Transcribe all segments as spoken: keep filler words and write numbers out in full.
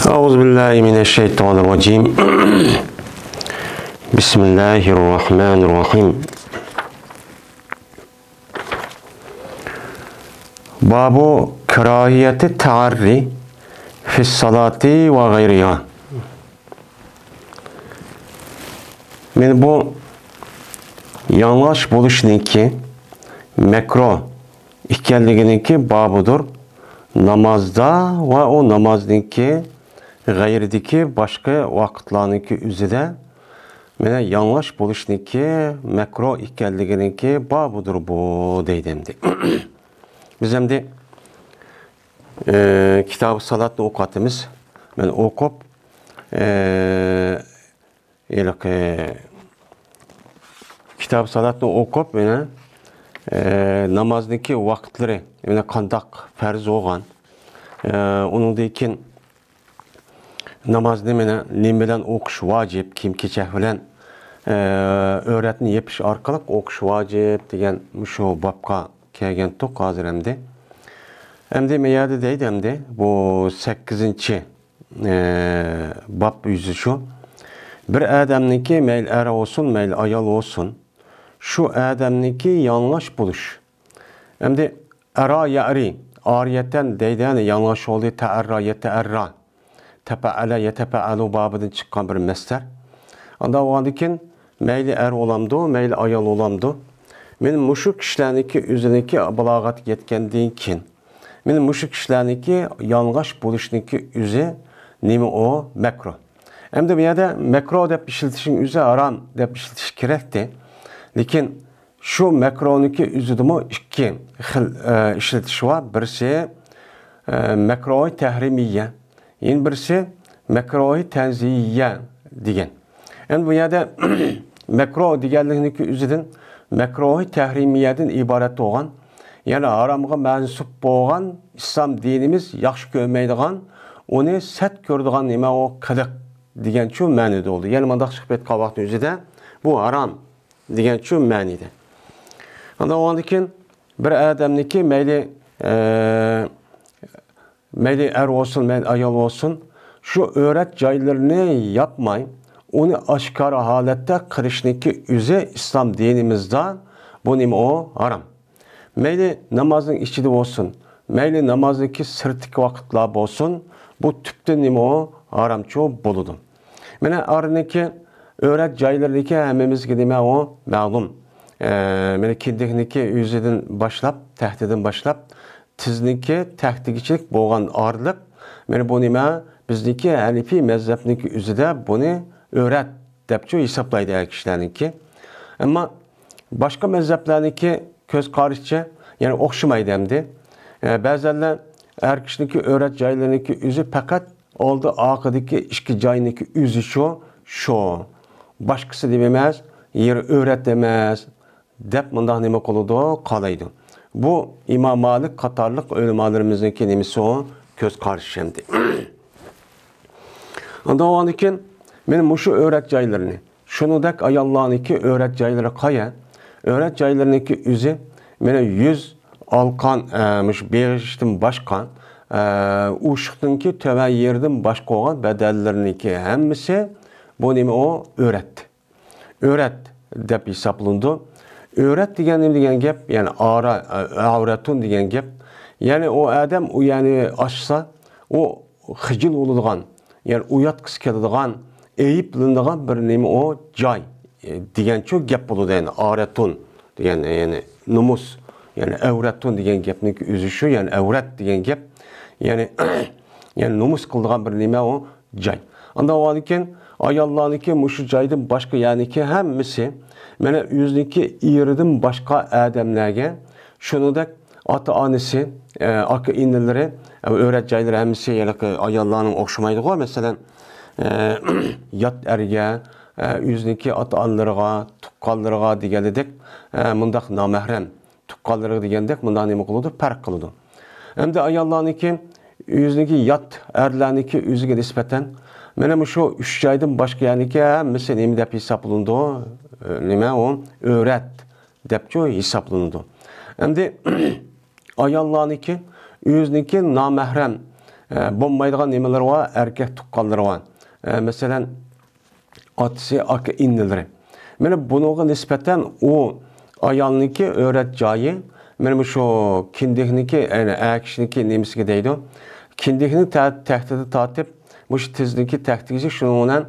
أعوذ بالله من الشيطان الرجيم. بسم الله الرحمن الرحيم. باب كراهية التعري في الصلاة وغيرها. مانا بۇ ياڭلاش بولۇشنىڭكى مەكرۇھ ئىكەنلىكىنىڭكى بابىدۇر. نامازدا ۋە ئۇ نامازنىڭكى غەيرىدىكى باشقا ۋاقىتلارنىڭكى ئۆزىدە مانا ياڭلاش بولۇشنىڭكى مەكرۇھ ئىكەنلىكىنىڭكى بابىدۇر بۇ دەيدۇ ئەمدى. بىز ئەمدى، ئە، كىتابى سالاتنى ئوقۇۋاتىمىز. مەن ئوقۇپ، ئە، ھېلىقى كىتاب سالاتنى ئوقۇپ، مانا، ئە، نامازنىڭكى ۋاقىتلىرى، مانا، قانداق پەرز بولغان، ئە، ئۇنىڭدىن كېيىن نامازنى، مانا، نېمە بىلەن ئوقۇش ۋاجىپ، كىيىم-كېچەك بىلەن، ئە، ئۆرەتنى يېپىش ئارقىلىق ئوقۇش ۋاجىپ دېگەن مۇشۇ بابقا كەلگەنتۇق ھازىر ئەمدى. ئەمدى مەيەردە دەيدۇ ئەمدى، بۇ سەككىزىنچى ئە، باب يۈزى شۇ. بىر ئادەمنىڭكى مەيلى ئەر بولسۇن، مەيلى ئايال بولسۇن، شۇ ئادەمنىڭكى ياڭلاش بولۇش. ئەمدى ئەرا يەرى، ئارىيەتەن دەيدۇ، يەنى ياڭلاش بولدى، تەئەررا يەتەئەررا، تەپەئەلە يەتەپەئەلۇ بابىدىن چىققان بىر مەسدەر. ئانداق بولغاندىن كېيىن مەيلى ئەر بولامدۇ، مەيلى ئايال بولامدۇ، مانا مۇشۇ كىشىلەرنىڭكى ئۆزىنىڭكى بالاغەتكە يەتكەندىن كېيىن، مانا مۇشۇ كىشىلەرنىڭكى يالىڭاچ بولۇشنىڭكى ئۆزى نېمە ئۇ؟ مەكرۇھ. ئەمدى بۇ يەردە مەكرۇھ دەپ ئىشلىتىشنىڭ ئۆزى ھارام دەپ ئىشلىتىش كېرەكتى. لېكىن شۇ مەكرۇھنىڭكى ئۆزىدىمۇ ئىككى خىل، ئە، ئىشلىتىش بار. بىرسى، ئە، مەكرۇھ تەھرىمىيە، يەنە بىرسى مەكرۇھ تەنزىھىيە دېگەن. ئەمدى بۇ يەردە مەكرۇھ دېگەنلىكنىڭكى ئۆزىدىن مەكرۇھ تەھرىمىيەدىن ئىبارەت بولغان، يەنى ھارامغا مەنسۇپ بولغان، ئىسلام دىنىمىز ياخشى كۆرمەيدىغان، ئۇنى سەت كۆرىدىغان نېمە ئۇ قىلىق دېگەنچۇ مەنىدە بولدى. يەنى مۇنداق چىقىپ كەتكەن ۋاقىتنىڭ ئۆزىدە بۇ ھارام دېگەنچۇ مەنىدە. ئاندىن ئۇنىڭدىن كېيىن بىر ئادەمنىڭكى مەيلى، ئە، مەيلى ئەر بولسۇن، مەيلى ئايال بولسۇن، شۇ ئۆرەت جايلىرىنى ياپماي، ئۇنى ئاشكارا ھالەتتە قىلىشنىڭكى ئۆزى ئىسلام دىنىمىزدا بۇ نېمە ئۇ؟ ھارام. مەيلى نامازنىڭ ئىچىدە بولسۇن، مەيلى نامازنىڭكى سىرتىدىكى ۋاقىتلار بولسۇن، بۇ تۈپتىن نېمە ئۇ؟ ھارامچۇ بولىدۇ. مانا ئارىنىڭكى ئۆرەت جايلىرىنىڭكى ھەممىمىزگە نېمە ئۇ؟ مەلۇم. ئە، مانا كىندىكنىڭكى ئۆزىدىن باشلاپ، تەختىدىن باشلاپ، تىزنىڭكى تەختىگىچىلىك بولغان ئارىلىق، مانا بۇ نېمە؟ بىزنىڭكى ھەنىفىي مەزھەپنىڭكى ئۆزىدە بۇنى ئۆرەت دەپچۇ ھېسابلايدۇ ئەر كىشىلەرنىڭكى. ئەمما باشقا مەزھەپلەرنىڭكى كۆز قارىشىچە، يەنى ئوخشىمايدۇ ئەمدى. ئە، بەزەنلەر ئەر كىشىنىڭكى ئۆرەت جايلىرىنىڭكى ئۆزى پەقەت ئالدى ئارقىدىكى ئىككى جاينىڭكى ئۆزى شۇ، شۇ. باشقىسى نېمە ئەمەس، يېرى ئۆرەت ئەمەس، دەپ مۇنداق نېمە قىلىدۇ، قالايدۇ. بۇ ئىمام مالىك قاتارلىق ئۆلىمالىرىمىزنىڭكى نېمىسى ئۇ؟ كۆز قارىشى ئەمدى. ئاندىن ئۇنىڭدىن كېيىن مانا مۇشۇ ئۆرەت جايلىرىنى، شۇنىڭدەك ئاياللارنىڭكى ئۆرەت جايلىرى قايا؟ ئۆرەت جايلىرىنىڭكى ئۆزى مانا يۈز، ئالقان، ئە، مۇشۇ بېغىشتىن باشقا، ئە، ئۇششۇقنىڭكى تۆۋەن يېرىدىن باشقا بولغان بەدەنلىرىنىڭكى ھەممىسى بۇ نېمە ئۇ؟ ئۆرەت. ئۆرەت دەپ ھېسابلىنىدۇ. ئۆرەت دېگەن نېمە دېگەن گەپ؟ يەنى ئارا، ئەۋرەتۇن دېگەن گەپ. يەنى ئۇ ئادەم ئۇ يەرنى ئاچسا، ئۇ خىجىل بولىدىغان، يەنى ئۇياتقۇسى كېلىدىغان، ئەيىبلىنىدىغان بىر نېمە ئۇ؟ جاي، ئە، دېگەنچۇ گەپ بولىدۇ. يەنى ئارەتۇن دېگەن، يەنى نومۇس، يەنى ئەۋرەتۇن دېگەن گەپنىڭكى ئۆزى شۇ، يەنى ئەۋرەت دېگەن گەپ. يەنى، يەنى نومۇس قىلىدىغان بىر نېمە ئۇ؟ جاي. ئاندىن ئۇنىڭدىن كېيىن ئاياللارنىڭكى مۇشۇ جايدىن باشقا يەرنىڭكى ھەممىسى مانا ئۆزىنىڭكى ئېرىدىن باشقا ئادەملەرگە، شۇنىڭدەك ئاتا-ئانىسى، ئە، ئاكا-ئىنىلىرى، ئە، ئۆرەت جايلىرى ھەممىسى ھېلىقى ئاياللارنىڭ ئوخشىمايدىغۇ، مەسىلەن، ئە، يات ئەرگە، ئە، ئۆزىنىڭكى ئاتا-ئانىلىرىغا، تۇغقانلىرىغا دېگەنلىدەك، ئە، مۇنداق نامەھرەم تۇغقانلىرىغا دېگەندەك مۇنداق نېمە قىلىدۇ؟ پەرق قىلىدۇ. ئەمدى ئاياللارنىڭكى ئۆزىنىڭكى يات ئەرلەرنىڭكى ئۆزىگە نىسبەتەن مانا مۇشۇ ئۈچ جايدىن باشقا يەرنىڭكى ھەممىسى نېمە دەپ ھېسابلىنىدۇ؟ نېمە ئۇ؟ ئۆرەت دەپچۇ ھېسابلىنىدۇ. ئەمدى ئاياللارنىڭكى ئۆزىنىڭكى نامەھرەم ئە، بولمايدىغان نېمىلىرى بار، ئەركەك تۇغقانلىرى بار. ئە، مەسىلەن، ئاتىسى، ئاكا، ئىنىلىرى. مانا بۇنىڭغا نىسبەتەن ئۇ ئايالنىڭكى ئۆرەت جايى، مانا مۇشۇ كىندىكنىڭكى، يەنى ئەر كىشىنىڭكى نېمىسىگە دەيدۇ. كىندىكنىڭ تە-، تەختىدىن تارتىپ، مۇشۇ تىزنىڭكى تەختىگىچە شۇنىڭ بىلەن،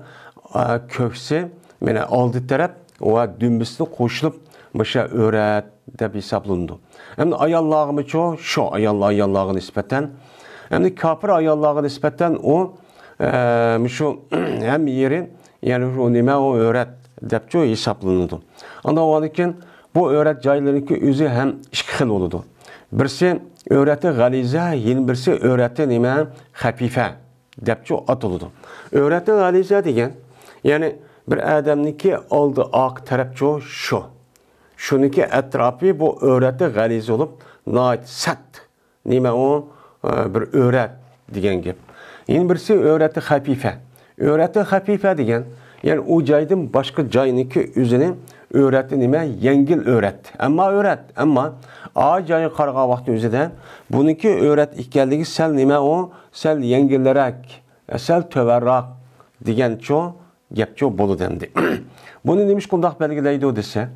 ئە، كۆكسى، مانا ئالدى تەرەپ ۋە دۈمبىسىنى قوشۇلۇپ، مۇشۇ ئۆرەت دەپ ھېسابلىنىدۇ. ئەمدى ئاياللارغىمۇچۇ؟ شۇ ئاياللار، ئاياللارغا نىسبەتەن. ئەمدى كاپىر ئاياللارغا نىسبەتەن ئۇ، ئە، مۇشۇ ھەممە يېرى، يەنى ئۇ نېمە، ئۇ ئۆرەت دەپچۇ ھېسابلىنىدۇ. ئاندىن ئۇنىڭدىن كېيىن بۇ ئۆرەت جايلىرىنىڭكى ئۆزى ھەم ئىككى خىل بولىدۇ. بىرسى ئۆرەتى غەلىزە، يەنە بىرسى ئۆرەتى نېمە، خەپىفە دەپچۇ ئاتىلىدۇ. ئۆرەتى غەلىزە دېگەن، يەنى بىر ئادەمنىڭكى ئالدى ئارقا تەرەپچۇ شۇ. شۇنىڭكى ئەتراپى بۇ ئۆرەتى غەلىزە بولۇپ، ناھايىتى سەت. نېمە ئۇ؟ ئە، بىر ئۆرەت دېگەن گەپ. يەنە بىرسى ئۆرەتى خەپىفە. ئۆرەتى خەپىفە دېگەن، يەنى ئۇ جايدىن باشقا جاينىڭكى ئۆزىنى ئۆرەتى نېمە؟ يەڭگىل ئۆرەت. ئەمما ئۆرەت، ئەمما ئا جايغا قارىغان ۋاقتى ئۆزىدە بۇنىڭكى ئۆرەت ئىكەنلىكى سەل نېمە ئۇ؟ سەل يەڭگىلرەك، سەل تۆۋەنراق دېگەنچۇ گەپچۇ بولىدۇ ئەمدى. بۇنى نېمىشقا ئۇنداق بەلگىلەيدۇ دېسە،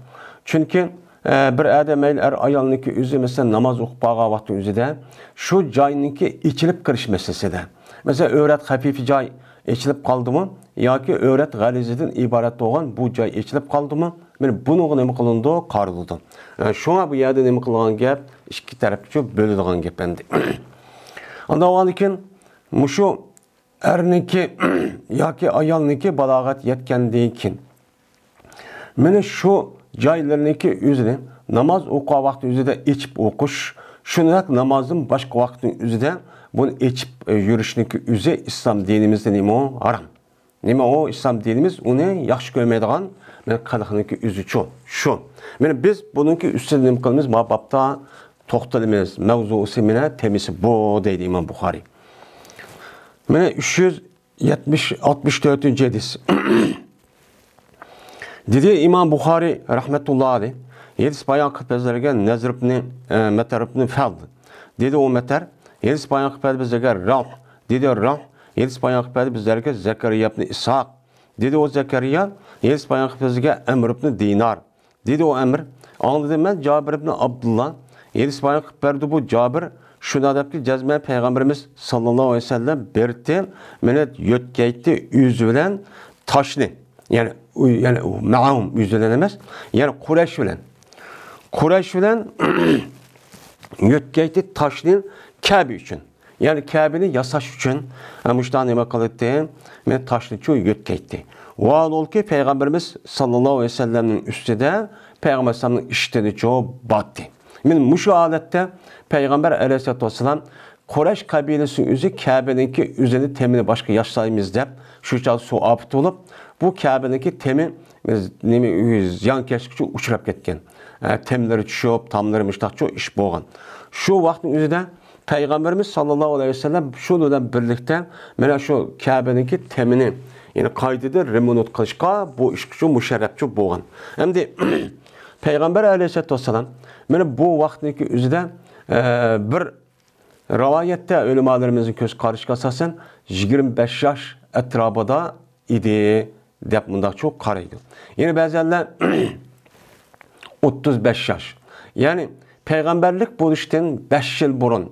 چۈنكى، ئە، بىر ئادەم مەيلى ئەر ئايالنىڭكى ئۆزى، مەسىلەن، ناماز ئوقۇپ بارغان ۋاقتى ئۆزىدە شۇ جاينىڭكى ئېچىلىپ قېلىش مەسىلىسىدە، مەسىلەن، ئۆرەت خەپىفە جاي ئېچىلىپ قالدىمۇ ياكى ئۆرەت غەلىزىدىن ئىبارەت بولغان بۇ جاي ئېچىلىپ قالدىمۇ، مانا بۇنىڭغا نېمە قىلىنىدۇ؟ قارىلىدۇ. ئە، شۇڭا بۇ يەردە نېمە قىلغان گەپ؟ ئىككى تەرەپكىچۇ بۆلىدىغان گەپ ئەمدى. ئاندىن كېيىن مۇشۇ ئەرنىڭكى ياكى ئايالنىڭكى بالاغەت يەتكەندىن كېيىن، مانا شۇ جايلىرىنىڭكى ئۆزىنى ناماز ئوقۇغان ۋاقتى ئۆزىدە ئېچىپ ئوقۇش، شۇنداق نامازدىن باشقا ۋاقىتنىڭ ئۆزىدە بۇنى ئېچىپ، ئە، يۈرۈشنىڭكى ئۆزى ئىسلام دىنىمىزدە نېمە ھارام. نېمە ئۇ؟ ئىسلام دىنىمىز ئۇنى ياخشى كۆرمەيدىغان، مانا، قىلىقنىڭكى ئۆزىچۇ شۇ. مانا بىز بۇنىڭكى ئۈستىدە نېمە قىلىمىز؟ ما بابتا توختىلىمىز. مەۋزۇسى، مانا، تېمىسى بۇ، دەيدۇ ئىمام بۇخارىي. مانا ئۈچ يۈز يەتمىش، ئاتمىش تۆتىنچى ھەدىس. دېدى ئىمام بۇخارىي رەھمەتۇللا ئەلەيھ، ھەدىس بايان قىلىپ بەزلەرگە نەزر ئىبنى، ئە، مەتەر ئىبنى فەل. دېدى ئۇ مەتەر، ھەدىس بايان قىلىپ بەزلەرگە رەف. دېدى رەف، ھەدىس بايان قىلىپ بەزلەرگە زەكەرىيا ئىبنى ئىسھاق. دېدى ئۇ زەكەرىيا، ھەدىس بايان قىلىپ بەزلەرگە ئەمر ئىبنى دىنار. دېدى ئۇ ئەمر، ئاڭلىدىم مەن جابىر ئىبنى ئابدۇللا. ھەدىس بايان قىلىپ بەردى بۇ جابىر، شۇنداق دەپتۇ، جەزمەن پەيغەمبىرىمىز ساللاللاھۇ ئەلەيھى ۋەسەللەم بىر تېل مېنى يۆتكەيتتى ئۆزى بىلەن تاشنى. يەنى، ئۇ، يەنى ئۇ مەئۇم ئۆزى بىلەن ئەمەس، يەنى قۇرەيش بىلەن. قۇرەيش بىلەن يۆتكەيتتى تاشنى كەبە ئۈچۈن. يەنى كەبىنى ياساش ئۈچۈن، ھە، مۇشۇنداق نېمە قىلاتتى؟ مېنى تاشنىچۇ يۆتكەيتتى. ۋاھالبۇلكى پەيغەمبىرىمىز ساللاللاھۇ ئەلەيھى ۋەسەللەمنىڭ ئۈستىدە پەيغەمبەر ئەلەيھىسسالامنىڭ ئىشتىنىچۇ باتتى. مانا مۇشۇ ھالەتتە پەيغەمبەر ئەلەيھىسسالاتۇ ۋەسسالام قۇرەيش قەبىلىسىنىڭ ئۆزى كەبىنىڭكى ئۆزىنى تېمىنى باشقا ياسايمىز دەپ، شۇ چاغدا سۇ ئاپىتى بولۇپ، بۇ كەبىنىڭكى تېمى، نېمە، زىيانكەشلىككە ئۇچراپ كەتكەن. ئە، تېملىرى چۈشۈپ، تاملىرى مۇشتاقچۇ ئىش بولغان. شۇ ۋاقىتنىڭ ئۆزىدە پەيغەمبىرىمىز ساللاللاھۇ ئەلەيھى ۋەسەللەم شۇ بىلەن بىرلىكتە مانا شۇ كەبىنىڭكى تېمىنى، يەنى قايتىدىن رېمونت قىلىشقا بۇ ئىشقىچۇ مۇشەررەپچۇ بولغان. ئەمدى پەيغەمبەر ئەلەيھىسسالاتۇ ۋەسسالام مانا بۇ ۋاقىتنىڭكى ئۆزىدە، ئە، بىر رىۋايەتتە ئۆلىمالىرىمىزنىڭ كۆز قارىشىغا ئاساسەن يىگىرمە بەش ياش ئەتراپىدا ئىدى دەپ مۇنداقچۇ قارايدۇ. يەنە بەزەنلەر ئوتتۇز بەش ياش. يەنى پەيغەمبەرلىك بولۇشتىن بەش يىل بۇرۇن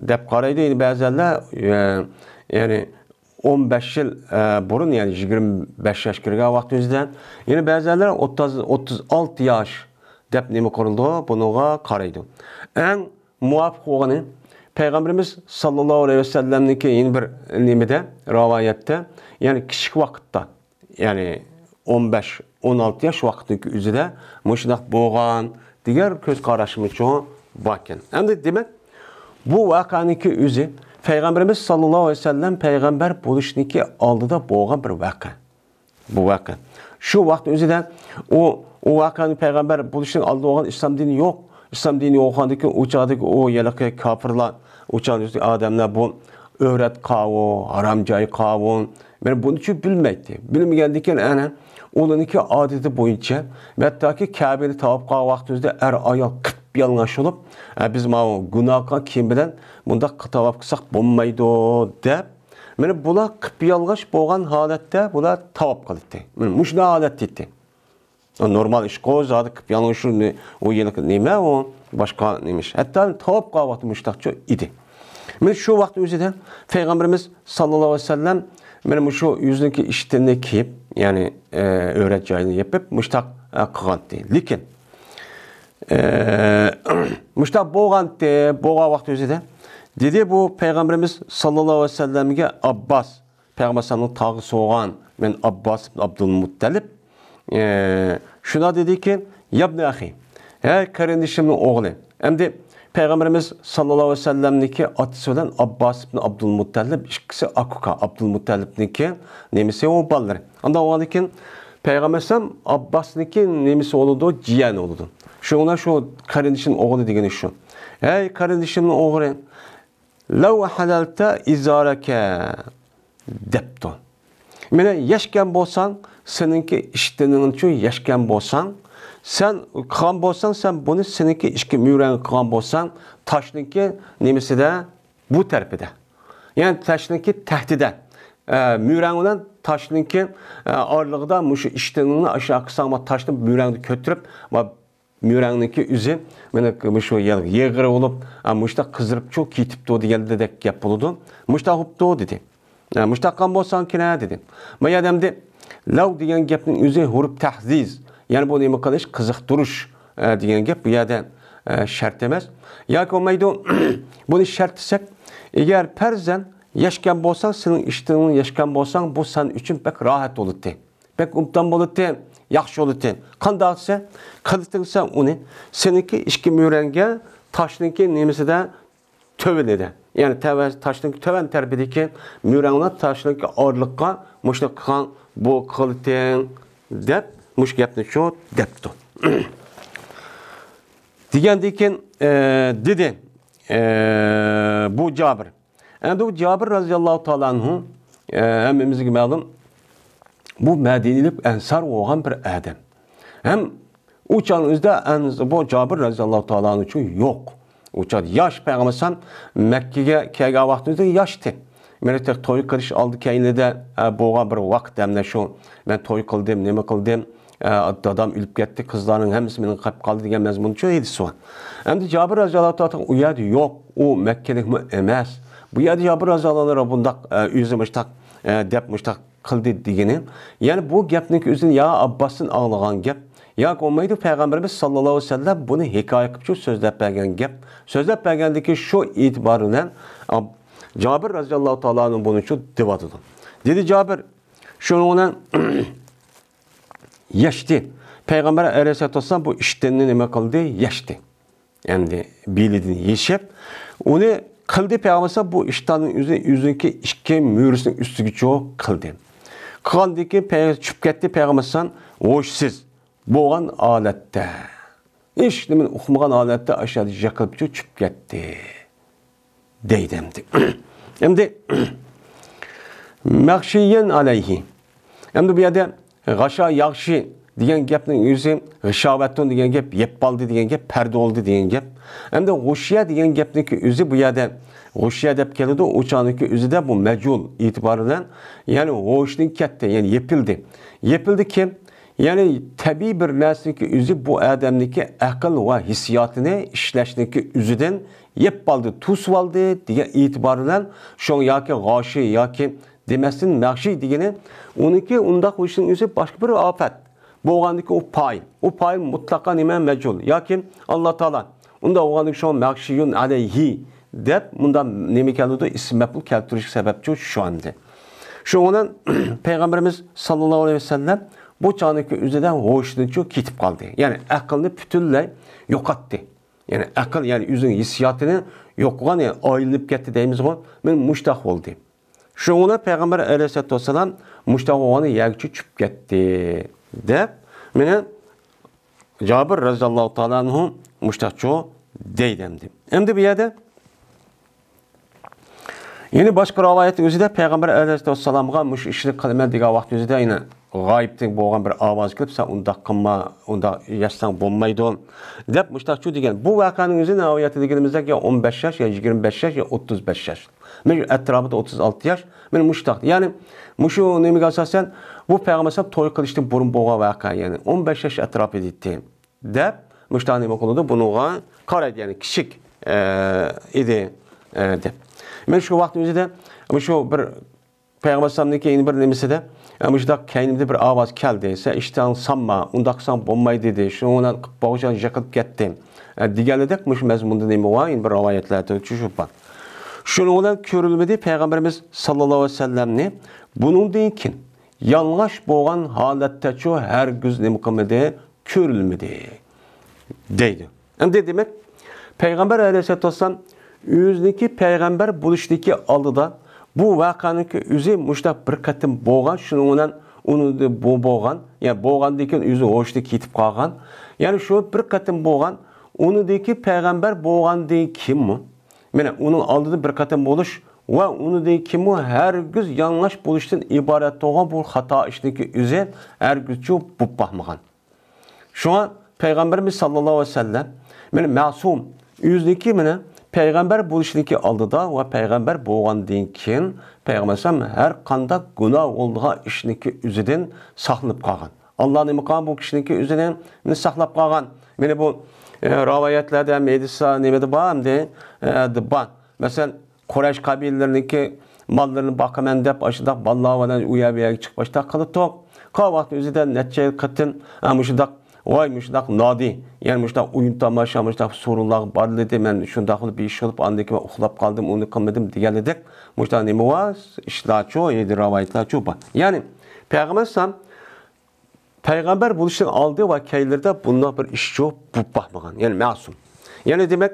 دەپ قارايدۇ. يەنە بەزەنلەر، ئە، يەنى ئون بەش يىل، ئە، بۇرۇن، يەنى يىگىرمە بەش ياش كىرگەن ۋاقتىمىزدا. يەنە بەزەنلەر ئوتتۇز، ئوتتۇز ئالتە ياش دەپ نېمە قىلىدۇ، بۇنىڭغا قارايدۇ. ئەڭ مۇۋاپىق بولغىنى، پەيغەمبىرىمىز ساللاللاھۇ ئەلەيھى ۋەسەللەمنىڭكى يەنە بىر نېمىدە، رىۋايەتتە، يەنى كىچىك ۋاقىتتا، يەنى ئون بەش، ئون ئالتە ياش ۋاقىتنىڭكى ئۆزىدە مۇشۇنداق بولغان دېگەن كۆز قاراشمۇچۇ باركەن. ئەمدى دېمەك، بۇ ۋەقەنىڭكى ئۆزى پەيغەمبىرىمىز ساللاللاھۇ ئەلەيھى ۋەسەللەم پەيغەمبەر بولۇشنىڭكى ئالدىدا بولغان بىر ۋەقە. بۇ ۋەقە. شۇ ۋاقىت ئۆزىدە ئۇ، ئۇ ۋەقەنى پەيغەمبەر بولۇشتىن ئالدى بولغان ئىسلام دىنى يوق. ئىسلام دىنى يوقاندىكى ئۇ چاغدىكى ئۇ ھېلىقى كاپىرلار، ئۇ چاغدىكى ئادەملەر بۇ ئۆرەت قاۋۇ، ھارام جاي قاۋۇ. مانا بۇنىچۇ بىلمەيتتى. بىلمىگەندىكىن ئەنە ئۇلارنىڭكى ئادىتى بويىچە، ھەتتاكى كەبىنى تاۋاپ قىلغان ۋاقتىمىزدا ئەر ئايال قىپ قىپيالىڭاچ بولۇپ، «ئە، بىز ماۋۇ گۇناھكار كىيىم بىلەن مۇنداق تاۋاپ قىلساق بولمايدۇ» دەپ، مانا بۇلار قىپيالىڭاچ بولغان ھالەتتە بۇلار تاۋاپ قىلاتتى. مانا مۇشۇنداق ھالەتتە ئىدى. نورمال ئىشقۇ، زادى قىپيالىڭاچ شۇ نې-، ئۇ يىلقى نېمە ئۇ؟ باشقا نېمە ئىش؟ ھەتتا تاۋاپ قىلغان ۋاقتى مۇشۇنداقچۇ ئىدى. مانا شۇ ۋاقىت ئۆزىدە پەيغەمبىرىمىز ساللاللاھۇ ئەلەيھى ۋەسەللەم مانا مۇشۇ ئۆزىنىڭكى ئىشتىنىنى كىيىپ، يەنى، ئە، ئۆرەت جايىنى يېپىپ، مۇشۇنداق، ئە، قىلغانتى. لېكىن، ئە، مۇشۇنداق بولغانتى، بولغان ۋاقىت ئۆزىدە دېدى بۇ پەيغەمبىرىمىز ساللاللاھۇ ئەلەيھى ۋەسەللەمگە ئابباس، پەيغەمبەر ئەلەيھىسسالامنىڭ تاغىسى بولغان، مەن ئابباس ئىبن ئابدۇلمۇتتەلىپ، ئە، شۇنداق دېدىكى، يابنى ئەخى، ھەي قېرىندىشىمنىڭ ئوغلى. ئەمدى پەيغەمبىرىمىز ساللاللاھۇ ئەلەيھى ۋەسەللەمنىڭكى ئاتىسى بىلەن ئابباس ئىبن ئابدۇلمۇتتەلىپ ئىككىسى ئاكا-ئۇكا، ئابدۇلمۇتتەلىپنىڭكى نېمىسى ئۇ بالىلىرى. ئانداق بولغاندىن كېيىن پەيغەمبەر ئەلەيھىسسالام ئابباسنىڭكى نېمىسى بولىدۇ، جىيەنى بولىدۇ. شۇڭا شۇ قېرىندىشىمنىڭ ئوغلى دېگىنى شۇ. ھەي قېرىندىشىمنىڭ ئوغلى، لەۋ ھەلەلتە ئىزارەكە دەپتۇ. مانا يەشكەن بولساڭ، سېنىڭكى ئىشتىنىڭچۇ يەشكەن بولساڭ، سەن قىلغان بولساڭ، سەن بۇنى سېنىڭكى ئىككى مۈرەڭ قىلغان بولساڭ، تاشنىڭكى نېمىسىدە، بۇ تەرىپىدە. يەنى تاشنىڭكى تەھتىدە. ئە، مۈرەڭ بىلەن تاشنىڭكى، ئە، ئارىلىقىدا مۇشۇ ئىشتىنىڭنى ئاشۇ قىلساڭ، تاشنى مۈرەڭدە كۆتۈرۈپ، مۈرەڭنىڭكى ئۆزى، مانا مۇشۇ يېغىرى بولۇپ، ئا، مۇشۇنداق قىزىرىپچۇ كېتىپتۇ دېگەندەك گەپ بولىدۇ. مۇشۇنداق بوپتۇ دېدى. ئا، مۇشۇنداق قىلغان بولساڭ كېرە دېدى. ما يەردە ئەمدى لەۋ دېگەن گەپنىڭ ئۆزى ھۇرۇپ تەھزىز. يەنى بۇ نېمە قىلىش، قىزىقتۇرۇش، ئە، دېگەن گەپ بۇ يەردە، ئە، شەرت ئەمەس. ياكى بولمايدۇ، بۇنى شەرت دېسەك، ئەگەر پەرزەن يەشكەن بولساڭ، سېنىڭ ئىشتىنىڭ يەشكەن بولساڭ، بۇ سەن ئۈچۈن بەك راھەت بولاتتى. بەك ئوبدان بولىتتى، ياخشى بولىتتى. قانداق دېسە، قىلىتىڭسە ئۇنى، سېنىڭكى ئىككى مۈرەڭگە تاشنىڭكى نېمىسىدە تۆۋىنىدە. يەنى تەۋە-، تاشنىڭ تۆۋەن تەرىپىدىكى مۈرەڭلەر تاشنىڭكى ئارىلىققا مۇشۇنى قىلغان، بۇ قىلىتىڭ دەپ مۇشۇ گەپنى شۇ دەپتۇ. دېگەندىن كېيىن، ئە، دېدى، ئە، بۇ جابىر. ئەمدى بۇ جابىر رەزىياللاھۇ تائالا ئەنھۇ، ئە، ھەممىمىزگە مەلۇم، بۇ مەدىنىلىك ئەنسار بولغان بىر ئادەم. ھەم ئۇ چاغنىڭ ئۆزىدە ئەنس-، بۇ جابىر رەزىياللاھۇ تائالا ئەنھۇچۇ يوق. ئۇ چاغدا ياش پەيغەمبەر ئەلەيھىسسالام مەككىگە كەلگەن ۋاقتىمىزدا ياشتى. مەن تېخى توي قىلىش ئالدى كەينىدە، ئە، بولغان بىر ۋاقىت ھەمدە شۇ مەن توي قىلدىم، نېمە قىلدىم، ئە، دادام ئۆلۈپ كەتتى، قىزلارنىڭ ھەممىسى مېنىڭ قېلىپ قالدى دېگەن مەزمۇنچۇ ھەدىس بار. ئەمدى جابىر رەزىياللاھۇ تائالا ئۇ يەردە يوق، ئۇ مەككىلىكمۇ ئەمەس. بۇ يەردە جابىر رەزىياللاھۇ تائالا بۇنداق، ئە، ئۆزى مۇشتاق، ئە، دەپ مۇشتاق قىلدى دېگىنى. يەنى بۇ گەپنىڭكى ئۆزىنى يا ئابباستىن ئاڭلىغان گەپ، ياكى بولمايدۇ پەيغەمبىرىمىز ساللاللاھۇ ئەلەيھى ۋەسەللەم بۇنى ھېكايە قىلىپچۇ سۆزلەپ بەرگەن گەپ. سۆزلەپ بەرگەندىكى شۇ ئېتىبار بىلەن، ئاب-، جابىر رەزىياللاھۇ تائالا ئەنھۇ بۇنىچۇ دېۋاتىدۇ. دېدى جابىر، شۇنىڭ بىلەن يەشتى. پەيغەمبەر ئەلەيھىسسالاتۇ ۋەسسالام بۇ ئىشتىننى نېمە قىلدى؟ يەشتى. ئەمدى بېلىدىن يېشىپ، ئۇنى قىلدى پەيغەمبەر بۇ ئىشتاننىڭ ئۆزى، ئۆزىنىڭكى ئىككى مۈرىسىنىڭ ئۈستىگىچۇ قىلدى. قىلغاندىن كېيىن پەيغەمبەر چۈشۈپ كەتتى، پەيغەمبەر ھوشسىز بولغان ھالەتتە. ھېچ نېمىنى ئۇقمىغان ھالەتتە ئاشۇ يەردە يىقىلىپچۇ چۈشۈپ كەتتى. دەيدۇ ئەمدى. ئەمدى مەغشىيەن ئەلەيھى. ئەمدى بۇ يەردە غاشا ياغشى دېگەن گەپنىڭ ئۆزى غىشاۋەتۇن دېگەن گەپ، يەپ بالدى دېگەن گەپ، پەردە بولدى دېگەن گەپ. ئەمدى غۇشيە دېگەن گەپنىڭكى ئۆزى بۇ يەردە غۇشيە دەپ كېلىدۇ، ئۇ چاغنىڭكى ئۆزىدە بۇ مەجھۇل ئېتىبارى بىلەن، يەنى ھوشىدىن كەتتى، يەنى يېپىلدى. يېپىلدى كىم؟ يەنى تەبىئىي بىر نەرسىنىڭكى ئۆزى بۇ ئادەمنىڭكى ئەقىل ۋە ھېسسىياتىنى ئىشلەشنىڭكى ئۆزىدىن يەپ بالدى، توسۇۋالدى دېگەن ئېتىبار بىلەن شۇڭا ياكى غاشى ياكى دېمەستىن مەغشى دېگىنى ئۇنىڭكى ئۇنداق بولۇشىنىڭ ئۆزى باشقا بىر ئاپەت. بولغاندىكى ئۇ پائىل. ئۇ پائىل مۇتلەقا نېمە؟ مەجھۇل. ياكى ئاللا تائالا. ئۇنداق بولغاندىكى شۇڭا مەغشىيۇن ئەلەيھى دەپ مۇنداق نېمە كەلدى؟ ئىسىم مەپئۇل كەلتۈرۈشكە سەۋەبچۇ شۇ ئەمدى. شۇنىڭ بىلەن پەيغەمبىرىمىز ساللاللاھۇ ئەلەيھى ۋەسەللەم بۇ چاغنىڭكى ئۆزىدە ھوشىدىنچۇ كېتىپ قالدى. يەنى ئەقلىنى پۈتۈنلەي يوقاتتى. يەنى ئەقىل، يەنى ئۆزىنىڭ ھېسسىياتىنى يوقىغان، يەنى ئايلىنىپ كەتتى دەيمىزغۇ، مانا مۇشتاق بولدى. شۇڭا پەيغەمبەر ئەلەيھىسسالاتۇ ۋەسسالام مۇشتاق بولغان يەرگىچە چۈشۈپ كەتتى دەپ، مانا جابىر رەزىياللاھۇ تائالا ئەنھۇ مۇشتاقچۇ دەيدۇ ئەمدى. ئەمدى بۇ يەردە يەنە باشقا رىۋايەتنىڭ ئۆزىدە پەيغەمبەر ئەلەيھىسسالامغا مۇشۇ ئىشنى قىلىمەن دېگەن ۋاقىت ئۆزىدە يەنە غايىبتىن بولغان بىر ئاۋاز كېلىپ، سەن ئۇنداق قىلما، ئۇنداق ياشساڭ بولمايدۇ، دەپ مۇشتاقچۇ دېگەن. بۇ ۋەقەنىڭ ئۆزى ناۋايەتتە دېگىنىمىزدەك يا ئون بەش ياش، يا يىگىرمە بەش ياش، يا ئوتتۇز بەش ياش. مەن شۇ ئەتراپىدا ئوتتۇز ئالتە ياش. مەن مۇشتاق. يەنى مۇشۇ نېمىگە ئاساسەن بۇ پەيغەمبەر ئەلەيھىسسالام توي قىلىشتىن بۇرۇن بولغان ۋەقە، يەنى ئون بەش ياش ئەتراپىدا ئىدى. دەپ، مۇشۇنداق نېمە قىلىدۇ، بۇنىڭغا قارايدۇ، يەنى كىچىك، ئە، ئىدى، ئە، دەپ. مەن شۇ ۋاقىتنىڭ ئۆزىدە مۇشۇ بىر پەيغەمبەر ئەلەيھىسسالامنىڭكى يەنە بىر نېمىسىدە، ئە، مۇشۇنداق كەينىمدە بىر ئاۋاز كەلدى، سەن ئىشتىنىڭ سانما، ئۇنداق قىلساڭ بولمايدۇ دېدى، شۇنىڭ بىلەن قىپقاغۇچان يىقىلىپ كەتتىم، ئە، دېگەنلىدەك مۇشۇ مەزمۇندا نېمە بار، يەنە بىر رىۋايەتلەردە چۈشۈپ بار. شۇنىڭ بىلەن كۆرۈلمىدى پەيغەمبىرىمىز ساللاللاھۇ ئەلەيھى ۋەسەللەمنى بۇنىڭدىن كېيىن يالىڭاچ بولغان ھالەتتەچۇ ھەرگىز نېمە قىلمىدى، كۆرۈلمىدى دەيدۇ. ئەمدى دېمەك، پەيغەمبەر ئەلەيھىسسالاتۇ ۋەسسالام ئۆزىنىڭكى پەيغەمبەر بولۇشىدىكى ئالدىدا بۇ ۋەقەنىڭكى ئۆزى مۇشۇنداق بىر قېتىم بولغان، شۇنىڭ بىلەن ئۇنى بۇ بولغان، يەنى بولغاندىن كېيىن ئۆزى ھوشىدىن كېتىپ قالغان. يەنى شۇ بىر قېتىم بولغان، ئۇنىڭدىكى پەيغەمبەر بولغاندىن كېيىنمۇ، مانا ئۇنىڭ ئالدىدا بىر قېتىم بولۇش ۋە ئۇنىڭدىن كېيىنمۇ ھەرگىز يالىڭاچ بولۇشتىن ئىبارەت بولغان بۇ خاتا ئىشنىڭكى ئۆزى ھەرگىزچۇ بولۇپ باقمىغان. شۇڭا پەيغەمبىرىمىز ساللاللاھۇ ئەلەيھى ۋەسەللەم، مانا مەسۇم، ئۆزىنىڭكى مانا پەيغەمبەر بولۇشىنىڭكى ئالدىدا ۋە پەيغەمبەر بولغاندىن كېيىن پەيغەمبەر ئەلەيھىسسالام ھەر قانداق گۇناھ بولىدىغان ئىشنىڭكى ئۆزىدىن ساقلىنىپ قالغان. ئاللا نېمە قىلغان بۇ كىشىنىڭكى ئۆزىنى، مانا، ساقلاپ قالغان. مانا بۇ، ئە، رىۋايەتلەردە ھەم ھەدىسلەر نېمىدە بار ئەمدى؟ ئە، بار. مەسىلەن، قۇرەيش قەبىلىلىرىنىڭكى ماللىرىنى باقىمەن دەپ، ئاشۇنداق بالىلار بىلەن ئۇ يەر بۇ يەرگە چىقىپ ئاشۇنداق قىلاتتۇق. قالغان ۋاقىتنىڭ ئۆزىدە نەچچە قېتىم، ھە، مۇشۇنداق، ۋاي، مۇشۇنداق نادى، يەنى مۇشۇنداق ئويۇن تاماشا، مۇشۇنداق سورۇنلارغا بارلىدى، مەن شۇنداق قىلىپ بىر ئىش قىلىپ، ئاندىن كېيىن مەن ئۇخلاپ قالدىم، ئۇنى قىلمىدىم دېگەنلىدەك، مۇشۇنداق نېمە بار؟ ئىشلارچۇ، ھەدىس رىۋايەتلەرچۇ بار. يەنى پەيغەمبەر ئەلەيھىسسالام پەيغەمبەر بولۇشتىن ئالدى ۋە كەينىلىرىدە بۇنداق بىر ئىشچۇ بولۇپ باقمىغان، يەنى مەسۇم. يەنى دېمەك،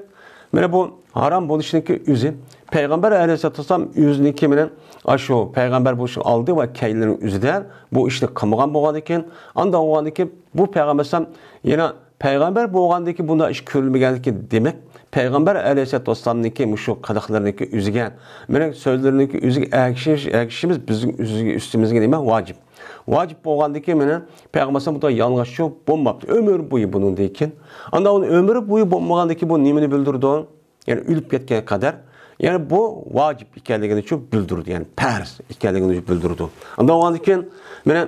مانا بۇ ھارام بولۇشنىڭكى ئۆزى پەيغەمبەر ئەلەيھىسسالاتۇ ۋەسسالام ئۆزىنىڭكى مانا ئاشۇ پەيغەمبەر بولۇشنىڭ ئالدى ۋە كەينىلىرىنىڭ ئۆزىدە بۇ ئىشنى قىلمىغان بولغاندىكىن، ئانداق بولغاندىكىن بۇ پەيغەمبەر ئەلەيھىسسالام يەنە پەيغەمبەر بولغاندىكىن بۇنداق ئىش كۆرۈلمىگەندىكىن، دېمەك، پەيغەمبەر ئەلەيھىسسالاتۇ ۋەسسالامنىڭكى مۇشۇ قىلىقلىرىنىڭكى ئۆزىگە، مېنىڭ سۆزلىرىمنىڭكى ئۆزىگە ئەگىشىش، ئەگىشىشىمىز بىزنىڭ ئۆزىگە، ئۈستىمىزگە نېمە؟ ۋاجىپ. ۋاجىپ بولغاندىكىن مېنىڭ پەيغەمبەر ئەلەيھىسسالام بۇنداق يالىڭاچچۇ بولماپتۇ. ئۆمۈر بويى بۇنىڭدىن كېيىن. ئاندىن ئۇنى ئۆمۈر بويى بولمىغاندىكىن بۇ نېمىنى بىلدۈرىدۇ؟ يەنى ئۆلۈپ كەتكەن قەدەر، يەنى بۇ ۋاجىپ ئىكەنلىكىنى شۇ بىلدۈرىدۇ، يەنى پەرز ئىكەنلىكىنى شۇ بىلدۈرىدۇ. ئاندىن بولغاندىن كېيىن، مانا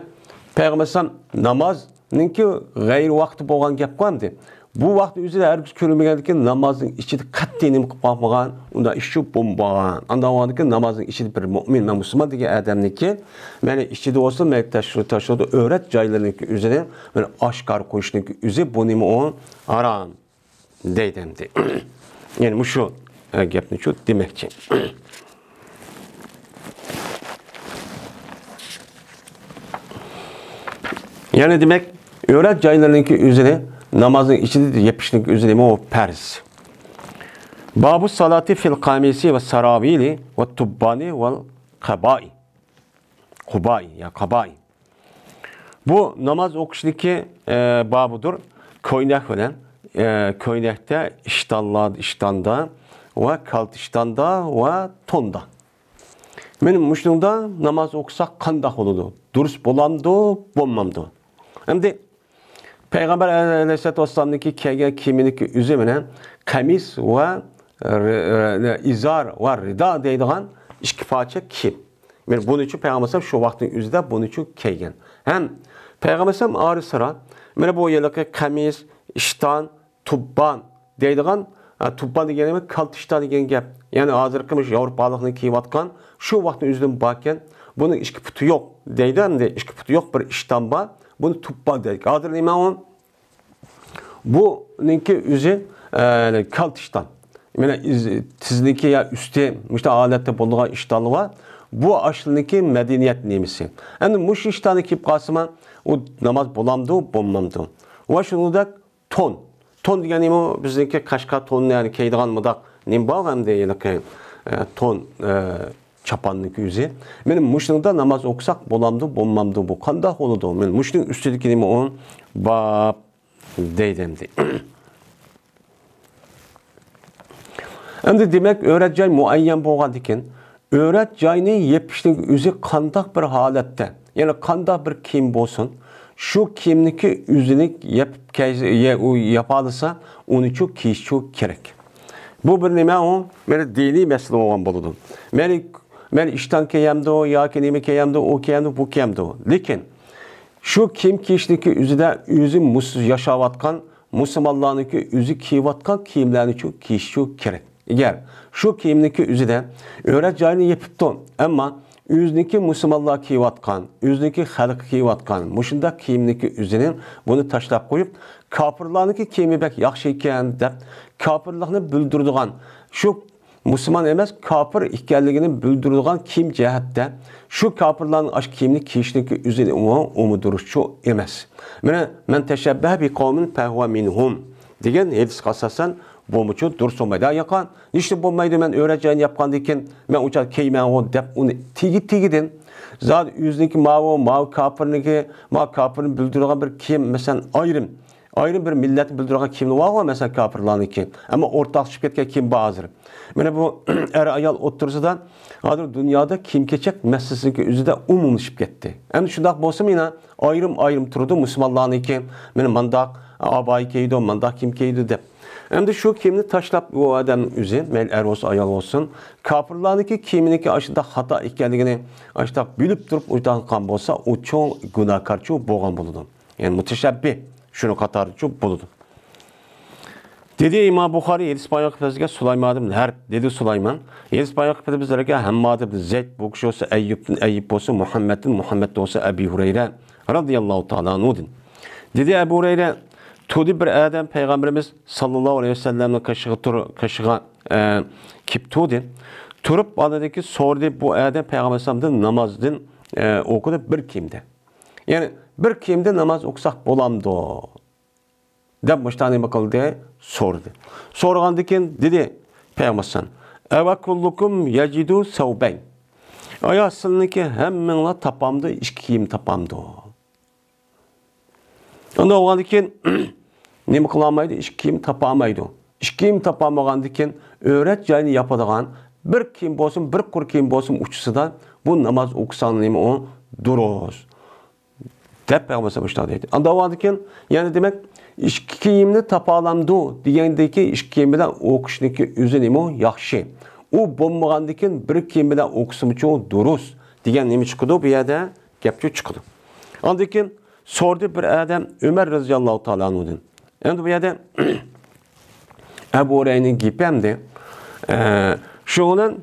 پەيغەمبەر ئەلەيھىسسالام نامازنىڭكى غەيرىي ۋاقتى بولغان گەپقۇ ئەمدى. بۇ ۋاقىتنىڭ ئۆزىدە ھەرگىز كۆرۈلمىگەندىكىن نامازنىڭ ئىچىدە قەتئىي نېمە قىلىپ باقمىغان، ئۇنداق ئىشچۇ بولمىغان. ئاندىن بولغاندىن كېيىن نامازنىڭ ئىچىدە بىر مۆمىن، مەن مۇسۇلمان دېگەن ئادەمنىڭكى، مانا ئىچىدە بولسۇن، مانا تاشلىدۇ، تاشلىدۇ، ئۆرەت جايلىرىنىڭكى ئۆزىنى مانا ئاشكارا قويۇشنىڭكى ئۆزى بۇ نېمە ئۇ؟ ھارام. دەيدۇ ئەمدى. يەنى مۇشۇ، ئە، گەپنى شۇ دېمەكچى. يەنى دېمەك، ئۆرەت جايلىرىنىڭكى ئۆزىنى نامازنىڭ ئىچىدە يېپىشنىڭ ئۆزى نېمە؟ ئۇ پەرز. بابۇ سالاتى فىل قامىسى ۋە ساراۋىلى ۋە تۇببانى ۋەل قابائى. قۇبائى يا قابائى. بۇ ناماز ئوقۇشنىكى، ئە، بابىدۇر. كۆينەك بىلەن، ئە، كۆينەكتە، ئىشتانلار، ئىشتاندا ۋە كالتە ئىشتاندا ۋە توندا. مانا مۇشۇنىڭدا ناماز ئوقۇساق قانداق بولىدۇ؟ دۇرۇس بولامدۇ، بولمامدۇ؟ ئەمدى پەيغەمبەر ئەلەيھىسسالاتۇ ۋەسسالامنىڭكى كىيگەن كىيىمىنىڭكى ئۆزى مانا قەمىس ۋە رى-، رى-، ئىزار ۋە رىدا دەيدىغان ئىككى پارچە كىيىم. مانا بۇنى ئۈچۈن پەيغەمبەر ئەلەيھىسسالام شۇ ۋاقىتنىڭ ئۆزىدە بۇنى ئۈچۈن كىيگەن. ھەم پەيغەمبەر ئەلەيھىسسالام ئارا سىرا مانا بۇ ھېلىقى قەمىس، ئىشتان، تۇببان دەيدىغان، ھە، تۇببان دېگەن نېمە؟ كالتە ئىشتان دېگەن گەپ. يەنى ھازىرقى مۇشۇ ياۋروپالىقنىڭ كىيىۋاتقان شۇ ۋاقىتنىڭ ئۆزىدىن باركەن. بۇنىڭ ئىككى پۇتى يوق دەيدۇ ئەمدى. ئىككى پۇتى يوق بىر ئىشتان بار. بۇنى تۇببان دەيدۇ. ھازىر نېمە ئۇ؟ بۇنىڭكى ئۆزى، ئە، كالتە ئىشتان. مانا ئىز-، تىزنىڭكى يا ئۈستى مۇشۇنداق ھالەتتە بولىدىغان ئىشتانلار بار. بۇ ئاشۇلارنىڭكى مەدەنىيەت نېمىسى. ئەمدى مۇشۇ ئىشتاننى كىيىپ قالسىمۇ، ئۇ ناماز بولامدۇ، بولمامدۇ؟ ۋە شۇنىڭدەك تون. تون دېگەن نېمە؟ بىزنىڭكى قەشقەر تونىنى يەنى كىيىدىغان مۇنداق نېمە بار ئەمدى ھېلىقى، ئە، تون، ئە، چاپاننىڭكى ئۆزى. مانا مۇشۇنىڭدا ناماز ئوقۇساق بولامدۇ، بولمامدۇ؟ بۇ قانداق بولىدۇ؟ مانا مۇشۇنىڭ ئۈستىدىكى نېمە ئۇ؟ باب دەيدۇ ئەمدى. ئەمدى دېمەك، ئۆرەت جاي مۇئەييەن بولغاندىكىن، ئۆرەت جاينى يېپىشنىڭ ئۆزى قانداق بىر ھالەتتە، يەنى قانداق بىر كىيىم بولسۇن، شۇ كىيىمنىكى ئۆزىنى يېپىپ كەي-، يە-، ئۇ ياپالىسا، ئۇنىچۇ كىيىشچۇ كېرەك. بۇ بىر نېمە ئۇ؟ مەيلى دىنىي مەسىلە بولغان بولىدۇ. مەيلى، مەيلى ئىشتان كىيەمدۇ ياكى نېمە كىيەمدۇ، ئۇ كىيەمدۇ، بۇ كىيەمدۇ. لېكىن شۇ كىيىم كىيىشنىڭكى ئۆزىدە ئۆزى مۇس-، ياشاۋاتقان مۇسۇلمانلارنىڭكى ئۆزى كىيىۋاتقان كىيىملەرنىچۇ كىيىشچۇ كېرەك. ئەگەر شۇ كىيىمنىڭكى ئۆزىدە ئۆرە جايىنى يېپىپتۇ، ئەمما ئۆزىنىڭكى مۇسۇلمانلار كىيىۋاتقان، ئۆزىنىڭكى خەلق كىيىۋاتقان مۇشۇنداق كىيىمنىڭكى ئۆزىنى بۇنى تاشلاپ قويۇپ، كاپىرلارنىڭكى كىيىمى بەك ياخشى ئىكەن دەپ، كاپىرلىقنى بىلدۈرىدىغان، شۇ مۇسۇلمان ئەمەس، كاپىر ئىكەنلىكىنى بىلدۈرىدىغان كىيىم جەھەتتە شۇ كاپىرلارنىڭ ئاشۇ كىيىمنى كىيىشنىڭكى ئۆزىنى ئۇمۇ، ئۇمۇ دۇرۇسچۇ ئەمەس. مانا، مەن تەشەببەھە بىقەۋمىن فەھۇۋە مىنھۇم دېگەن ھەدىسكە ئاساسەن، بۇمۇچۇ دۇرۇس بولمايدۇ. ھە، ياقا، نېمىشقا بولمايدۇ؟ مەن ئۆرە جايىنى ياپقاندىن كېيىن، مەن ئۇ چاغ كىيمەنغۇ دەپ ئۇنى تېگى-تېگىدىن، زادى ئۆزىنىڭكى ماۋۇ، ماۋۇ كاپىرنىڭكى، ماۋۇ كاپىرنى بىلدۈرىدىغان بىر كىيىم، مەسىلەن، ئايرىم ئايرىم بىر مىللەتنى بىلدۈرىدىغان كىيىملىرى بارغۇ، مەسىلەن، كاپىرلارنىڭكى. ئەمما ئورتاقلىشىپ كەتكەن كىيىم بار ھازىر. مانا بۇ ئەر-ئايال ئوتتۇرىسىدا ھازىر دۇنيادا كىيىم-كېچەك مەسىلىسىنىڭكى ئۆزىدە ئومۇملىشىپ كەتتى. ئەمدى شۇنداق بولسىمۇ يەنە ئايرىم-ئايرىم تۇرىدۇ مۇسۇلمانلارنىڭكى، مانا مانداق ئابايا كىيىدۇ، مانداق كىيىم كىيىدۇ دەپ. ئەمدى شۇ كىيىمنى تاشلاپ، ئۇ ئادەمنىڭ ئۆزى، مەيلى ئەر بولسۇن، ئايال بولسۇن، كاپىرلارنىڭكى كىيىمىنىڭكى ئاشۇنداق خاتا ئىكەنلىكىنى ئاشۇنداق بىلىپ تۇرۇپ ئۇنداق قىلغان بولسا، ئۇ چوڭ گۇناھكارچۇ بولغان بولىدۇ. يەنى مۇتەشەببىھ شۇنىڭ قاتارىچۇ بولىدۇ. دېدى ئىمام بۇخارىي، ھەدىس بايان قىلىپ بىزگە سۇلايمان ئىبن ھەرب، دېدى سۇلايمان. ھەدىس بايان قىلىپ بىزلەرگە ھەمماد ئىبن زەيد، بۇ كىشى بولسا ئەييۇبتىن، ئەييۇب بولسا مۇھەممەدتىن، مۇھەممەد بولسا ئەبى ھۇرەيرە رەزىياللاھۇ تائالا ئەنھۇدىن. دېدى ئەبۇ ھۇرەيرە، تۇردى بىر ئادەم پەيغەمبىرىمىز ساللاللاھۇ ئەلەيھى ۋەسەللەمنىڭ قېشىغا تۇر-، قېشىغا، ئە، كېلىپ تۇردى. تۇرۇپ، ئاندىن كېيىن سورىدى، بۇ ئادەم پەيغەمبەر ئەلەيھىسسالامدىن نامازدىن، ئە، ئوقۇدى بىر كىيىمدە. يەنى بىر كىيىمدە ناماز ئوقۇساق بولامدۇ؟ دەپ مۇشۇنداق نېمە قىلدى؟ سورىدى. سورىغاندىن كېيىن دېدى پەيغەمبەر ئەلەيھىسسالام، ئەۋەكۇللۇكۇم يەجىدۇ سەۋبەين. ئايا، سىلىنىڭكى ھەممىڭلار تاپامدۇ، ئىككى كىيىم تاپامدۇ؟ ئۇنداق بولغاندىن كېيىن نېمە قىلالمايدۇ؟ ئىككى كىيىم تاپالمايدۇ. ئىككى كىيىم تاپالمىغاندىن كېيىن ئۆرەت جاينى ياپىدىغان بىر كىيىم بولسۇن، بىر قۇر كىيىم بولسۇن ئۇچىسىدا بۇ ناماز ئوقۇساڭ نېمە ئۇ دۇرۇس. دەپ پەيغەمبەر ئەلەيھىسسالام مۇشۇنداق دەيدۇ. ئاندىن كېيىن يەنە دېمەك، ئىككى كىيىمنى تاپالامدۇ دېگەندىكى ئىككى كىيىم بىلەن ئوقۇشنىكى ئۆزى نېمە ياخشى. ئۇ بولمىغاندىن كېيىن بىر كىيىم بىلەن ئوقۇسىمۇچۇ دۇرۇس دېگەن نېمە چىقىدۇ بۇ يەردە؟ گەپچۇ چىقىدۇ. ئاندىن كېيىن سورىدى بىر ئادەم ئۆمەر رەزىياللاھۇ تائالا ئەنھۇدىن. ئەمدى بۇ يەردە ئەبۇ ھۇرەيرىنىڭ گېپى ئەمدى. ئە، شۇنىڭ بىلەن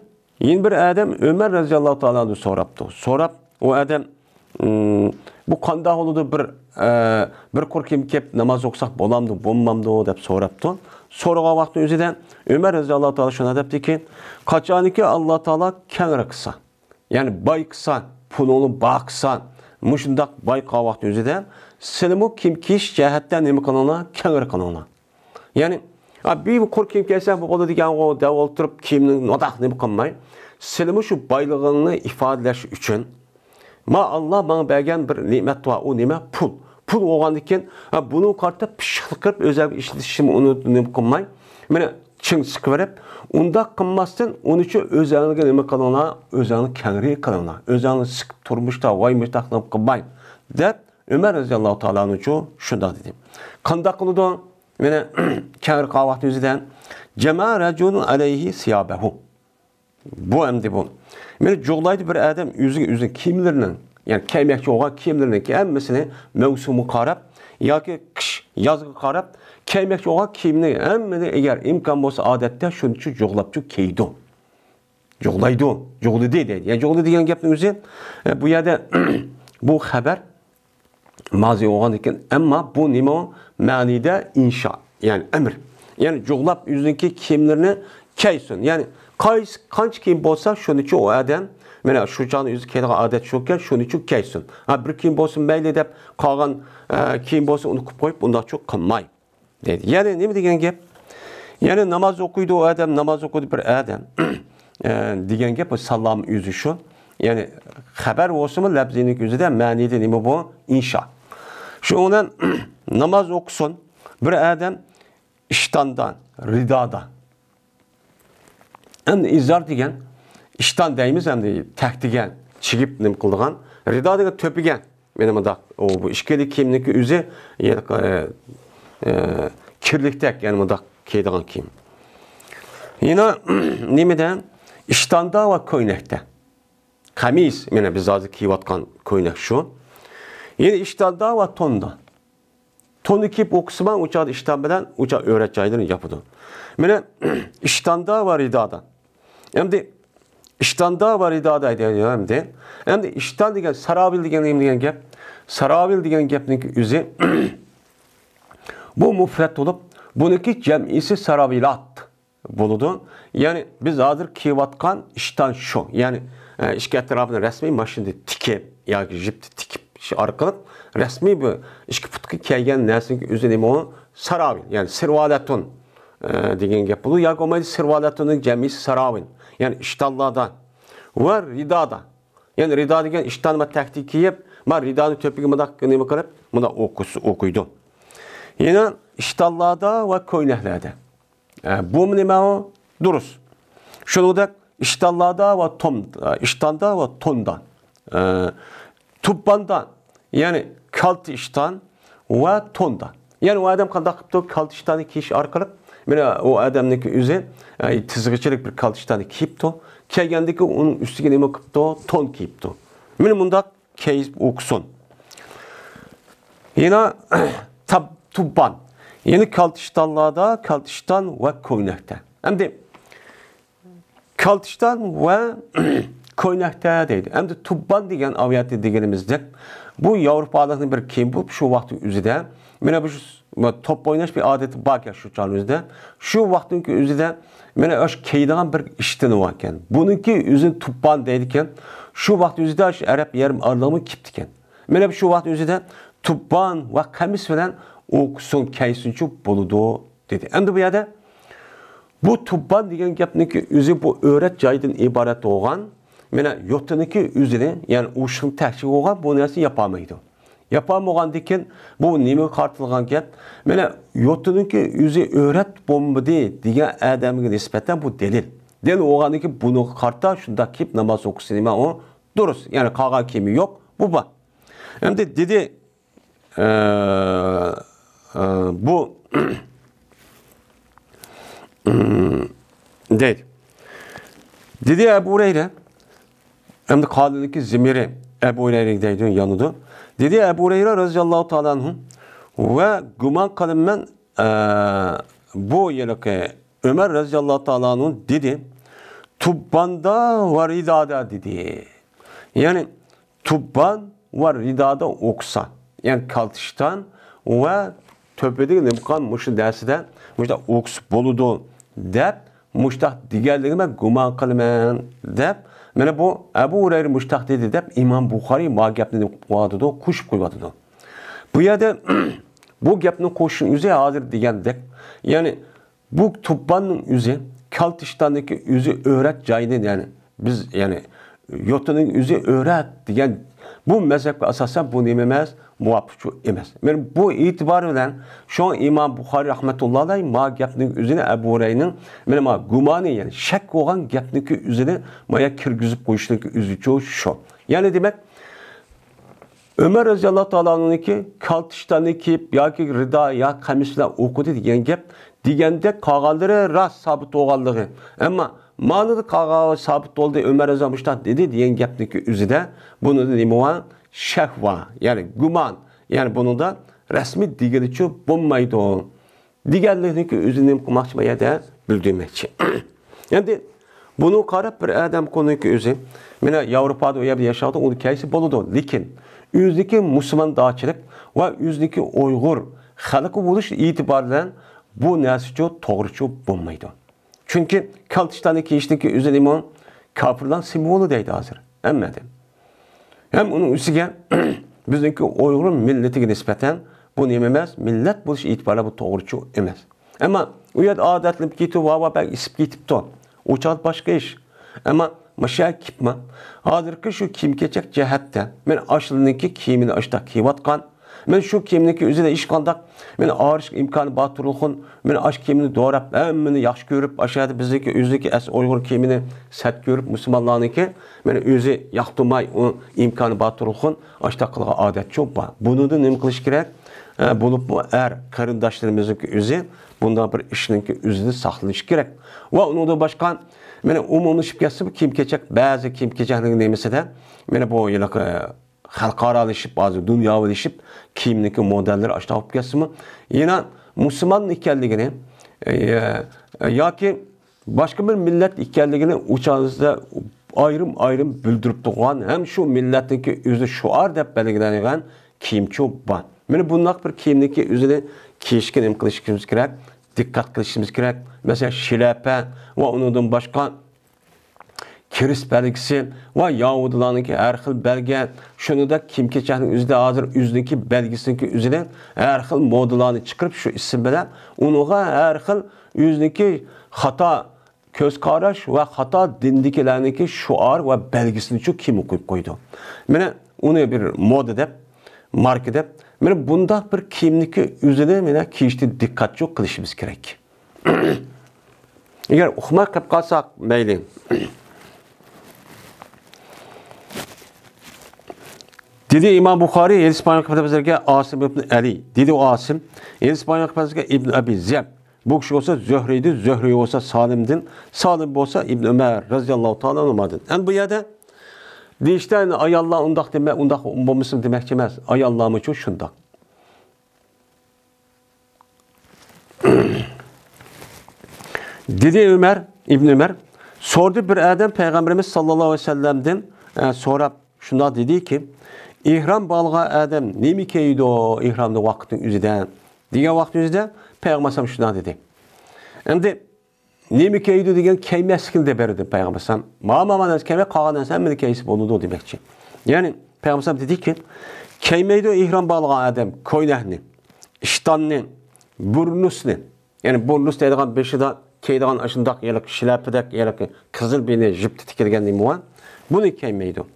يەنە بىر ئادەم ئۆمەر رەزىياللاھۇ تائالا ئەنھۇدىن سوراپتۇ. سوراپ، ئۇ ئادەم، ئىم، بۇ قانداق بولىدۇ؟ بىر، ئە، بىر قۇر كىيىم كىيىپ ناماز ئوقۇساق بولامدۇ، بولمامدۇ؟ دەپ سوراپتۇ. سورىغان ۋاقتى ئۆزىدە ئۆمەر رەزىياللاھۇ تائالا شۇنداق دەپتىكى، قاچانكى ئاللا تائالا كەڭرى قىلسا، يەنى باي قىلسا، پۇلۇڭنى بار قىلسا، مۇشۇنداق باي قىلغان ۋاقتى ئۆزىدە سىلىمۇ كىيىم كىيىش جەھەتتە نېمە قىلىڭلار؟ كەڭرى قىلىڭلار. يەنى، ئا، بىر قۇر كىيىم كىيسەڭ بولىدىكەنغۇ دەۋ ئولتۇرۇپ، كىيىمنى مۇنداق نېمە قىلماي، سىلىمۇ شۇ بايلىقىڭنى ئىپادىلەش ئۈچۈن، ما، ئاللا ماڭا بەرگەن بىر نېمەت بار، ئۇ نېمە؟ پۇل. پۇل بولغاندىكىن، ھە، بۇنىڭغا قارىتا پىششىقلىق قىلىپ، ئۆزۈڭگە ئىشلىتىشنى ئۇنى نېمە قىلماي، مانا، چىڭ سىقىۋېرىپ، ئۇنداق قىلماستىن، ئۇنىچۇ ئۆزۈڭگە نېمە قىلىڭلار؟ ئۆزۈڭنى كەڭرى قىلىڭلار. ئۆزۈڭنى سىقىپ تۇرمۇشتا ۋاي مۇشتاق نېمە قىلماي، دەپ، ئۆمەر رەزىياللاھۇ تائالا ئەنھۇچۇ شۇنداق دېدى. قانداق قىلىدۇ؟ مانا، كەڭرى قىلغان ۋاقتى ئۆزىدە، جەمە رەجۇلۇن ئەلەيھى سىيابەھۇ. بۇ ئەمدى بۇ. مانا جۇغلايدۇ بىر ئادەم ئۆزىگە ئۆزىنىڭ كىيىملىرىنىڭ، يەنى كىيمەكچى بولغان كىيىملىرىنىڭ ھەممىسىنى مەۋسۇمىغا قاراپ ياكى قىش، يازغا قاراپ كىيمەكچى بولغان كىيىمنى ھەممىنى ئەگەر ئىمكان بولسا ئادەتتە شۇنچە جۇغلاپچۇ كىيىدۇ. جۇغلايدۇ، جۇغلىدى دەيدۇ. يەنى جۇغلىدى دېگەن گەپنىڭ ئۆزى، ئە، بۇ يەردە بۇ خەۋەر مازى بولغاندىكىن، ئەمما بۇ نېمە؟ مەنىدە ئىنشا، يەنى ئەمر. يەنى جۇغلاپ ئۆزىنىڭكى كىيىملىرىنى كىيسۇن. يەنى قايسى، قانچە كىيىم بولسا، شۇنىچە ئۇ ئادەم، مانا شۇ چاغدا ئۆزى كىيىدىغان ئادەت شۇكەن، شۇنىچە كىيسۇن. ھە، بىر كىيىم بولسۇن مەيلى دەپ، قالغان، ئە، كىيىم بولسا ئۇنى قىلىپ قويۇپ، ئۇنداقچۇ قىلماي. دەيدۇ. يەنى نېمە دېگەن گەپ؟ يەنى ناماز ئوقۇيدۇ ئۇ ئادەم، ناماز ئوقۇيدۇ بىر ئادەم. ئە، دېگەن گەپ، بۇ سالام ئۆزى شۇ. يەنى خەۋەر بولسىمۇ لەپزىنىڭ ئۆزىدە مەنىدە نېمە بۇ؟ ئىنشا. شۇنىڭ بىلەن ناماز ئوقۇسۇن بىر ئادەم ئىشتاندا، رىدادا. ئەمدى ئىزار دېگەن، ئىشتان دەيمىز، ئەمدى تەكتىگە چىگىپ نېمە قىلىدىغان. رىدا دېگەن تۆپىگە. مانا مۇنداق، ئۇ بۇ ئىچكىرى كىيىمنىڭكى ئۆزى، يەنى، ئە، ئە، كىرلىكتەك، يەنى مۇنداق كىيىدىغان كىيىم. يەنە نېمىدە؟ ئىشتاندا ۋە كۆينەكتە. قەمىس، مانا بىز ھازىر كىيىۋاتقان كۆينەك شۇ. يەنە ئىشتاندا ۋە توندا. توننى كىيىپ ئوقۇسىمۇ، ئۇ چاغدا ئىشتان بىلەن ئۇ چاغ ئۆرەت جايلىرىنى ياپىدۇ. مانا، ئىشتاندا ۋە رىدادا. ئەمدى ئىشتاندا ۋە رىدادا دەيدۇ ئەمدى. ئەمدى ئىشتان دېگەن، ساراۋىل دېگەن نېمە دېگەن گەپ؟ ساراۋىل دېگەن گەپنىڭ ئۆزى بۇ مۇفرەت بولۇپ، بۇنىڭكى جەمئىسى ساراۋىلات بولىدۇ. يەنى بىز ھازىر كىيىۋاتقان ئىشتان شۇ. يەنى، ئە، ئىچكى ئەتراپىنى رەسمىي ماشىنىدا تىكىپ ياكى جىپتا تىكىپ شۇ ئارقىلىق رەسمىي بۇ ئىككى پۇتقا كىيگەن نەرسىنىڭ ئۆزى نېمە ئۇ؟ ساراۋىل، يەنى سىرۋالەتۇن، ئە، دېگەن گەپ بولىدۇ. ياكى بولمايدۇ سىرۋالەتۇننىڭ جەمئىسى ساراۋىل. يەنى ئىشتانلاردا ۋە رىدادا. يەنى رىدا دېگەن ئىشتان ۋە تەكتى كىيىپ، ما رىدانى تۆپىگە مۇنداق نېمە قىلىپ، مۇنداق ئوقۇس-، ئوقۇيدۇ. يەنە ئىشتانلاردا ۋە كۆينەكلەردە. ئە، بۇمۇ نېمە ئۇ؟ دۇرۇس. شۇنىڭدەك ئىشتانلاردا ۋە توم-، ئە، ئىشتاندا ۋە توندا. ئە، تۇبباندا، يەنى كالتە ئىشتان ۋە توندا. يەنى ئۇ ئادەم قانداق قىپتۇ؟ كالتە ئىشتاننى كىيىش ئارقىلىق، مانا ئۇ ئادەمنىڭكى ئۆزى، ئە، تىزغىچىلىك بىر كالتە ئىشتاننى كىيىپتۇ. كىيگەندىكى ئۇنىڭ ئۈستىگە نېمە قىپتۇ؟ تون كىيىپتۇ. مانا مۇنداق كىيىپ ئوقۇسۇن. يەنە تاب-، تۇببان. يەنى كالتە ئىشتانلاردا، كالتە ئىشتان ۋە كۆينەكتە. ئەمدى كالتە ئىشتان ۋە كۆينەكتە دەيدۇ. ئەمدى تۇببان دېگەن ئاۋياتى دېگىنىمىزدەك، بۇ ياۋروپالىقنىڭ بىر كىيىمى بولۇپ، شۇ ۋاقىتنىڭ ئۆزىدە، مانا بۇ ش-، توپ ئويناش بىر ئادىتى باركەن شۇ چاغنىڭ ئۆزىدە. شۇ ۋاقىتنىڭكى ئۆزىدە، مانا ئاشۇ كىيىدىغان بىر ئىشتىنى باركەن. بۇنىڭكى ئۆزىنى تۇببان دەيدىكەن. شۇ ۋاقىتنىڭ ئۆزىدە شۇ ئەرەب يېرىم ئارىلىقمۇ كىيىپتىكەن. مانا شۇ ۋاقىتنىڭ ئۆزىدە تۇببان ۋە قەمىس بىلەن ئوقۇسۇن، كىيسۇنچۇ بولىدۇ، دېدى. ئەمدى بۇ يەردە بۇ تۇببان دېگەن گەپنىڭكى ئۆزى بۇ ئۆرەت جايدىن ئىبارەت بولغان، مانا يوتىنىڭكى ئۆزىنى، يەنى ئوشۇقنى تەكشى بولغان بۇ نەرسىنى ياپالمايدۇ. ياپالمىغاندىكىن بۇ نېمىگە قارىتىلغان گەپ؟ مانا يوتىنىڭكى ئۆزى ئۆرەت بولمىدى دېگەن ئادەمگە نىسبەتەن بۇ دەلىل. دەل بولغاندىكىن بۇنىڭغا قارىتا شۇنداق كىيىپ ناماز ئوقۇسا نېمە ئۇ؟ دۇرۇس. يەنى قالغان كىيىمى يوق، بۇ بار. ئەمدى دېدى، ئە، ئە، بۇ، دەيدۇ. دېدى ئەبۇ ھۇرەيرە، ئەمدى قالىدىكى زىمىرى ئەبۇ ھۇرەيرە دەيدۇ، يانىدۇ. دېدى ئەبۇ ھۇرەيرە رەزىياللاھۇ تائالا ئەنھۇ، ۋە گۇمان قىلىمەن، ئە، بۇ ھېلىقى ئۆمەر رەزىياللاھۇ تائالا ئەنھۇ دېدى، تۇبباندا ۋە رىدادا دېدى. يەنى تۇببان ۋە رىدادا ئوقۇسا، يەنى كالتە ئىشتان ۋە تۆپىدىكى نېمە قىلغان مۇشۇ نەرسىدە، مۇشۇنداق ئوقۇسا بولىدۇ دەپ، مۇشۇنداق دېگەنلىكىنى مەن گۇمان قىلىمەن دەپ، مانا بۇ ئەبۇ ھۇرەيرە مۇشۇنداق دېدى دەپ، ئىمام بۇخارىي ما گەپنى نېمە قىلىۋاتىدۇ؟ قوشۇپ قويۇۋاتىدۇ. بۇ يەردە بۇ گەپنى قوشۇشنىڭ ئۆزى ھازىر دېگەندەك، يەنى بۇ تۇبباننىڭ ئۆزى، كالتە ئىشتاندىكى ئۆزى ئۆرەت جايىنى، يەنى بىز، يەنى يوتىنىڭ ئۆزى ئۆرەت دېگەن بۇ مەزھەپكە ئاساسەن بۇ نېمە ئەمەس؟ مۇۋاپىقچۇ ئەمەس. مانا بۇ ئېتىبار بىلەن شۇڭا ئىمام بۇخارىي رەھمەتۇللاھى ئەلەيھ ما گەپنىڭ ئۆزىنى ئەبۇ ھۇرەيرىنىڭ مانا ما گۇمانى، يەنى شەك بولغان گەپنىڭكى ئۆزىنى مايا كىرگۈزۈپ قويۇشنىڭكى ئۆزىچۇ شۇ. يەنى دېمەك، ئۆمەر رەزىياللاھۇ تائالا ئەنھۇنىڭكى كالتە ئىشتاننى كىيىپ ياكى رىدا يا قەمىس بىلەن ئوقۇدى دېگەن گەپ دېگەندەك قالغانلىرى راست سابىت بولغانلىقى. ئەمما مانىدا قالغان سابىت بولدى، ئۆمەر رەزىياللاھۇ مۇشۇنداق دېدى دېگەن گەپنىڭكى ئۆزىدە بۇنىڭدا نېمە بار؟ شەك بار، يەنى گۇمان، يەنى بۇنىڭدا رەسمىي دېگىنىچۇ بولمايدۇ. دېگەنلىكنىكى ئۆزىنى نېمە قىلماقچى، بۇ يەردە بىلدۈرمەكچى. ئەمدى بۇنى قاراپ بىر ئادەم كونىكى ئۆزى، مانا ياۋروپادا ئۇ يەردە ياشاۋاتىدۇ، ئۇنى كىيسە بولىدۇ. لېكىن ئۆزىنىڭكى مۇسۇلماندارچىلىق ۋە ئۆزىنىڭكى ئۇيغۇر خەلقى بولۇش ئېتىبارى بىلەن بۇ نەرسىچۇ توغرىچۇ بولمايدۇ. چۈنكى كالتە ئىشتاننى كىيىشنىڭكى ئۆزى نېمە؟ كاپىرلارنىڭ سىمۋولى دەيدۇ ھازىر ھەممە ئادەم. ھەم ئۇنىڭ ئۈستىگە بىزنىڭكى ئۇيغۇر مىللىتىگە نىسبەتەن بۇ نېمە ئەمەس؟ مىللەت بولۇش ئېتىبارى بۇ توغرىچۇ ئەمەس. ئەمما ئۇ يەردە ئادەتلىنىپ كېتىپ، ۋا، ۋا، بەك ئېسىپ كېتىپتۇ. ئۇ چاغ باشقا ئىش. ئەمما مۇشۇ يەرگە كېلىپمۇ، ھازىرقى شۇ كىيىم-كېچەك جەھەتتە مەن ئاشۇلارنىڭكى كىيىمىنى ئاشۇنداق كىيىۋاتقان، مەن شۇ كىيىمنىڭكى ئۆزىدە ھېچقانداق، مەن ئايرىش ئىمكانى بار تۇرۇلغۇن، مەن ئاش كىيىمنى دوراپ، ھەممىنى ياخشى كۆرۈپ، ئاشۇ يەردە بىزنىڭكى ئۆزىدىكى ئەس-، ئۇيغۇر كىيىمىنى سەت كۆرۈپ، مۇسۇلمانلارنىڭكى مەن ئۆزى ياقتۇرماي، ئۇ ئىمكانى بار تۇرۇلغۇن، ئاشۇنداق قىلغان ئادەت چوق بار. بۇنىڭدىن نېمە قىلىش كېرەك؟ ئە، بولۇپمۇ ئەر قېرىنداشلىرىمىزنىڭكى ئۆزى بۇنداق بىر ئىشنىڭكى ئۆزىدىن ساقلىنىش كېرەك. ۋە ئۇنىڭدىن باشقا، مانا ئومۇملىشىپ كەتسە، بۇ كىيىم-كېچەك، بەزى كىيىم-كېچەكنىڭ نېمىسىدە، مانا بۇ ھېلىقى خەلقئارالىشىپ، ھازىر دۇنياۋىلىشىپ، كىيىمنىڭكى مودېللىرى ئاشۇنداق بولۇپ كەتسىمۇ، يەنە مۇسۇلمان ئىكەنلىكىنى، ئە، ياكى باشقا بىر مىللەت ئىكەنلىكىنى ئۇ چاغدا ئايرىم-ئايرىم بىلدۈرۈپ تۇرغان ھەم شۇ مىللەتنىڭكى ئۆزى شوئار دەپ بەلگىلەنگەن كىيىمچۇ بار. مانا بۇنداق بىر كىيىمنىڭكى ئۆزىنى كىيىشكە نېمە قىلىشىمىز كېرەك؟ دىققەت قىلىشىمىز كېرەك. مەسىلەن، شىلەپە ۋە ئۇنىڭدىن باشقا كىرىست بەلگىسى ۋە ياھۇدىيلارنىڭكى ھەر خىل بەلگە، شۇنىڭدەك كىيىم-كېچەكنىڭ ئۆزىدە ھازىر ئۆزىنىڭكى بەلگىسىنىڭكى ئۆزىدە ھەر خىل مودېللارنى چىقىرىپ، شۇ ئىسىم بىلەن ئۇنىڭغا ھەر خىل ئۆزىنىڭكى خاتا كۆز قاراش ۋە خاتا دىندىكىلەرنىڭكى شوئار ۋە بەلگىسىنىچۇ كىيىم قويۇپ قويىدۇ. مانا ئۇنى بىر مودا دەپ، ماركا دەپ، مانا بۇنداق بىر كىيىمنىڭكى ئۆزىنى مانا كىيىشتە دىققەتچۇ قىلىشىمىز كېرەك. ئەگەر ئۇقماي قېلىپ قالساق، مەيلى. دېدى ئىمام بۇخارى، ھەدىس بايان قىلىپ بىزگە ئاسىم ئىبن ئەلى. دېدى ئۇ ئاسىم، ھەدىس بايان قىلىپ بىزگە ئىبن ئەبى زىياد. بۇ كىشى بولسا زۆھرىدىن، زۆھرى بولسا سالىمدىن، سالىم بولسا ئىبن ئۆمەر رەزىياللاھۇ تائالا ئەنھۇمادىن. ئەمدى بۇ يەردە دېيىشتە، ئاياللار ئۇنداق دېمە، ئۇنداق بولمىسۇن دېمەكچى ئەمەس. ئاياللارمۇچۇ شۇنداق. دېدى ئۆمەر، ئىبن ئۆمەر، سورىدى بىر ئادەم پەيغەمبىرىمىز ساللاللاھۇ ئەلەيھى ۋەسەللەمدىن، ئە، سوراپ، شۇنداق دېدىكى، ئېھرام باغلىغان ئادەم نېمە كىيىدۇ ئېھرامدا ۋاقىتنىڭ ئۆزىدە؟ دېگەن ۋاقىتنىڭ ئۆزىدە پەيغەمبەر ئەلەيھىسسالام شۇنداق دېدى. ئەمدى نېمە كىيىدۇ دېگەن كىيمەسلىكنى دەپ بەردى پەيغەمبەر ئەلەيھىسسالام. مانا، مانا نەرسە كىيمەي، قالغان نەرسە ھەممىنى كىيسە بولىدۇ دېمەكچى. يەنى پەيغەمبەر ئەلەيھىسسالام دېدىكى، كىيمەيدۇ ئېھرام باغلىغان ئادەم كوينەكنى، ئىشتاننى، بۇرنۇسنى، يەنى بۇرنۇس دەيدىغان بېشىدا كىيىدىغان ئاشۇنداق ھېلىقى شىلەپىدەك، ھېلىقى قىزىل بىنى جىپتە تىكىلگەن نېمە بار؟ بۇنى كىيمەيدۇ.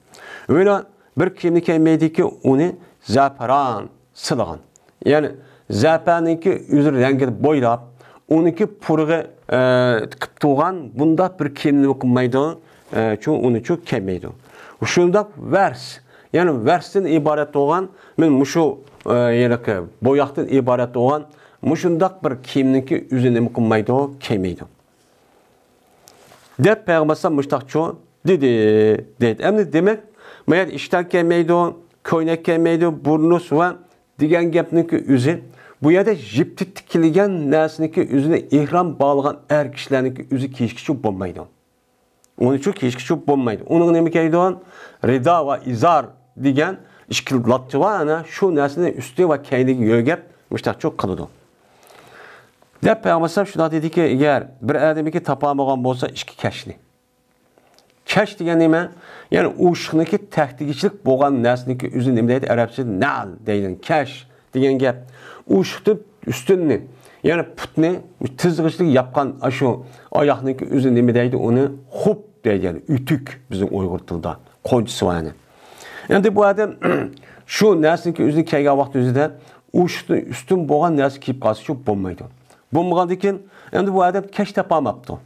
ۋە بىر كىيىمنى كىيمەيدىكى، ئۇنى زەپىران سىلىغان. يەنى زەپەرنىڭكى ئۆز رەڭگىنى بوياپ، ئۇنىڭكى پۇرىقى، ئە، قىپ تۇرغان بۇنداق بىر كىيىمنى قىلمايدۇ. ئە، چۈنكى ئۇنىچۇ كىيمەيدۇ. شۇنداق ۋەرس، يەنى ۋەرستىن ئىبارەت بولغان، مەن مۇشۇ، ئە، ھېلىقى بوياقتىن ئىبارەت بولغان مۇشۇنداق بىر كىيىمنىڭكى ئۆزى نېمە قىلمايدۇ، كىيمەيدۇ. دەپ پەيغەمبەر ئەلەيھىسسالام مۇشتاقچۇ دېدى، دەيدۇ. ئەمدى دېمەك، ما يەردە ئىشتان كىيمەيدۇ، كوينەك كىيمەيدۇ، بۇرنۇس ۋە دېگەن گەپنىڭكى ئۆزى، بۇ يەردە يىپتە تىكىلگەن نەرسىنىڭكى ئۆزىنى ئېھرام باغلىغان ئەر كىشىلەرنىڭكى ئۆزى كىيىشكىچۇ بولمايدۇ. ئۇنىچۇ كىيىشكىچۇ بولمايدۇ. ئۇنىڭغا نېمە كىيىدۇ؟ رىدا ۋە ئىزار دېگەن ئىككى لاتا بار، ئەنە شۇ نەرسىنى ئۈستى ۋە كەينىگە يۆگەپ مۇشتاقچۇ قىلىدۇ. دەپ پەيغەمبەر ئەلەيھىسسالام شۇنداق دېدىكى، ئەگەر بىر ئادەمگە تاپالمىغان بولسا ئىككى كەشنى. كەش دېگەن نېمە؟ يەنى ئوشۇقنىڭكى تەكتىگىچىلىك بولغان نەرسىنىڭكى ئۆزىنى نېمە دەيدۇ؟ ئەرەبچىدە نەل دەيدۇ. كەش دېگەن گەپ. ئوشۇقتىن ئۈستۈننى، يەنى پۇتنى تىزغىچىلىك ياپقان ئاشۇ ئاياقنىڭكى ئۆزىنى نېمە دەيدۇ؟ ئۇنى خۇپ دەيدۇ، يەنى ئۆتۈك بىزنىڭ ئۇيغۇر تىلىدا. قونچىسى بار يەنى. ئەمدى بۇ ئادەم شۇ نەرسىنىڭكى ئۆزىنى كىيگەن ۋاقتى ئۆزىدە ئوشۇقتىن ئۈستۈن بولغان نەرسە كىيىپ قالسىچۇ بولمايدۇ. بولمىغاندىكىن، ئەمدى بۇ ئادەم كەش تاپالماپتۇ.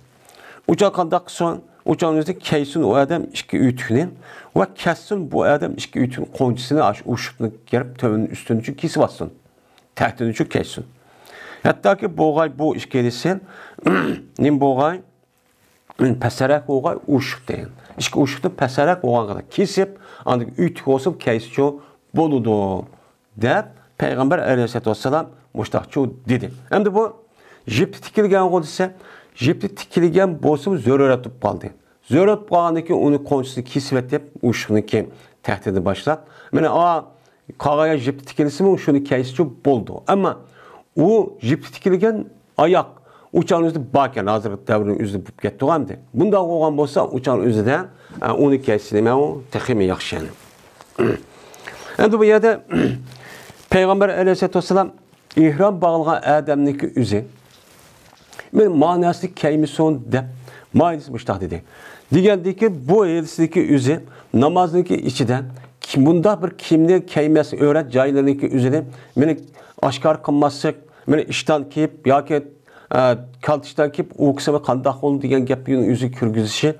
ئۇچان قانداق قىلسۇن؟ ئۇچان ئۆزى كەيسۇن ئۇ ئادەم ئىككى ئۆتۈكنى ۋە كەسسۇن بۇ ئادەم ئىككى ئۆتۈكنى قونچىسىنى ئاشۇ ئوشۇقنى كىرىپ تۆۋىنى ئۈستۈنىچۇ كېسىۋاتسۇن. تەكتىنىچۇ كەيسۇن. ھەتتاكى بولغاي بۇ ئىككىلىسى نېمە بولغاي؟ پەسرەك بولغاي ئوشۇق دېگەن. ئىككى ئوشۇقنى پەسرەك بولغانغا كېسىپ، ئاندىن ئۆتۈك بولسۇن كەيسىچۇ بولىدۇ. دەپ پەيغەمبەر ئەلەيھىسسالاتۇ ۋەسسالام مۇشتاقچۇ دېدى. ئەمدى بۇ يىپتە تىكىلگەنغۇ دېسە، يىپتە تىكىلگەن بولسىمۇ زۆرۈرەت بولۇپ قالدى. زۆرۈرەت بولۇپ قالغاندىن كېيىن ئۇنى قونچىسىنى كېسىۋېتىپ، ئوشۇقنىڭكى تەكتىدىن باشلاپ، مانا، ئا، قالغان يىپتە تىكىلسىمۇ شۇنى كىيسىچۇ بولىدۇ. ئەمما ئۇ يىپتە تىكىلگەن ئاياق ئۇچان ئۆزىدە باركەن، ھازىرقى دەۋرنىڭ ئۆزىدە بولۇپ كەتتىغۇ ئەمدى. بۇنداق بولغان بولسا، ئۇچان ئۆزىدە، ئە، ئۇنى كىيسە نېمە ئۇ؟ تېخىمۇ ياخشى يەنى. ئەمدى بۇ يەردە پەيغەمبەر ئەلەيھىسسالاتۇ ۋەسسالام ئېھرام باغلىغان ئادەمنىڭكى ئۆزى، مەن ماناسىنى كىيمىسۇن دەپ، ماينىسى مۇشتاق دېدى. دېگەندىكى بۇ ھېلىسىدىكى ئۆزى نامازنىڭكى ئىچىدە بۇنداق بىر كىيىمنى كىيمەس، ئۆرەت جايلىرىنىڭكى ئۆزىنى مېنى ئاشكارا قىلماسلىق، مېنى ئىشتان كىيىپ ياكى، ئە، كالتىشتان كىيىپ ئۇ كىشى قانداق بولدى دېگەن گەپنىڭ ئۆزى كىرگۈزۈشى.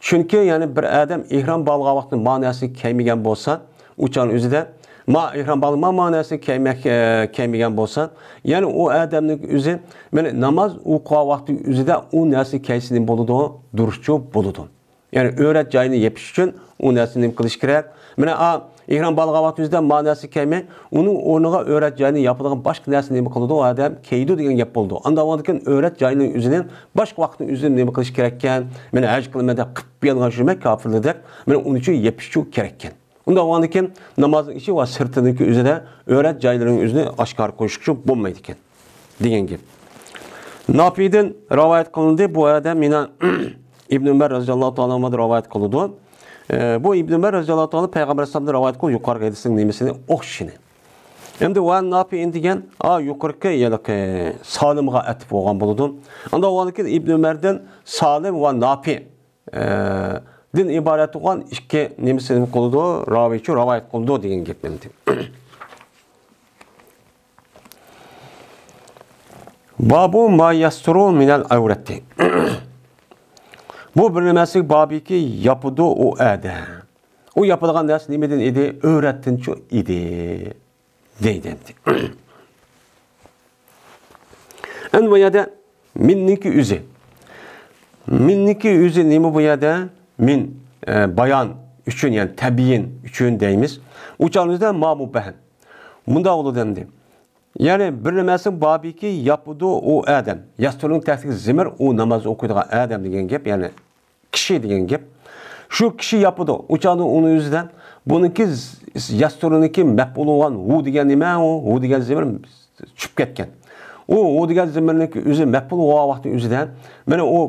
چۈنكى، يەنى بىر ئادەم ئېھرام باغلىغان ۋاقتىدا ما نەرسىنى كىيمىگەن بولسا، ئۇ چاغنىڭ ئۆزىدە ما ئېھرام باغلىما ما نەرسىنى كىيمەك، ئە، كىيمىگەن بولسا، يەنى ئۇ ئادەمنىڭ ئۆزى مېنى ناماز ئوقۇغان ۋاقتى ئۆزىدە ئۇ نەرسىنى كىيسە نېمە بولىدۇ؟ دۇرۇسچۇ بولىدۇ. يەنى ئۆرەت جايىنى يېپىش ئۈچۈن ئۇ نەرسىنى نېمە قىلىش كېرەك؟ مانا، ئا، ئېھرام باغلىغان ۋاقتىمىزدا ما نەرسە كىيمەي، ئۇنىڭ ئورنىغا ئۆرەت جايىنى ياپىدىغان باشقا نەرسە نېمە قىلىدۇ؟ ئۇ ئادەم كىيىدۇ دېگەن گەپ بولىدۇ. ئاندىن ئاندىن كېيىن ئۆرەت جاينىڭ ئۆزىنى باشقا ۋاقىتنىڭ ئۆزىدە نېمە قىلىش كېرەككەن؟ مانا ھەج قىلىمەن دەپ قىپيالىڭاچ يۈرمەي، كاپىرلاردەك، مانا ئۇنى شۇ يېپىش كېرەككەن. ئۇنداق بولغاندىن كېيىن نامازنىڭ ئىچى ۋە سىرتىنىڭكى ئۆزىدە ئۆرەت جايلىرىنىڭ ئۆزىنى ئاشكارا قويۇش بولمايدىكەن. دېگەن گەپ. ناپىدىن رىۋايەت قىلىندى. بۇ ئادەم يەنە ئىبن ئۆمەر رەزىياللاھۇ تائالا ئەنھۇدىن رىۋايەت قىلىدۇ. ئە، بۇ ئىبن ئۆمەر رەزىياللاھۇ تائالا پەيغەمبەر ئەلەيھىسسالامدىن رىۋايەت قىلغان يۇقىرىقى ھەدىسنىڭ نېمىسىنى ئوخشىشىنى. ئەمدى ۋە ناپىئىن دېگەن، ئا، يۇقىرىقى، يەنى سالىمغا ئەتىپ بولغان بولىدۇ. ئاندىن ئۇنىڭدىن كېيىن ئىبن ئۆمەردىن سالىم ۋە ناپىئ، ئە، دىن ئىبارەت بولغان ئىككى نېمىسى نېمە قىلىدۇ؟ راۋىچۇ رىۋايەت قىلىدۇ دېگەن گەپ ئەمدى. بابۇ ما يەستۇرۇ مىنەل ئەۋرەتى. بۇ بىر نېمىسى بابىكى ياپىدۇ ئۇ ئادەم. ئۇ ياپىدىغان نەرسە نېمىدىن ئىدى؟ ئۆرەتتىنچۇ ئىدى. دەيدۇ ئەمدى. ئەمدى بۇ يەردە مىننىڭكى ئۆزى. مىننىڭكى ئۆزى نېمە بۇ يەردە؟ مىن، ئە، بايان ئۈچۈن، يەنى تەبيىن ئۈچۈن دەيمىز. ئۇ چاغىمىزدا ما مۇبھەم. مۇنداق بولىدۇ ئەمدى. يەنى بىر نېمىسى بابىكى ياپىدۇ ئۇ ئادەم. يەستۇرنىڭ تەھتىگە زىمىر ئۇ ناماز ئوقۇيدىغان ئادەم دېگەن گەپ، يەنى كىشى دېگەن گەپ. شۇ كىشى ياپىدۇ. ئۇ چاغدا ئۇنىڭ ئۆزىدە بۇنىڭكى ز-، يەستۇرنىڭكى مەپئۇل بولغان ھۇ دېگەن نېمە ئۇ؟ ھۇ دېگەن زىمىر چۈشۈپ كەتكەن. ئۇ ھۇ دېگەن زىمىرنىڭكى ئۆزى مەپئۇل بولغان ۋاقتى ئۆزىدە، مانا ئۇ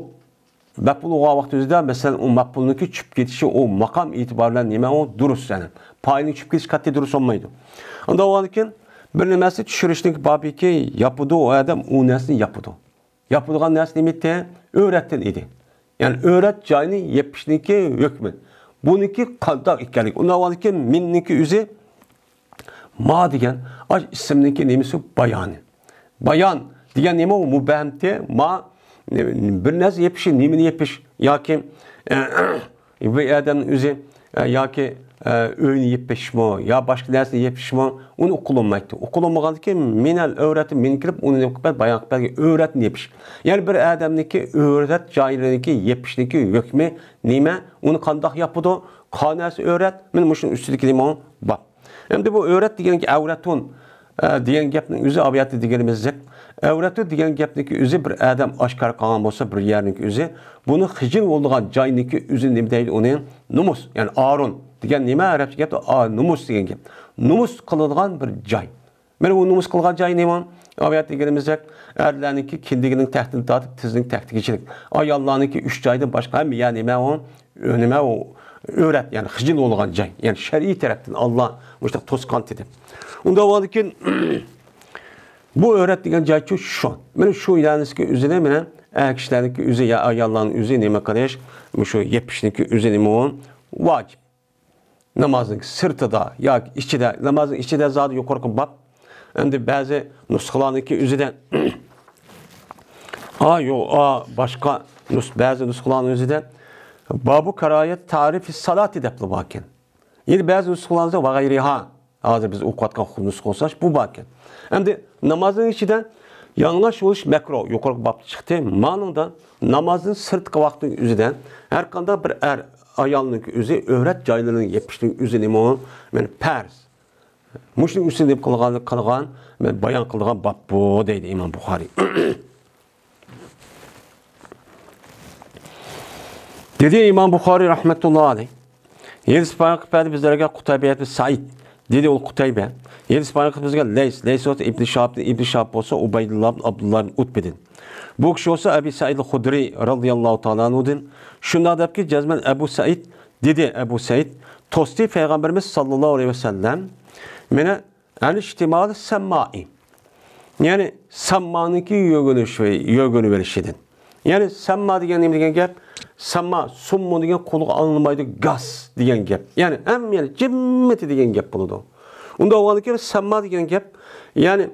مەپئۇل بولغان ۋاقتى ئۆزىدە، مەسىلەن، ئۇ مەپئۇلنىڭكى چۈشۈپ كېتىشى، ئۇ ماقام ئېتىبارى بىلەن نېمە ئۇ؟ دۇرۇس، يەنى پائىلنىڭ چۈشۈپ كېتىشى قەتئىي دۇرۇس بولمايدۇ. ئۇنداق بولغاندىكىن، بىر نېمىسى چۈشۈرۈشنىڭ بابىكى ياپىدۇ، ئۇ ئادەم ئۇ نەرسىنى ياپىدۇ. ياپىدىغان نەرسە نېمە ئىدى؟ ئۆرەتتىن ئىدى. يەنى ئۆرەت جاينى يېپىشنىڭكى ھۆكمى. بۇنىڭكى قانداق ئىكەنلىكى. ئۇنداق بولغاندىكىن مىننىڭكى ئۆزى ما دېگەن ئاش ئىسىمنىڭكى نېمىسى؟ بايانى. بايان دېگەن نېمە ئۇ؟ مۇبھەمتى، ما، بىر نەرسە يېپىشى، نېمىنى يېپىش ياكى، بۇ ئادەمنىڭ ئۆزى، ئە، ياكى، ئە، ئۆينى يېپىشمۇ، يا باشقا نەرسىنى يېپىشمۇ، ئۇنى ئۇقۇلۇنمايتتى. ئۇقۇلۇنمىغاندىكىن مىنەل ئەۋرەتى مىن كىرىپ، ئۇنى نېمە قىلىپ بەردى؟ بايان قىلىپ بەردى، ئۆرەتنى يېپىش. يەنى بىر ئادەمنىڭكى ئۆرەت جايلىرىنىڭكى يېپىشنىڭكى ھۆكمى نېمە؟ ئۇنى قانداق ياپىدۇ؟ قانەسى ئۆرەت، مانا مۇشۇنىڭ ئۈستىدىكى نېمە بار. ئەمدى بۇ ئۆرەت دېگەنكى ئەۋرەتۇن، ئە، دېگەن گەپنىڭ ئۆزى ئاۋىياتتا دېگىنىمىزدەك، ئەۋرەتۇ دېگەن گەپنىڭكى ئۆزى بىر ئادەم ئاشكارا قىلغان بولسا، بىر يەرنىڭكى ئۆزى، بۇنى خىجىل بولىدىغان جاينىڭكى ئۆزى نېمە دەيدۇ ئۇنى؟ نومۇس، يەنى ئارۇن دېگەن نېمە؟ ئەرەبچە گەپتە، ئا، نومۇس دېگەن گەپ. نومۇس قىلىدىغان بىر جاي. مانا ئۇ نومۇس قىلغان جاي نېمە؟ ئاۋۇ يەردە دېگىنىمىزدەك، ئەرلەرنىڭكى كىندىكىنىڭ تەكتىدىن تارتىپ تىزنىڭ تەكتىگىچىلىك. ئاياللارنىڭكى ئۈچ جايدىن باشقا ھەممە يەر نېمە ئۇ؟ نېمە ئۇ؟ ئۆرەت، يەنى خىجىل بولغان جاي. يەنى شەرئىي تەرەپتىن ئاللا مۇشۇنداق توسقان دېدى. ئۇنداق بولغاندىكىن، بۇ ئۆرەت دېگەن جايچۇ شۇ. مانا شۇ يەرنىڭكى ئۆزىنى، مانا ئەر كىشىلەرنىڭكى ئۆزى يا ئاياللارنىڭ ئۆزى نېمە قىلىش؟ مۇشۇ يېپىشنىڭكى ئۆزى نېمە ئۇ؟ ۋاجىپ. نامازنىڭ سىرتىدا ياكى ئىچىدە، نامازنىڭ ئىچىدە زادى يۇقىرىقى باب. ئەمدى بەزى نۇسخىلارنىڭكى ئۆزىدە، ئا، يوق، ئا، باشقا نۇس-، بەزى نۇسخىلارنىڭ ئۆزىدە بابۇ كارايەت تارىفى سالاتى دەپلا باركەن. يەنە بەزى نۇسخىلاردا ۋاغەيرىھا. ھازىر بىز ئوقۇۋاتقان نۇسخا بولسا بۇ باركەن. ئەمدى نامازنىڭ ئىچىدە يالىڭاچ بولۇش مەكرۇ، يۇقىرىقى بابتا چىقتى. مانىڭدا نامازدىن سىرتقى ۋاقىتنىڭ ئۆزىدە ھەر قانداق بىر ئەر ئايالنىڭ ئۆزى ئۆرەت جايلىرىنى يېپىشنىڭ ئۆزى نېمە؟ مانا پەرز. مۇشۇنىڭ ئۈستىدە نېمە قىلغان، قىلغان، مەن بايان قىلغان باب بۇ، دەيدۇ ئىمام بۇخارىي. دېدى ئىمام بۇخارىي رەھمەتۇللا ئەلەيھ. ھەدىس بايان قىلىپ بەردى بىزلەرگە قۇتەيبە ئىبن سەئىد. دېدى ئۇ قۇتەيبە. ھەدىس بايان قىلىپ بىزگە لەيس. لەيس بولسا ئىبن شىھابتىن، ئىبن شىھاب بولسا ئۇبەيدۇللا ئىبن ئابدۇللا ئىبن ئۇتبىدىن. بۇ كىشى بولسا ئەبى سەئىد خۇدرىي رەزىياللاھۇ تائالا ئەنھۇدىن. شۇنداق دەپكى، جەزمەن ئەبۇ سەئىد، دېدى ئەبۇ سەئىد، توستى پەيغەمبىرىمىز ساللاللاھۇ ئەلەيھى ۋەسەللەم مېنى ئەن ئىشتىمالى سەممائى. يەنى سەممانىڭكى يۆگىنىش-، يۆگىنىۋېلىشىدىن. يەنى سەمما دېگەن نېمە دېگەن گەپ؟ سەمما، سۇممۇ دېگەن قۇلىقى ئاڭلىمايدۇ، گاس دېگەن گەپ. يەنى ھەممە، يەنى جىممىتى دېگەن گەپ بولىدۇ. ئۇنداق بولغاندىكىن سەمما دېگەن گەپ، يەنى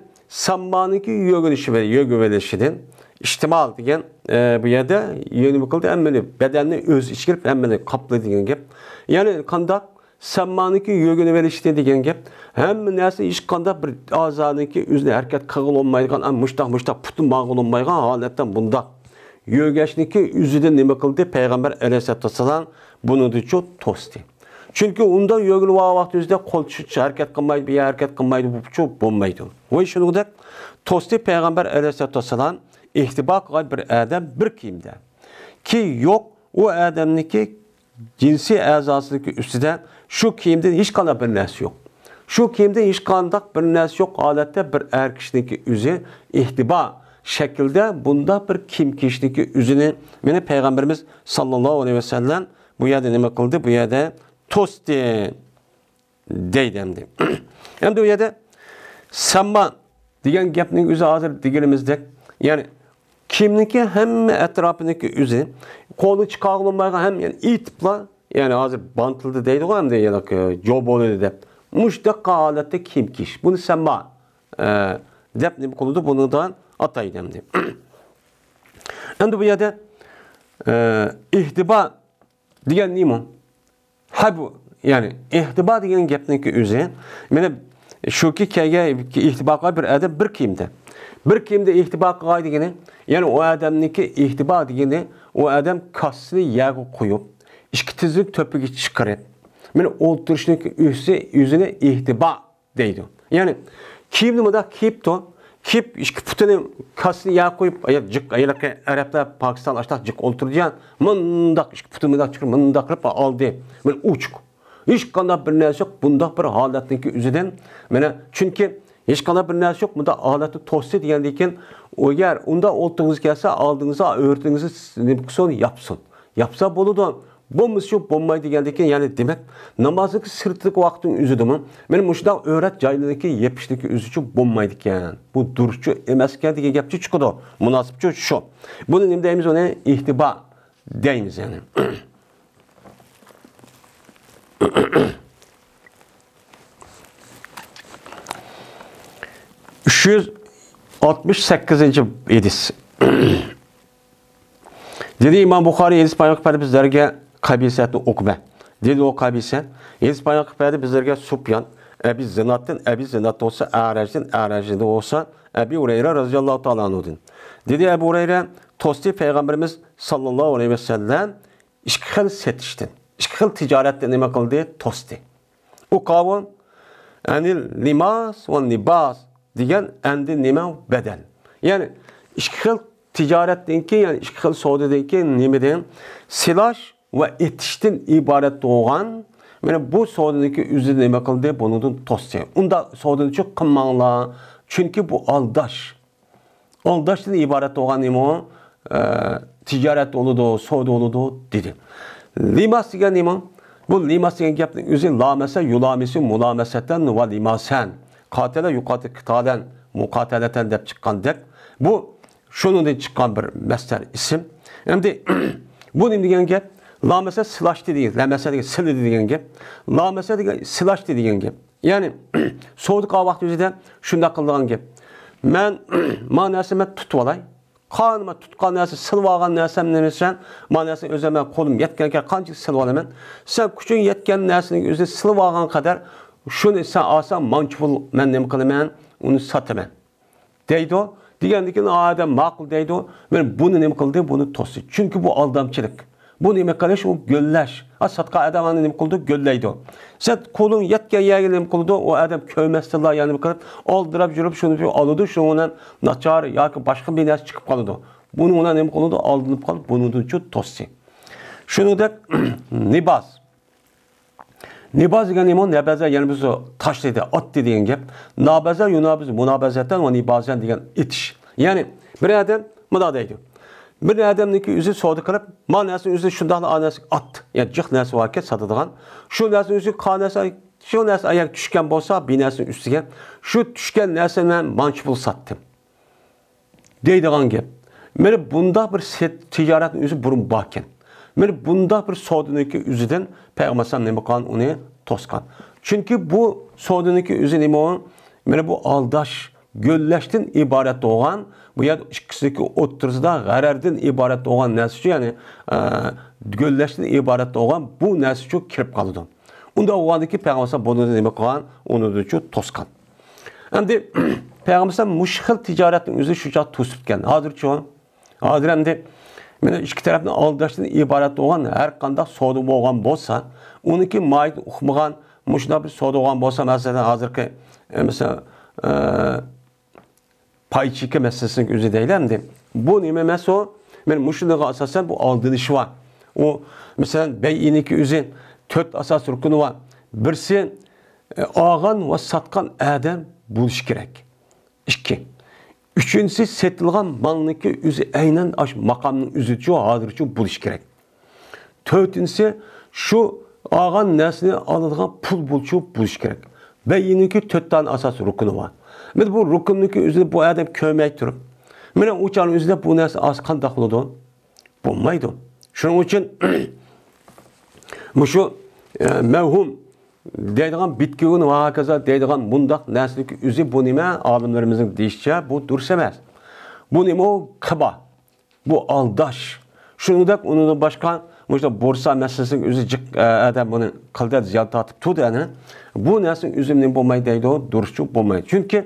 سەممانىڭكى يۆگىنىشى ۋە يۆگىۋېلىشىدىن ئىشتىمال دېگەن، ئە، بۇ يەردە يۆگىنىپ قىلدى، ھەممىنى، بەدەننى ئۆز ئىچىگە كىرىپ ھەممىنى قاپلىدى دېگەن گەپ. يەنى قانداق؟ سەممانىڭكى يۆگىنىۋېلىشتى دېگەن گەپ. ھەممە نەرسە ھېچقانداق بىر ئەزانىڭكى ئۆزىنى ھەرىكەت قىلغىلى بولمايدىغان، ئا، مۇشتاق، مۇشتاق پۇتى ماڭغىلى بولمايدىغان ھالەتتە بۇنداق يۆگەشنىڭكى ئۆزىدىن نېمە قىلدى؟ پەيغەمبەر ئەلەيھىسسالاتۇ ۋەسسالام بۇنىڭدىنچۇ توستى. چۈنكى ئۇنداق يۆگىلىۋالغان ۋاقتىمىزدا قول شۇنچە ھەرىكەت قىلمايدۇ، بۇ يەر ھەرىكەت قىلمايدۇ، بۇچۇ بولمايدۇ. ۋاي شۇنىڭدەك توستى پەيغەمبەر ئەلەيھىسسالاتۇ ۋەسسالام ئىھتىبا قىلغان بىر ئادەم بىر كىيىمدە. كى يوق، ئۇ ئادەمنىڭكى جىنسىي ئەزاسىنىڭكى ئۈستىدە شۇ كىيىمدىن ھېچقانداق بىر نەرسە يوق. شۇ كىيىمدە ھېچقانداق بىر نەرسە يوق ھالەتتە بىر ئەر كىشىنىڭكى ئۆزى ئىھتىبا شەكىلدە بۇنداق بىر كىيىم كىيىشنىڭكى ئۆزىنى مېنى پەيغەمبىرىمىز ساللاللاھۇ ئەلەيھى ۋەسەللەم بۇ يەردە نېمە قىلدى؟ بۇ يەردە توستى دەيدۇ ئەمدى. ئەمدى بۇ يەردە سەمما دېگەن گەپنىڭ ئۆزى ھازىر دېگىنىمىزدەك، يەنى كىيىمنىڭكى ھەممە ئەتراپىنىڭكى ئۆزى، قولنى چىقارغىلى بولمايدىغان ھەم، يەنى ئېيتىپلا، يەنى ھازىر بانتىلدى دەيدىغۇ ئەمدى، يەنى جوبولىدى دەپ. مۇشۇنداق ھالەتتە كىيىم كىيىش. بۇنى سەمما، ئە، دەپ نېمە قىلىدۇ؟ بۇنىڭدىن ئاتايدۇ ئەمدى. ئەمدى بۇ يەردە، ئە، ئىھتىبا دېگەن نېمە؟ ھە، بۇ، يەنى ئىھتىبا دېگەن گەپنىڭكى ئۆزى، مانا شۇكى كەلگەن ئىھتىبا قىلغان بىر ئادەم بىر كىيىمدە. بىر كىيىمدە ئىھتىبا قىلغان دېگىنى، يەنى ئۇ ئادەمنىڭكى ئىھتىبا دېگىنى، ئۇ ئادەم كاسىسىنى يەرگە قويۇپ، ئىككى تىزىنى تۆپىگە چىقىرىپ، مانا ئولتۇرۇشنىڭكى ئۆزى، ئۆزىنى ئىھتىبا دەيدۇ. يەنى كىيىمنى مۇنداق كىيىپتۇ، كىيىپ ئىككى پۇتىنى كاسىسىنى يەرگە قويۇپ، ئايا جىق، ئايلىقى ئەرەبلەر، پاكىستان ئاشتاق جىق ئولتۇرىدىغان، مۇنداق ئىككى پۇتىنى مۇنداق چىقىرىپ، مۇنداق قىلىپ ئالدى. مانا ئوچۇق. ھېچقانداق بىر نەرسە يوق، بۇنداق بىر ھالەتنىڭكى ئۆزىدىن. مانا چۈنكى ھېچقانداق بىر نەرسە يوق، مۇنداق ھالەتنى توستى دېگەندىن كېيىن، ئەگەر ئۇنداق ئولتۇرغۇڭىز كەلسە، ئالدىڭىزغا ئۆرتىڭىزنى نېمە قىلسۇن، ياپسۇن. ياپسا بولىدۇ. بولمىسا شۇ بولمايدۇ دېگەندىكىن، يەنى دېمەك، نامازنىڭكى سىرتىدىكى ۋاقىتنىڭ ئۆزىدىمۇ مانا مۇشۇنداق ئۆرەت جايلىرىنىڭكى يېپىشنىڭكى ئۆزىچۇ بولمايدىكەن. بۇ دۇرۇسچۇ ئەمەسكەن دېگەن گەپچۇ چىقىدۇ. مۇناسىپچۇ شۇ. بۇنى نېمە دەيمىز؟ ئۇنى ئىھتىبا دەيمىز يەنى. ئۈچ يۈز ئاتمىش سەككىزىنچى ھەدىس. دېدى ئىمام بۇخارى، ھەدىس بايان قىلىپ بەردى بىزلەرگە قابىسەتنى ئوقۇمە. دېدى ئۇ قابىسە، ھەدىس بايان قىلىپ بەردى بىزلەرگە سۇپيان، ئەبى زىناتتىن، ئەبى زىنات بولسا ئەرەجدىن، ئەرەجدىن بولسا ئەبى ھۇرەيرە رەزىياللاھۇ تائالا ئەنھۇدىن. دېدى ئەبۇ ھۇرەيرە، توستى پەيغەمبىرىمىز ساللاللاھۇ ئەلەيھى ۋەسەللەم ئىككى خىل سېتىشتىن، ئىككى خىل تىجارەتتىن نېمە قىلدى؟ توستى. ئۇ قاۋۇل، ئەنىل لىماس ۋە نىباس دېگەن ئەندى نېمە؟ بەدەل. يەنى ئىككى خىل تىجارەتتىن كېيىن، يەنى ئىككى خىل سودىدىن كېيىن نېمىدىن؟ سىلاش ۋە ئېتىشتىن ئىبارەت بولغان، مانا بۇ سودىنىڭكى ئۆزى نېمە قىلدى؟ بۇنىڭدىن توستى. ئۇنداق سودىنى چۈ قىلماڭلار، چۈنكى بۇ ئالداش. ئالداشتىن ئىبارەت بولغان نېمە ئۇ؟ ئە، تىجارەت بولىدۇ، سودا بولىدۇ، دېدى. لىماس دېگەن نېمە؟ بۇ لىماس دېگەن گەپنىڭ ئۆزى لامەسە، يۇلامىسۇ، مۇلامەسەتەن ۋە لىماسەن. قاتەلە، يۇقاتىل، قىتالەن، مۇقاتەلەتەن دەپ چىققاندەك. بۇ شۇنىڭدىن چىققان بىر مەسدەر ئىسىم. ئەمدى بۇ نېمە دېگەن گەپ؟ لامەسە سىلاشتى دېگەن، لەمەسە دېگەن، سىلىدى دېگەن گەپ. لامەسە دېگەن سىلاشتى دېگەن گەپ. يەنى سودا قىلغان ۋاقتى ئۆزىدە شۇنداق قىلىدىغان گەپ. مەن ما نەرسە مەن تۇتۇپ ئالاي. قان، مەن تۇتقان نەرسە، سىلىۋالغان نەرسەم نېمە دېسەم، ما نەرسىنى ئۆزۈم مەن قولۇم يەتكەنگە قانچىلىك سىلىۋالىمەن. سەن كۈچۈڭ يەتكەن نەرسىنىڭ ئۆزىنى سىلىۋالغان قەدەر شۇنى سەن ئالساڭ مانچە پۇل مەن نېمە قىلىمەن، ئۇنى ساتىمەن. دەيدۇ. دېگەندىكىن ئادەم ماقۇل دەيدۇ. مانا بۇنى نېمە قىلدى؟ بۇنى توستى. چۈنكى بۇ ئالدامچىلىق. بۇ نېمە قىلىش؟ ئۇ گۆللەش. ھە، ساتقان ئادەمنى نېمە قىلىدۇ؟ گۆللەيدۇ. سەن قولۇڭ يەتكەن يەرگە نېمە قىلىدۇ؟ ئۇ ئادەم كۆرمەستىنلا يا نېمە قىلىپ، ئالدىراپ يۈرۈپ، شۇنى ئالىدۇ، شۇنىڭ بىلەن ناچار ياكى باشقا بىر نەرسە چىقىپ قالىدۇ. بۇنىڭ بىلەن نېمە قىلىدۇ؟ ئالدىنىپ قالىدۇ، بۇنىڭدىنچۇ توستى. شۇنىڭدەك نىباس. نىباز دېگەن نېمە؟ نەبەزە، يەنى بىز تاشلىدى، ئاتتى دېگەن گەپ. نابەزە، يۇنابىز، مۇنابەزەتەن ۋە نىبازەن دېگەن ئېتىش. يەنى بىر ئادەم مۇنداق دەيدۇ. بىر ئادەمنىڭكى ئۆزى سودا قىلىپ، ما نەرسىنى ئۆزى شۇنداقلا ئا نەرسە ئات. يەنى جىق نەرسە باركەن ساتىدىغان. شۇ نەرسىنى ئۆزى قا نەرسە، شۇ نەرسە ئاياغ چۈشكەن بولسا، بىر نەرسىنىڭ ئۈستىگە. شۇ چۈشكەن نەرسىنى مەن مانچە پۇل ساتتىم. دەيدىغان گەپ. مانا بۇنداق بىر سەت-، تىجارەتنىڭ ئۆزى بۇرۇن باركەن. مانا بۇنداق بىر سودىنىڭكى ئۆزىدىن پەيغەمبەر ئەلەيھىسسالام نېمە قىلغان، ئۇنى توسقان. چۈنكى بۇ سودىنىڭكى ئۆزى نېمە ئۇ؟ مانا بۇ ئالداش، گۆللەشتىن ئىبارەت بولغان، بۇ يەردە ئىككىسىنىڭكى ئوتتۇرىسىدا غەرەردىن ئىبارەت بولغان نەرسە ئۈچۈن، يەنى، ئە، گۆللەشتىن ئىبارەت بولغان بۇ نەرسە ئۈچۈن كىرىپ قالىدۇ. ئۇنداق بولغاندىكىن پەيغەمبەر ئەلەيھىسسالام بۇنى نېمە قىلغان؟ ئۇنىڭدىنچۇ توسقان. ئەمدى پەيغەمبەر ئەلەيھىسسالام مۇشۇ خىل تىجارەتنىڭ ئۆزى شۇنچە توسۇپكەن. ھازىرچۇ؟ ھازىر ئەمدى مانا ئىككى تەرەپنى ئالداشتىن ئىبارەت بولغان ھەر قانداق سودا بولغان بولسا، ئۇنىڭكى ماھىيىتىنى ئۇقمىغان مۇشۇنداق بىر سودا بولغان بولسا، مەسىلەن، ھازىرقى، ئە، مەسىلەن، ئە، پاي چېكى مەسىلىسىنىڭ ئۆزى دەيلى ئەمدى. بۇ نېمە ئەمەس ئۇ؟ مانا مۇشۇنىڭغا ئاساسەن بۇ ئالدىنىش بار. ئۇ، مەسىلەن، بەيئىنىڭكى ئۆزى تۆت ئاساس رۇكنى بار. بىرسى، ئە، ئالغان ۋە ساتقان ئادەم بولۇشى كېرەك. ئىككى. ئۈچىنچىسى، سېتىلغان مالنىڭكى ئۆزى ئەينەن ئاشۇ ماقامنىڭ ئۆزىچۇ، ھازىرچۇ بولۇشى كېرەك. تۆتىنچىسى، شۇ ئالغان نەرسىنى ئالىدىغان پۇل بولۇشى، بولۇشى كېرەك. بەيئىنىڭكى تۆت دانە ئاساسىي رۇكنى بار. مانا بۇ رۇكننىڭكى ئۆزىنى بۇ ئادەم كۆرمەي تۇرۇپ، مانا ئۇ چاغنىڭ ئۆزىدە بۇ نەرسە ئالسا قانداق بولىدۇ؟ بولمايدۇ. شۇنىڭ ئۈچۈن مۇشۇ، ئە، مەۋھۇم دەيدىغان، بىتكۆۋۈن ۋە ھاكازا دەيدىغان مۇنداق نەرسىنىڭكى ئۆزى بۇ نېمە؟ ئالىملىرىمىزنىڭ دېيىشىچە، بۇ دۇرۇس ئەمەس. بۇ نېمە ئۇ؟ قىبا. بۇ ئالداش. شۇنىڭدەك ئۇنىڭدىن باشقا مۇشۇ بورسا مەسىلىسىنىڭ ئۆزى جىق، ئە، ئادەم بۇنى قىلدى، زىيان تارتىپ تۇردى، يەنى. بۇ نەرسىنىڭ ئۆزى نېمە بولمايدۇ دەيدۇ، دۇرۇسچۇ بولمايدۇ. چۈنكى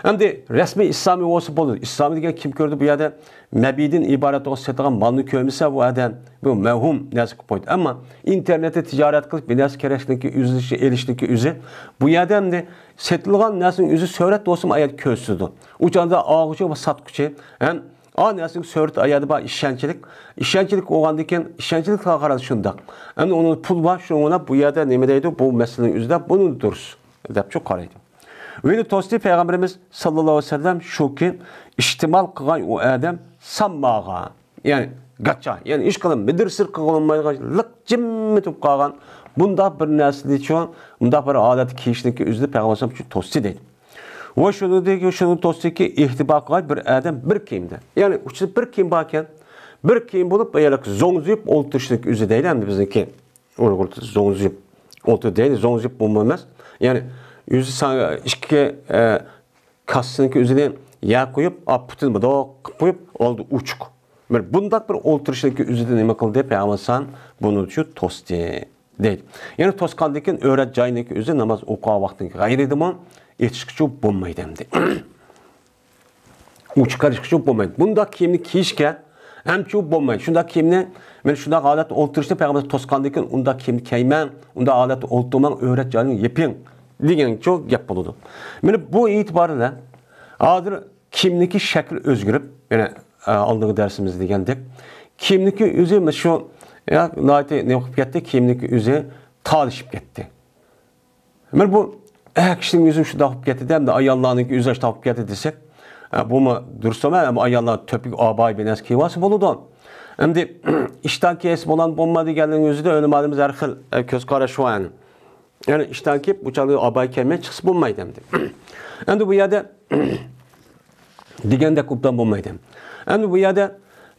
ئەمدى رەسمىي ئىسلامىي بولسا بولىدۇ. ئىسلامىي دېگەن كىم كۆردى بۇ يەردە؟ مەبىئىدىن ئىبارەت بولغان سېتىدىغان مالنى كۆرمىسە، بۇ ئادەم بۇ مەۋھۇم نەرسە قىلىپ قويدى. ئەمما ئىنتېرنېتتە تىجارەت قىلىش، بىر نەرسە كېرەكلىكى ئۆزلىشى، ئېلىشنىڭكى ئۆزى، بۇ يەردە ئەمدى سېتىلغان نەرسىنىڭ ئۆزى سۈرەت بولسىمۇ ئايەت كۆرسىتىدۇ. ئۇ چاغدا ئالغۇچى ۋە ساتقۇچى ھەم ئا نەرسىنىڭ سۈرىتى ئايەتتە بار، ئىشەنچلىك. ئىشەنچلىك بولغاندىكىن، ئىشەنچلىك قارىسا شۇنداق. ئەمدى ئۇنىڭ پۇل بار، شۇنىڭ بۇ يەردە نېمە دەيدۇ؟ بۇ مەسىلىنىڭ ئۆزىدە بۇنى دۇرۇس دەپچۇ قارايدۇ. ۋىنى توستى پەيغەمبىرىمىز ساللاللاھۇ ئەلەيھى ۋەسەللەم شۇكى، ئىستېمال قىلغان ئۇ ئادەم سامماغا، يەنى گاچا، يەنى ھېچقانداق مىدىر-سىر قىلغىلىمايدىغان، لىق جىممىتىپ قالغان بۇنداق بىر نەرسىدىچۇ، بۇنداق بىر ھالەتتە كىيىشنىكى ئۆزىدە پەيغەمبەر ئەلەيھىسسالام شۇ توستى دەيدۇ. ۋە شۇنىڭدىكى، شۇنى توستىكى، ئىھتىبا قىلغان بىر ئادەم بىر كىيىمدە. يەنى ئۇچىدا بىر كىيىم باركەن، بىر كىيىم بولۇپ، بۇ يەردە زوڭزىيىپ ئولتۇرۇشنىڭ ئۆزى دەيلى ئەمدى بىزنىڭكى ئۇيغۇردا زوڭزىيىپ ئولتۇر دەيلى، زوڭزىيىپ بولما ئەمەس. يەنى ئۆزى سا-، ئىككى، ئە، كاسسىنىڭكى ئۆزىنى يەر قويۇپ، ئا، پۇتىنى بۇنداق قىلىپ قويۇپ، ئالدى ئوچۇق. بىر بۇنداق بىر ئولتۇرۇشنىڭكى ئۆزىدە نېمە قىلدى؟ پەيغەمبەر ئەلەيھىسسالام بۇنى شۇ توستى دەيدۇ. يەنى توسقاندىن كېيىن ئۆرەت جاينىڭكى ئۆزى ناماز ئوقۇغان ۋاقتىنىڭكى غەيرىدىمۇ ئېچىشقىچۇ بولمايدۇ ئەمدى. ئۇ چىقىرىشقىچۇ بولمايدۇ. بۇنداق كىيىمنى كىيىشكە ھەمچۇ بولمايدۇ. شۇنداق كىيىمنى، مەن شۇنداق ھالەتتە ئولتۇرۇشنى پەيغەمبەر توسقاندىن كېيىن ئۇنداق كىيىمنى كىيمەڭ، ئۇنداق ھالەتتە ئولتۇرماڭ، ئۆرەت جاينى يېپىڭ دېگەنچۇ گەپ بولىدۇ. مانا بۇ ئېتىبار بىلەن ھازىر كىيىمنىڭكى شەكلى ئۆزگىرىپ، يەنە، ئە، ئالدىنقى دەرسىمىزدە دېگەندەك، كىيىمنىڭكى ئۆزى مانا شۇ، يا، ناھايىتى نېمە قىلىپ كەتتى، كىيىمنىڭكى ئۆزى تالىشىپ كەتتى. مانا بۇ ئەر كىشىنىڭ ئۆزى شۇنداق بولۇپ كەتتى، ئەمدى ئاياللارنىڭكى ئۆزى شۇنداق بولۇپ كەتتى دېسەك، ئە، بۇمۇ دۇرۇس ئەمەس، ئەمما ئاياللار تۆپىگە ئابايە بىر نەرسە كىيىۋالسا بولىدۇ. ئەمدى ئىشتان كىيسە بولامدۇ بولمامدۇ دېگەننىڭ ئۆزىدە ئۆلىمالىرىمىز ھەر خىل، ئە، كۆز قاراش بار يەنى. يەنى ئىشتان كىيىپ، ئۇ چاغدا ئابايە كىيمەي چىقسا بولمايدۇ ئەمدى. ئەمدى بۇ يەردە دېگەندەك ئوبدان بولمايدۇ. ئەمدى بۇ يەردە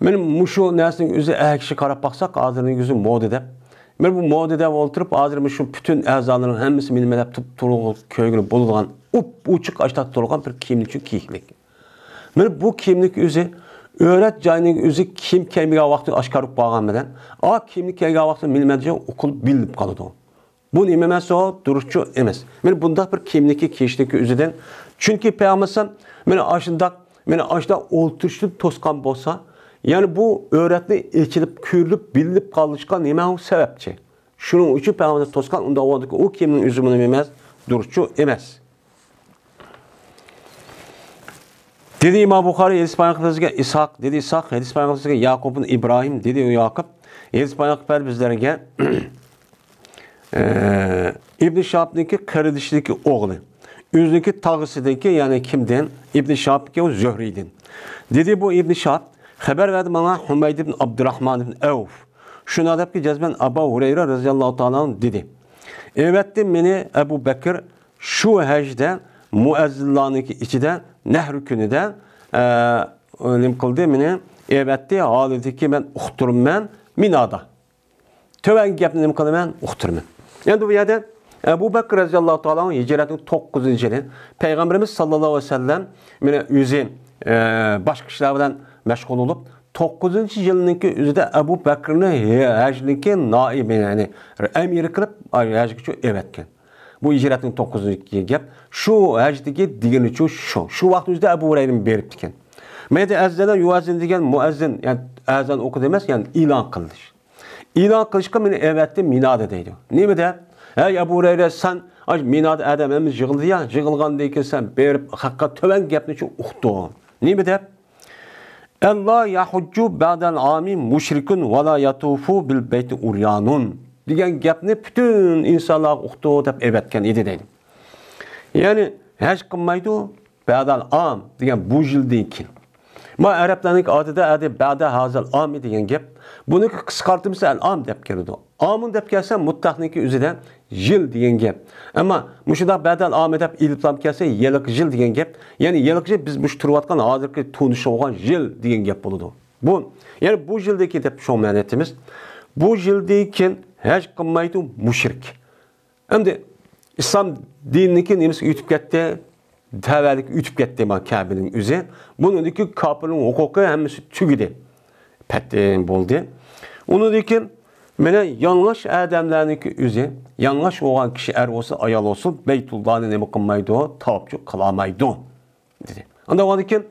مانا مۇشۇ نەرسىنىڭ ئۆزى ئەگىشى قاراپ باقساق، ھازىرنىڭ ئۆزى مودا دەپ. مانا بۇ مودا دەپ ئولتۇرۇپ، ھازىر مۇشۇ پۈتۈن ئەزالىرىنىڭ ھەممىسى مېنى مەدەپ تۇرۇپ، تۇرغىلى كۆرگىلى بولىدىغان ئۇپ-ئوچۇق ئاشتاق تۇرغان بىر كىيىمنىچۇ كىيىكلىك. مانا بۇ كىيىمنىڭ ئۆزى ئۆرەت جاينىڭ ئۆزى كىيىم كىيمىگەن ۋاقتى ئاشكارا بولۇپ قالغان بىلەن، ئا كىيىمنى كىيگەن ۋاقتى مېنى مەدەپ ئوقۇلۇپ بىلىنىپ قالىدۇ. بۇ نېمە ئەمەس ئۇ؟ دۇرۇسچۇ ئەمەس. مانا بۇنداق بىر كىيىمنىڭكى كىيىشنىڭكى ئۆزىدىن. چۈنكى پەيغەمبەر ئەلەيھىسسالام مانا ئاشۇنداق، مانا ئاشۇنداق ئولتۇرۇشتىن توسقان بولسا، يەنى بۇ ئۆرەتنى ئېچىلىپ، كۆرۈلۈپ، بىلىنىپ قالىشقا نېمە ئۇ سەۋەبچى؟ شۇنىڭ ئۈچۈن پەيغەمبەر توسقان، ئۇنداق بولغاندىكىن ئۇ كىيىمنىڭ ئۆزى نېمە ئەمەس؟ دۇرۇسچۇ ئەمەس. دېدى ئىمام بۇخارى، ھەدىس بايان قىلىپ بىزگە ئىسھاق، دېدى ئىسھاق، ھەدىس بايان قىلىپ بىزگە ياقۇب بىن ئىبراھىم، دېدى ئۇ ياقۇپ، ھەدىس بايان قىلىپ بەردى بىزلەرگە، ئى، ئىبن شىھابنىڭكى قېرىندىشىنىڭكى ئوغلى، ئۆزىنىڭكى تاغىسىدىنكى، يەنى كىمدىن؟ ئىبن شىھابنىڭكى ئۇ زۆھرىيدىن. دېدى بۇ ئىبن شىھاب، خەۋەر بەردى ماڭا ھۇمەيد ئىبن ئابدۇراھمان ئىبن ئەۋف. شۇنىڭ دەپكى جەزمەن ئابا ھۇرەيرە رەزىياللاھۇ تائالا ئەنھۇ دېدى. ئەۋەتتى مېنى ئەبۇ بەكىر شۇ ھەجدە مۇئەززىنلارنىڭكى ئىچىدە نەھرى كۈنىدە، ئە، نېمە قىلدى مېنى، ئەۋەتتى، ھالىتىكى مەن ئۇقتۇرىمەن مىنادا. تۆۋەنكى گەپنى نېمە قىلىمەن؟ ئۇقتۇرىمەن. ئەمدى بۇ يەردە ئەبۇ بەكرى رەزىياللاھۇ تائالا ئەنھۇ ھىجرەتنىڭ توققۇزىنچى يىلى، پەيغەمبىرىمىز ساللاللاھۇ ئەلەيھى ۋەسەللەم مانا ئۆزى، ئە، باشقا ئىشلار بىلەن مەشغۇل بولۇپ، توققۇزىنچى يىلنىڭكى ئۆزىدە ئەبۇ بەكرىنى ھەجنىڭكى نائىبى، يەنى ئەمىرى قىلىپ ھەجگە ئەۋەتكەن. بۇ ھىجرەتنىڭ توققۇزىنچى گەپ. شۇ ھەجدىكى دېگىنىچۇ شۇ. شۇ ۋاقىت ئۆزىدە ئەبۇ ھۇرەيرە بېرىپتىكەن. مەيدە ئەززەنە يۇئەززىن دېگەن مۇئەززىن، يەنى ئەزان ئوقۇدى ئەمەس، يەنى ئېلان قىلىش. ئېلان قىلىشقا مېنى ئەۋەتتى مىنادا دەيدۇ. نېمە دەپ؟ ھەي ئەبۇ ھۇرەيرە، سەن ئاش مىنادا ئادەم ھەممە يىغىلدى يا، يىغىلغاندىن كېيىن سەن بېرىپ خەققە تۆۋەن گەپنى شۇ ئۇقتۇڭ. نېمە دەپ؟ «ئەللا يەھۇججۇ بەدەل ئامى مۇشرىكۇن ۋە لا يەتۇفۇ بىل بەيتى ئۇريانۇن» دېگەن گەپنى پۈتۈن ئىنسانلارغا ئۇقتۇر دەپ ئەۋەتكەن ئىدى دەيدۇ. يەنى ھەج قىلمايدۇ، بەدەل ئام دېگەن بۇ يىلدىن كېيىن. ما ئەرەبلەرنىڭكى ئادىتىدە ئەدى بەدە ھازىل ئامى دېگەن گەپ. بۇنىڭكى قىسقارتمىسى ئەل ئام دەپ كېلىدۇ. ئامۇن دەپ كەلسە مۇتلەقنىڭكى ئۆزىدە يىل دېگەن گەپ. ئەمما مۇشۇنداق بەدەل ئامى دەپ ئېلىپلام كەلسە يېلىقى يىل دېگەن گەپ. يەنى يېلىقى يىل بىز مۇشۇ تۇرۇۋاتقان ھازىرقى تونۇشۇپ بولغان يىل دېگەن گەپ بولىدۇ. بۇ، يەنى بۇ يىلدىكى دەپ شۇ مەنىتىمىز. بۇ يىلدىن كېيىن ھەج قىلمايدۇ مۇشرىك. ئەمدى ئىسلام دىنىنىڭكى نېمىسى ئۆتۈپ كەتتى؟ تەۋەلىك ئۆتۈپ كەتتى ما كەبىنىڭ ئۆزى. بۇنىڭدىكى كاپىرنىڭ ھوقۇقى ھەممىسى تۈگىدى. پەتتىن بولدى. ئۇنىڭدىن كېيىن مانا يالىڭاچ ئادەملەرنىڭكى ئۆزى، يالىڭاچ بولغان كىشى ئەر بولسۇن، ئايال بولسۇن، بەيتۇللانى نېمە قىلمايدۇ؟ تاۋاپچۇ قىلالمايدۇ. دېدى. ئانداق بولغاندىن كېيىن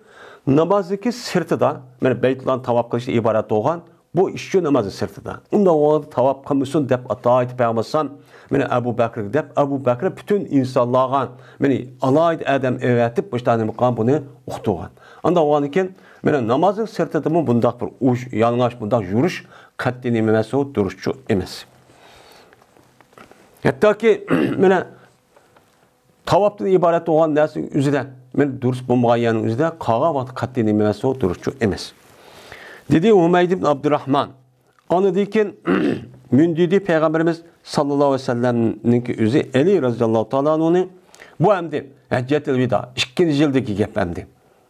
نامازدىكى سىرتىدا، مانا بەيتۇللانى تاۋاپ قىلىشتىن ئىبارەت بولغان بۇ ئىشچۇ نامازنىڭ سىرتىدا. ئۇنداق بولغاندا تاۋاپ قىلمىسۇن دەپ ئاتايىتى پەيغەمبەر ئەلەيھىسسالام، مانا ئەبۇ بەكرىگە دەپ، ئەبۇ بەكرى پۈتۈن ئىنسانلارغا، مانا ئالاھىدە ئادەم ئەۋەتىپ، بۇ ئىشتا نېمە قىلغان بۇنى ئۇقتۇرغان. ئانداق بولغاندىن كېيىن، مانا نامازنىڭ سىرتىدىمۇ بۇنداق بىر ئۇش، يالىڭاچ بۇنداق يۈرۈش قەتئىي نېمە ئەمەس، ئۇ دۇرۇسچۇ ئەمەس. ھەتتاكى، مانا تاۋاپتىن ئىبارەت بولغان نەرسە ئۆزىدە، مەن دۇرۇس بولمىغان يەرنىڭ ئۆزىدە قالغان ۋاقىت قەتئىي نېمە ئەمەس، ئۇ دۇرۇسچۇ ئەمەس. دېدى ھۇمەيد ئىبن ئابدۇراھمان. ئاندىن كېيىن مۇندىدى پەيغەمبىرىمىز ساللاللاھۇ ئەلەيھى ۋەسەللەمنىڭكى ئۆزى ئەلى رەزىياللاھۇ تائالا ئەنھۇنى، بۇ ئەمدى ھەججەتىل ۋىدا، ئىككىنچى يىلدىكى گەپ ئەمدى.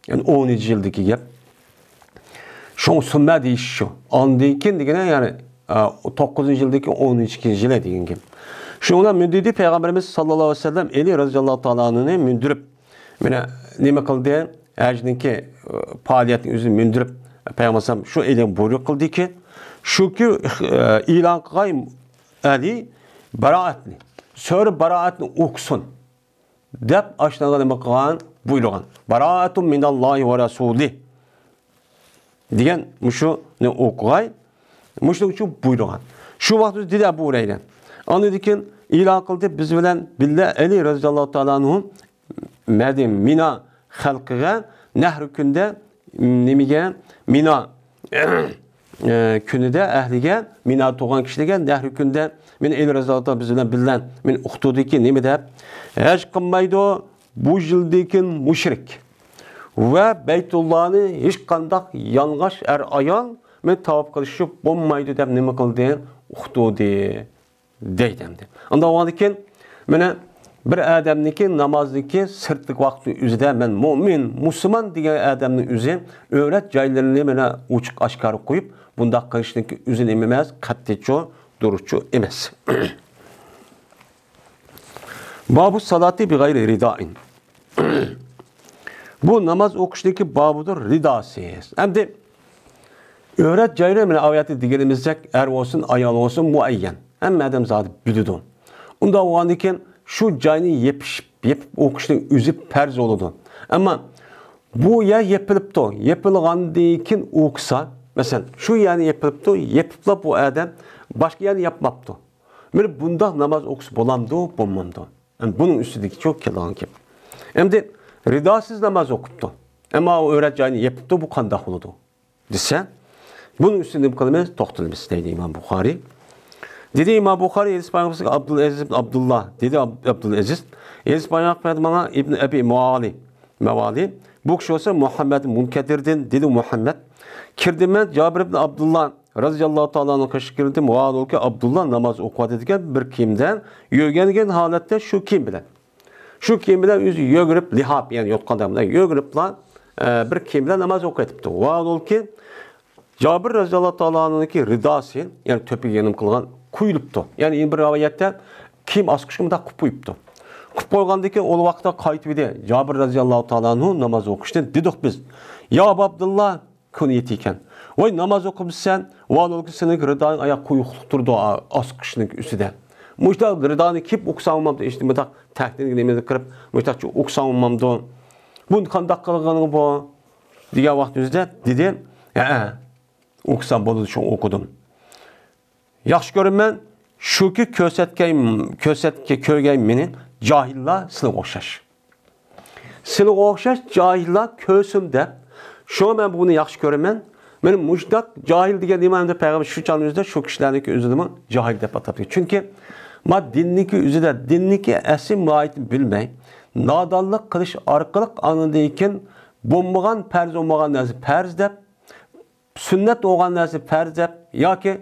يەنى ئونىنچى يىلدىكى گەپ. شۇڭ سۈممە دېيىش شۇ. ئاندىن كېيىن دېگىنى، يەنى، ئە، توققۇزىنچى يىلدىكى ئونىنچى يىلى دېگەن گەپ. شۇنىڭ بىلەن مۇندىدى پەيغەمبىرىمىز ساللاللاھۇ ئەلەيھى ۋەسەللەم ئەلى رەزىياللاھۇ تائالا ئەنھۇنى مىندۈرۈپ، مانا نېمە قىلدى؟ ھەجنىڭكى، ئە، پائالىيەتنى ئۆزىنى مىندۈرۈپ، پەيغەمبەر ئەلەيھىسسالام شۇ ئېلان بۇيرۇق قىلدىكى، شۇكى، ئە، ئېلان قىلغاي ئەلى بارائەتنى، سۈرە بارائەتنى ئوقۇسۇن. دەپ ئاشۇنداق نېمە قىلغان؟ بۇيرۇغان. «باراءەتۇن مىنەللاھى ۋە رەسۇلى» دېگەن مۇشۇنى ئوقۇغاي. مۇشۇنىڭ ئۈچۈن بۇيرۇغان. شۇ ۋاقىت دېدى ئەبۇ ھۇرەيرە. ئاندىن كېيىن ئېلان قىلدى، بىز بىلەن بىللە ئەلى رەزىياللاھۇ تائالا ئەنھۇ مەدى مىنا خەلقىگە نەھرى كۈندە نېمىگە؟ مىنا، ئە، كۈنىدە ئەھلىگە، مىنا تۇرغان كىشىلەرگە نەھرى كۈندە، مېنى ئەلى رەزىياللاھۇ تائالا بىز بىلەن بىللە مېنى ئۇقتۇردىكى نېمە دەپ؟ ھەج قىلمايدۇ، بۇ يىلدىن كېيىن مۇشرىك. ۋە بەيتۇللانى ھېچقانداق يالىڭاچ ئەر-ئايال مېنى تاۋاپ قىلىشقا بولمايدۇ دەپ نېمە قىلدى؟ ئۇقتۇردى. دەيدۇ ئەمدى. ئانداق بولغاندىن كېيىن، مانا، بىر ئادەمنىڭكى نامازنىڭكى سىرتلىق ۋاقتى ئۆزىدە مەن مۆمىن، مۇسۇلمان دېگەن ئادەمنىڭ ئۆزى ئۆرەت جايلىرىنى، مانا، ئوچۇق ئاشكارا قويۇپ، بۇنداق قىلىشنىڭكى ئۆزى نېمە ئەمەس، قەتئىيچۇ، دۇرۇسچۇ ئەمەس. بابۇ سالاتى بىغەيرى رىدائىن. بۇ ناماز ئوقۇشنىڭكى بابىدۇر، رىداسىز. ئەمدى ئۆرەت جاينى، مانا، ئايەتتە دېگىنىمىزدەك، ئەر بولسۇن، ئايال بولسۇن، مۇئەييەن. ھەممە ئادەم زادى بىلىدۇ. ئۇنداق بولغاندىن كېيىن، شۇ جاينى يېپىشىپ، يېپىپ ئوقۇشنىڭ ئۆزى پەرز بولىدۇ. ئەمما بۇ يەر يېپىلىپتۇ. يېپىلغاندىن كېيىن ئوقۇسا، مەسىلەن، شۇ يەرنى يېپىلىپتۇ، يېپىپلا بۇ ئادەم باشقا يەرنى ياپماپتۇ. مانا بۇنداق ناماز ئوقۇسا بولامدۇ، بولمامدۇ؟ ئەمدى بۇنىڭ ئۈستىدىكى چوق كېلىدىغان گەپ. ئەمدى رىداسىز ناماز ئوقۇپتۇ. ئەمما ئۇ ئۆرەت جاينى يېپىپتۇ، بۇ قانداق بولىدۇ؟ دېسە، بۇنىڭ ئۈستىدە نېمە قىلىمىز؟ توختىلىمىز، دەيدۇ ئىمام بۇخارىي. دېدى ئىمام بۇخارىي، ھەدىس بايان قىلسا ئابدۇلئەزىز ئىبن ئابدۇللا، دېدى ئاب-، ئابدۇلئەزىز، ھەدىس بايان قىلدى ماڭا ئىبن ئەبى مۇئالى، مەۋالى، بۇ كىشى بولسا مۇھەممەد مۇنكەدىردىن، دېدى مۇھەممەد، كىردىم مەن جابىر ئىبن ئابدۇللا رەزىياللاھۇ تائالا ئەنھۇ قېشىغا كىردىم، ۋاھالەنكى ئابدۇللا ناماز ئوقۇۋاتىدىكەن، بىر كىيىمدە، يۆگەنگەن ھالەتتە شۇ كىيىم بىلەن. شۇ كىيىم بىلەن ئۆزى يۆگىنىپ، لىھاپ، يەنى يوتقان دەپ، يۆگىنىپلا، ئە، بىر كىيىم بىلەن ناماز ئوقۇۋېتىپتۇ. ۋاھالەنكى جابىر رەزىياللاھۇ تائالا ئەنھۇنىڭكى رىداسى، يەنى تۆپىگە يېنىم قىلغان، قويۇلۇپتۇ. يەنى بىر رىۋايەتتە كىيىم ئاسقۇچقا مۇنداق قىلىپ قويۇپتۇ. قىلىپ قويغاندىن كېيىن ئۇ ۋاقىتتا قايتىۋىدى. جابىر رەزىياللاھۇ تائالا ئەنھۇ ناماز ئوقۇشتىن دېدۇق بىز: يا ئابا ئابدۇللا، كۈنى يېتىكەن. ۋاي، ناماز ئوقۇمسەن، ۋالىكىم سېنىڭ رىداڭ ئاياق قويۇقلۇق تۇرىدۇ، ئاسقۇچنىڭ ئۈستىدە. مۇشۇنداق رىدانى كىيىپ ئوقۇساڭ بولمامدۇ؟ ئىشتە مۇنداق تەھدىت نېمىنى قىلىپ، مۇشۇنداقچە ئوقۇساڭ بولمامدۇ؟ بۇنى قانداق قىلغىنىڭ بۇ؟ دېگەن ۋاقتىمىزدا دېدى، ھەئە، ئوقۇسام بولىدۇ، شۇڭا ئوقۇدۇم. ياخشى كۆرىمەن، شۇكى كۆرسەتكەن، كۆرسەتكە كۆرگەن مېنى جاھىللار سىلىگە ئوخشاش. سىلىگە ئوخشاش جاھىللار كۆرسۇن دەپ، شۇڭا مەن بۇنى ياخشى كۆرىمەن. مېنى مۇشۇنداق جاھىل دېگەن نېمە؟ ئەمدى پەيغەمبەر شۇ چاغنىڭ ئۆزىدە شۇ كىشىلەرنىڭكى ئۆزىنىمۇ جاھىل دەپ ئاتاپتۇ. چۈنكى ما دىننىڭكى ئۆزىدە، دىننىڭكى ئەسلى ماھىيىتىنى بىلمەي، نادانلىق قىلىش ئارقىلىق ئاندىن كېيىن بولمىغان پەرز، بولمىغان نەرسە پەرز دەپ، سۈننەت بولغان نەرسە پەرز دەپ ياكى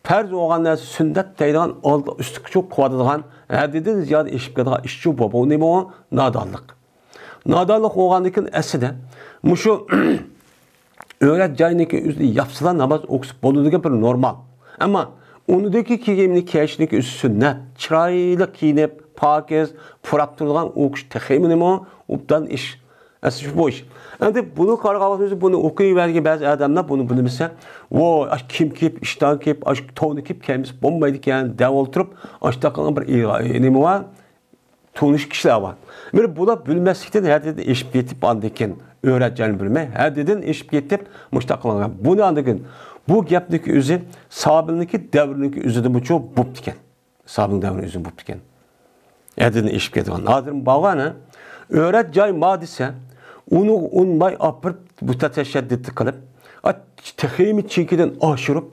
پەرز بولغان نەرسە سۈننەت دەيدىغان ئالدى ئۈستىگە چوق قىلىۋاتىدىغان، ھەددىدىن زىيادە ئېشىپ كېتىدىغان ئىشچۇ بۇ. بۇ نېمە ئۇ؟ نادانلىق. نادانلىق بولغاندىن كېيىن ئەسلىدە مۇشۇ ئۆرەت جاينىڭكى ئۆزىنى ياپسىلا ناماز ئوقۇسا بولىدىغان بىر نورمال. ئەمما ئۇنىڭدىكى كىيىمنى كىيىشنىڭكى ئۆزى سۈننەت. چىرايلىق كىيىنىپ، پاكىز، پۇراپ تۇرىدىغان ئوقۇش تېخىمۇ نېمە ئۇ؟ ئوبدان ئىش. ئەسلى شۇ بۇ ئىش. ئەمدى بۇنى قارىغان ۋاقتىمىزدا بۇنى ئوقۇۋەرگەن بەزى ئادەملەر بۇنى بىلمىسە، ۋوي، ئاشۇ كىيىم كىيىپ، ئىشتان كىيىپ، ئاشۇ تونى كىيىپ كەلمىسە بولمايدىكەن دەپ ئولتۇرۇپ، ئاشۇنداق قىلغان بىر ئى-، نېمە بار؟ تونۇش كىشىلەر بار. مانا بۇلار بىلمەسلىكتىن ھەددىدىن ئېشىپ كېتىپ، ئاندىن كېيىن ئۆرەت جاينى بىلمەي، ھەددىدىن ئېشىپ كېتىپ، مۇشۇنداق قىلغان. بۇنى ئاندىن كېيىن بۇ گەپنىڭكى ئۆزى سابىلنىڭكى دەۋرىنىڭكى ئۆزىدىمۇچۇ بوپتىكەن. سابىل دەۋرى ئۆزى بوپتىكەن. ھەددىدىن ئېشىپ كېتىدىغان. ھازىر بارغان، ھە؟ ئۆرەت جاي ما دېسە، ئۇنى ئۇنماي ئاپىرىپ، بۇ تەشەددۇت قىلىپ، ئا، تېخىمۇ چېكىدىن ئاشۇرۇپ،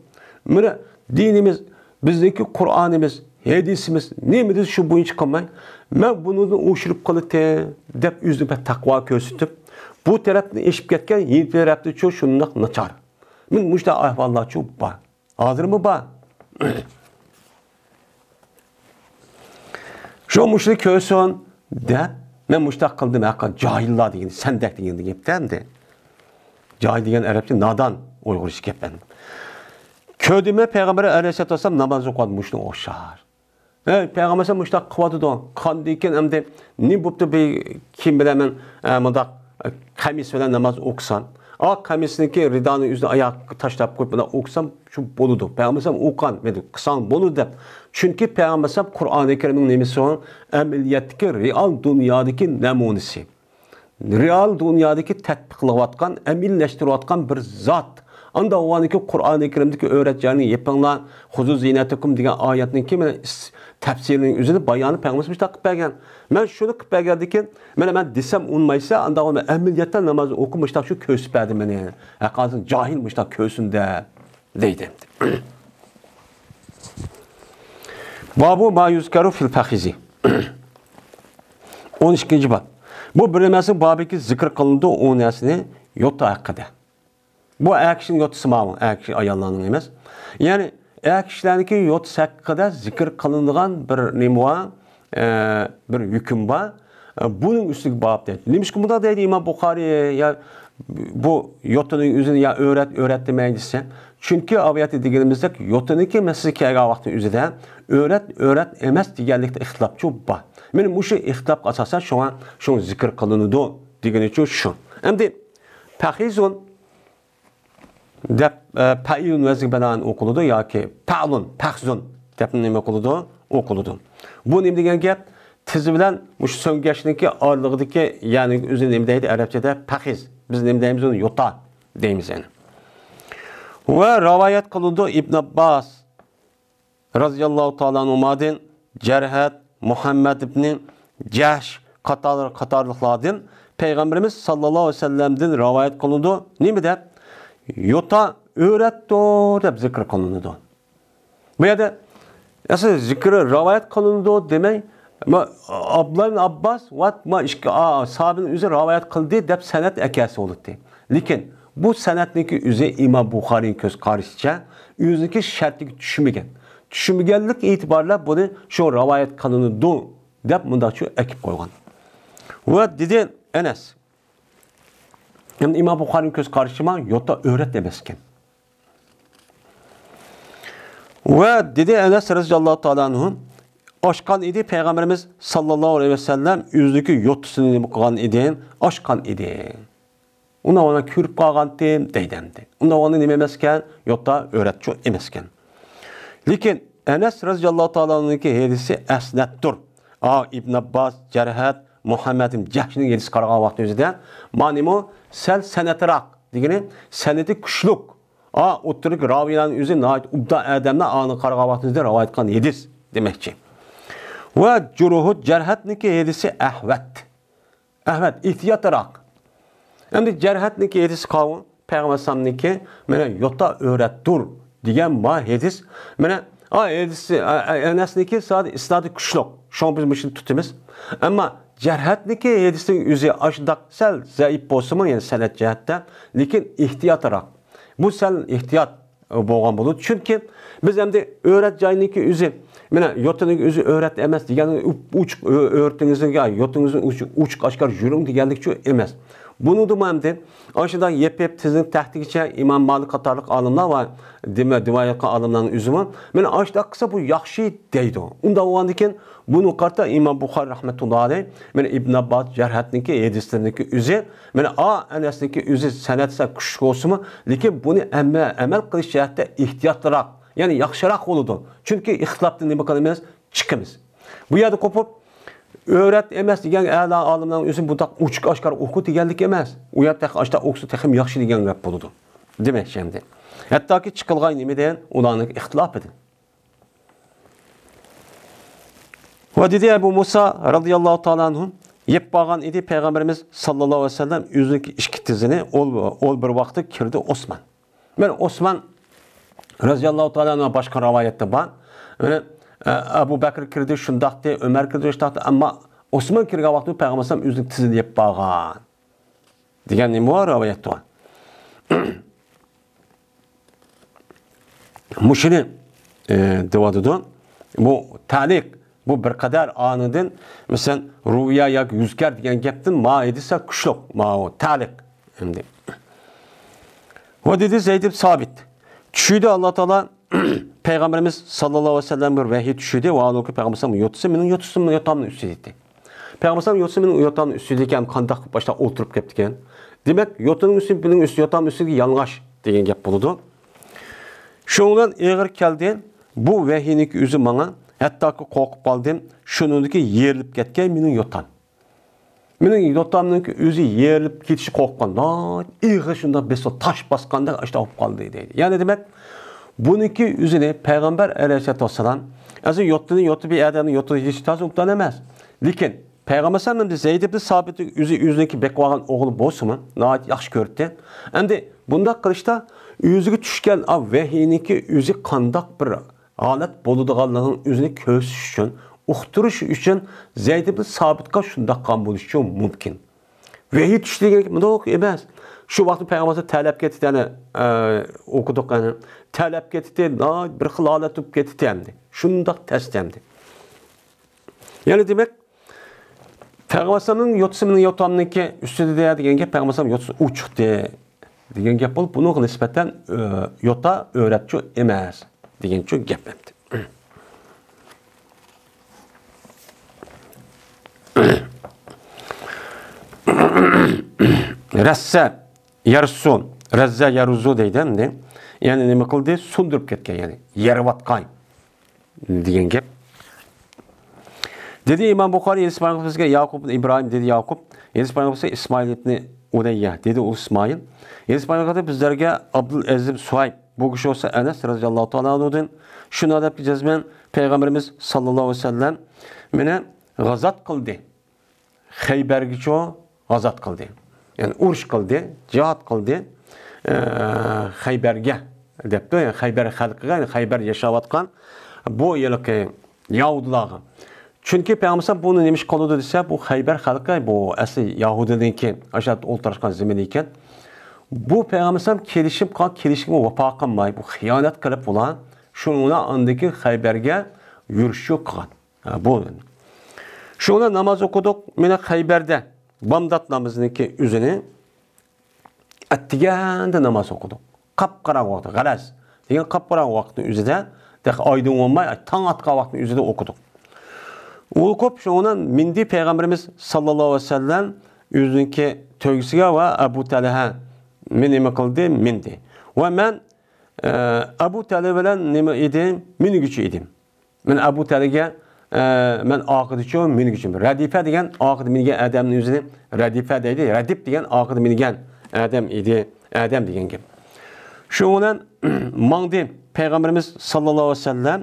مانا دىنىمىز، بىزنىڭكى قۇرئانىمىز، ھەدىسىمىز نېمە دېسە شۇ بويىچە قىلماي، مەن بۇنىڭدىن ئوشۇرۇپ قىلىتتىم دەپ ئۆزىنى بەك تەقۋا كۆرسىتىپ، بۇ تەرەپتىن ئېشىپ كەتكەن، يېنى تەرەپتىچۇ شۇنداق ناچار. مانا مۇشۇنداق ئەھۋاللارچۇ بار. ھازىرمۇ بار. شۇ مۇشۇنى كۆرسۇن دەپ، مەن مۇشۇنداق قىلدىم، ھەققا جاھىللار دېگەن، سەندەك دېگەن گەپتە ئەمدى. جاھىل دېگەن ئەرەبچە نادان، ئۇيغۇرچە گەپ ئەمدى. كۆردۈممۇ پەيغەمبەر ئەلەيھىسسالاتۇ ۋەسسالام ناماز ئوقۇۋاتىدۇ مۇشۇنىڭغا ئوخشار. ھەي، پەيغەمبەر ئەلەيھىسسالام مۇشۇنداق قىلىۋاتىدۇ. قاندىكىن ئەمدى نېمە بوپتۇ بۇ كىيىم بىلەن مەن، ئە، مۇنداق، ئە، قەمىس بىلەن ناماز ئوقۇسام، ئا، قەمىسنىڭكى رىدانى ئۆزىنى ئاياغقا تاشلاپ قويۇپ مۇنداق ئوقۇسام شۇ بولىدۇ. پەيغەمبەر ئەلەيھىسسالام ئوقۇغان، مەن قىلساڭ بولىدۇ دەپ. چۈنكى پەيغەمبەر ئەلەيھىسسالام قۇرئانى كەرىمنىڭ نېمىسى ئۇ؟ ئەمەلىيەتتىكى رېئال دۇنيادىكى نەمۇنىسى. رېئال دۇنيادىكى تەتبىقلىۋاتقان، ئەمەلىيلەشتۈرۈۋاتقان بىر زات. ئاندا ئۇۋانىكى قۇرئانى كەرىمدىكى ئۆرەت جاينى يېپىڭلار، خۇزۇ زىنەتەكۇم دېگەن ئايەتنىڭكى مانا تەپسىرىنىڭ ئۆزىنى بايانى پەيغەمبىرىمىز مۇشۇنداق قىلىپ بەرگەن. مەن شۇنى قىلىپ بەرگەندىكىن، مانا مەن دېسەم ئۇنىمايسا، ئاندا ئۇنى ئەمەلىيەتتە ناماز ئوقۇپ مۇشۇنداق شۇ كۆرسىتىپ بەردى مېنى. ھەققاسىن جاھىل مۇشۇنداق كۆرسۇن دەپ. دەيدۇ. بابۇ ما يۇزكەرۇ فىل فەخىزى. ئون ئىككىنچى باب. بۇ بىر نەرسىنىڭ بابىكى زىكىر قىلىنىدۇ، ئۇ نەرسىنى يوتا ھەققىدە. بۇ ئەر كىشىنىڭ يوتىسى ماۋۇ، ئەر كىشى ئاياللارنىڭ ئەمەس. يەنى ئەر كىشىلەرنىڭكى يوتىسى ھەققىدە زىكىر قىلىنىدىغان بىر نېمە بار؟ ئە، بىر ھۆكۈم بار. ئە، بۇنىڭ ئۈستىگە باب دەيدۇ. نېمىشقا بۇنداق دەيدۇ ئىمام بۇخارىي؟ يا بۇ يوتىنىڭ ئۆزىنى يا ئۆرەت، ئۆرەت دېمەي دېسە. چۈنكى ئاۋۇ يەردە دېگىنىمىزدەك يوتىنىڭكى مەسىلىسى كەلگەن ۋاقىتنىڭ ئۆزىدە ئۆرەت، ئۆرەت ئەمەس دېگەنلىكتە ئىختىلاپچۇ بار. مانا مۇشۇ ئىختىلاپقا ئاساسەن شۇڭا، شۇڭا زىكىر قىلىنىدۇ دېگىنىچۇ شۇ. ئەمدى پەخىزۇن دەپ، ئە، پەئىلۇن ۋەزنىگە بىنائەن ئوقۇلىدۇ ياكى پەئلۇن، پەخزۇن دەپ نېمە قىلىدۇ؟ ئوقۇلىدۇ. بۇ نېمە دېگەن گەپ؟ تىزى بىلەن مۇشۇ سۆڭگەچنىڭكى ئارىلىقىدىكى، يەنى ئۆزى نېمە دەيدۇ ئەرەبچىدە؟ پەخىز. بىز نېمە دەيمىز ئۇنى؟ يوتا دەيمىز يەنى. ۋە رىۋايەت قىلىدۇ ئىبن ئابباس رازىياللاھۇ تائالا ئەنھۇمادىن، جەرھەت، مۇھەممەد ئىبنى جەھش قاتار-، قاتارلىقلاردىن پەيغەمبىرىمىز ساللاللاھۇ ئەلەيھى ۋەسەللەمدىن رىۋايەت قىلىنىدۇ. نېمە دەپ؟ يوتا ئۆرەتتۇر دەپ زىكىر قىلىنىدۇ. بۇ يەردە ئەسلى زىكرى رىۋايەت قىلىنىدۇ دېمەي، ما-، ئابدۇللا ئىبن ئابباس ۋە ما ئىككى ئا-، ساھابىنىڭ ئۆزى رىۋايەت قىلدى دەپ سەنەد ئەكەلسە بولاتتى. لېكىن بۇ سەنەدنىڭكى ئۆزى ئىمام بۇخارىنىڭ كۆز قارىشىچە ئۆزىنىڭكى شەرتىگە چۈشمىگەن. چۈشمىگەنلىك ئېتىبارى بىلەن بۇنى شۇ رىۋايەت قىلىنىدۇ دەپ مۇنداقچە ئەكىپ قويغان. ۋە دېدى ئەنەس. ئەمدى ئىمام بۇخارىنىڭ كۆز قارىشىچە يوتا ئۆرەت ئەمەس ئىكەن. ۋە دېدى ئەنەس رەزىياللاھۇ تائالا ئەنھۇ، ئاچقان ئىدى پەيغەمبىرىمىز ساللاللاھۇ ئەلەيھى ۋەسەللەم ئۆزىنىڭكى يوتىسىنى نېمە قىلغان ئىدى؟ ئاچقان ئىدى. ئۇنداق ۋاقىتتا كۆرۈپ قالغانتىم دەيدۇ ئەمدى. ئۇنداق ۋاقىتتا نېمە ئەمەسكەن؟ يوتا ئۆرەتچۇ ئەمەسكەن. لېكىن ئەنەس رەزىياللاھۇ تائالا ئەنھۇنىڭكى ھەدىسى ئەسنەتتۇر. ئا، ئىبن ئابباس، جەرھەت، مۇھەممەد ئىبن جەھشنىڭ ھەدىسىگە قارىغان ۋاقتىمىزدا، مانىمۇ سەل سەنەتراق دېگىنى سەنىدى كۈچلۈك. ئا، ئوتتۇرىدىكى راۋىيلارنىڭ ئۆزى ناھايىتى ئوبدان ئادەملەر ئانىڭغا قارىغان ۋاقتىمىزدا رىۋايەت قىلغان ھەدىس دېمەكچى. ۋە جۇرۇھۇت، جەرھەتنىڭكى ھەدىسى ئەھۋەت. ئەھۋەت، ئېھتىياتراق. ئەمدى جەرھەتنىڭكى ھەدىسى قاۋۇ، پەيغەمبەر ئەلەيھىسسالامنىڭكى، مانا، يوتا ئۆرەتتۇر دېگەن ما ھەدىس. مانا، ئا، ھەدىسى، ئا، ئا، ئەنەسنىڭكى سادە ئىسنادى كۈچلۈك. شۇڭا بىز مۇشۇنى تۇتىمىز. ئەمما جەرھەتنىڭكى ھەدىسىنىڭ ئۆزى ئاشۇنداق سەل زەئىپ بولسىمۇ، يەنى سەنەد جەھەتتە، لېكىن ئېھتىياتراق. بۇ سەل ئېھتىيات بولغان بولىدۇ. چۈنكى بىز ئەمدى ئۆرەت جاينىڭكى ئۆزى، مانا، يوتىنىڭ ئۆزى ئۆرەت ئەمەس دېگەن ئوچۇق، ئۆ-، ئۆرىتىڭىزنىڭ يوتىڭىزنى ئوچۇق، ئوچۇق ئاشكارا يۈرۈڭ دېگەنلىكچۇ ئەمەس. بۇنىڭدىمۇ ئەمدى ئاشۇنداق يېپىپ تىزنىڭ تەختىگىچە ئىمام مالىك قاتارلىق ئالىملار ۋە دېمە-، رىۋايەت قىلغان ئالىملارنىڭ ئۆزىمۇ، مانا، ئاشۇنداق قىلسا بۇ ياخشى دەيدۇ. ئۇنداق بولغاندىن كېيىن بۇنىڭغا قارىتا ئىمام بۇخارى رەھمەتۇللاھى ئەلەيھ، مانا، ئىبن ئابباس جەرھەتنىڭكى ھەدىسلىرىنىڭكى ئۆزى، مانا، ئا، ئەنەسنىڭكى ئۆزى سەنەد سەل كۈچلۈك بولسىمۇ، لېكىن بۇنى ئەمە-، ئەمەل قىلىش جەھەتتە ئېھتىياتلىراق، يەنى ياخشىراق بولىدۇ. چۈنكى ئىختىلاپتىن نېمە قىلىمىز؟ چىقىمىز. بۇ يەردە قوپۇپ، ئۆرەت ئەمەس دېگەن ئەلا ئالىمنىڭ ئۆزى بۇنداق ئوچۇق ئاشكارا ئوقۇ دېگەنلىك ئەمەس. ئۇ يەردە تېخى ئاشتا ئوقۇسا تېخىمۇ ياخشى دېگەن گەپ بولىدۇ. دېمەكچى ئەمدى. ھەتتاكى چىقىلغان نېمىدىن؟ ئۇلارنىڭ ئىختىلاپىدىن. ۋە دېدى ئەبۇ مۇسا رەزىياللاھۇ تائالا ئەنھۇ، يەپ بارغان ئىدى پەيغەمبىرىمىز ساللاللاھۇ ئەلەيھى ۋەسەللەم ئۆزىنىڭكى ئىككى تىزىنى، ئول، ئول بىر ۋاقىتتا كىردى ئوسمان. مانا ئوسمان رەزىياللاھۇ تائالا ئەنھۇ باشقا رىۋايەتتە بار. مانا، ئە، ئەبۇ بەكرى كىردى، شۇنداقتى، ئۆمەر كىردى، شۇنداقتى، ئەمما ئوسمان كىرگەن ۋاقىتتا پەيغەمبەر ئەلەيھىسسالام ئۆزىنىڭ تىزىنى يەپ بارغان. دېگەن نېمە بار؟ رىۋايەت بار. مۇشۇنى، ئى، دەۋاتىدۇ. بۇ تەلىق، بۇ بىر قەدەر ئانىدىن، مەسىلەن، رۇيا ياكى يۈزكەر دېگەن گەپتىن ما ھەدىس كۈچلۈك، ماۋۇ تەلىق. ئەمدى. ۋە دېدى زەيد ئىبن سابىت. چۈشىدە ئاللا تائالا پەيغەمبىرىمىز ساللاللاھۇ ئەلەيھى ۋەسەللەم بىر ۋەھىي چۈشىدى. ۋە ھالبۇكى پەيغەمبىرىمىز يوتىسى مېنىڭ يوتىسىم يوتامنىڭ ئۈستىدە ئىدى. پەيغەمبىرىمىز يوتىسى مېنىڭ يوتامنىڭ ئۈستىدە ئىكەن، قانداق باشلاپ ئولتۇرۇپ كەپتىكەن؟ دېمەك، يوتىنىڭ ئۈستى مېنىڭ ئۈستى، يوتامنىڭ ئۈستىگە يالىڭاچ دېگەن گەپ بولىدۇ. شۇنىڭ بىلەن ئېغىر كەلدى. بۇ ۋەھىينىڭكى ئۆزى ماڭا، ھەتتاكى قورقۇپ قالدىم. شۇنىڭدىكى يېرىلىپ كەتكەن مېنىڭ يوتام. مېنىڭ يوتامنىڭكى ئۆزى يېرىلىپ كېتىشى قورققان. ناھايىتى ئېغىر شۇنداق بېسىپ تاش باسقاندەك ئاشۇنداق بولۇپ قالدى دەيدۇ. يەنى دېمەك، بۇنىڭكى ئۆزىنى پەيغەمبەر ئەلەيھىسسالاتۇ ۋەسسالام، ئەزى يوتىنى يوتى بىر ئادەمنى يوتىنى ھېچ تازا ئوبدان ئەمەس. لېكىن پەيغەمبەر ئەلەيھىسسالام ئەمدى زەيد ئىبن سابىتنى ئۆزى، ئۆزىنىڭكى بېقىۋالغان ئوغلى بولسىمۇ، ناھايىتى ياخشى كۆرەتتى. ئەمدى بۇنداق قىلىشتا ئۆزىگە چۈشكەن ئا ۋەھىينىڭكى ئۆزى قانداق بىر ھالەت بولىدىغانلىقىنىڭ ئۆزىنى كۆرسىتىش ئۈچۈن، ئۇقتۇرۇش ئۈچۈن زەيد ئىبن سابىتقا شۇنداق قىلغان بولۇشى مۇمكىن. ۋەھىي چۈشتى دېگەن گەپ مۇنداق ئەمەس. شۇ ۋاقىتتا پەيغەمبەر تەرلەپ كەتتى، يەنى، ئە، ئوقۇدۇق، يەنى تەرلەپ كەتتى، ناھايىتى بىر خىل ھالەتتە بولۇپ كەتتى ئەمدى. شۇنداق تەستە ئەمدى. يەنى دېمەك، پەيغەمبەر ئەلەيھىسسالامنىڭ يوتىسى مېنىڭ يوتامنىڭكى ئۈستىدە دېگەن گەپ پەيغەمبەر ئەلەيھىسسالام يوتىسى ئۇچۇقتى دېگەن گەپ بولۇپ، بۇنىڭغا نىسبەتەن، ئۆ، يوتا ئۆرەتچۇ ئەمەس دېگەنچۇ گەپ ئەمدى. رەسسە يەرسۇ، رەززە يەرۇزۇ دەيدۇ ئەمدى. يەنى نېمە قىلدى؟ سۇندۇرۇپ كەتكەن، يەنى يېرىۋاتقان دېگەن گەپ. دېدى ئىمام بۇخارى، ھەدىس بايان قىلىپ بىزگە ياقۇب ئىبن ئىبراھىم، دېدى ياقۇب، ھەدىس بايان قىلىپ بىزگە ئىسمائىل ئىبنى ئۇلەييە، دېدى ئۇ ئىسمائىل. ھەدىس بايان قىلىپ بىزلەرگە ئابدۇل ئەزىز سۇھەيب، بۇ كىشى بولسا ئەنەس رەزىياللاھۇ تائالا ئەنھۇدىن، شۇنىڭ دەپكى جەزمەن پەيغەمبىرىمىز ساللاللاھۇ ئەلەيھى ۋەسەللەم مېنى غازات قىلدى. خەيبەرگىچۇ غازات قىلدى. يەنى ئۇرۇش قىلدى، جىھاد قىلدى. ئە، خەيبەرگە دەپتۇ، يەنى خەيبەر خەلقىگە، يەنى خەيبەر ياشاۋاتقان بۇ ھېلىقى يەھۇدىيلارغا. چۈنكى پەيغەمبەر بۇنى نېمە ئىش قىلىدۇ دېسە، بۇ خەيبەر خەلقى، بۇ ئەسلى يەھۇدىينىڭكى، ئاشۇ يەردە ئولتۇرۇشقان زېمىنى ئىكەن. بۇ پەيغەمبەر كېلىشىپ قال-، كېلىشىمگە ۋاپا قىلماي، بۇ خىيانەت قىلىپ ئۇلار، شۇنىڭ بىلەن ئاندىن كېيىن خەيبەرگە يۈرۈشۈ قىلغان. ھە، بۇ. شۇ بىلەن ناماز ئوقۇدۇق. مانا خەيبەردە بامدات نامىزىنىڭكى ئۆزىنى ئەتىگەندە ناماز ئوقۇدۇق. قاپقاراڭغۇ ۋاقىت، غەلەس دېگەن قاپقاراڭغۇ ۋاقىتنىڭ ئۆزىدە تېخى ئايدىڭ بولماي، تاڭ ئاتقان ۋاقىتنىڭ ئۆزىدە ئوقۇدۇق. ئوقۇپ، شۇنىڭ بىلەن مىندى پەيغەمبىرىمىز ساللاللاھۇ ئەلەيھى ۋەسەللەم ئۆزىنىڭكى تۆگىسىگە ۋە ئەبۇ تەلھە مېنى نېمە قىلدى؟ مىندى. ۋە مەن، ئە، ئەبۇ تەلھە بىلەن نېمە ئىدىم؟ مىنگۈچى ئىدىم. مەن ئەبۇ تەلھەگە، ئە، مەن ئارقىدىچۇ، مىنگۈچى. رەدىپە دېگەن ئارقىدا مىنگەن ئادەمنىڭ ئۆزىنى رەدىپە دەيدۇ. رەدىپ دېگەن ئارقىدا مىنگەن ئادەم ئىدى. ئادەم دېگەن گەپ. شۇ بىلەن ماڭدى. پەيغەمبىرىمىز ساللاللاھۇ ئەلەيھى ۋەسەللەم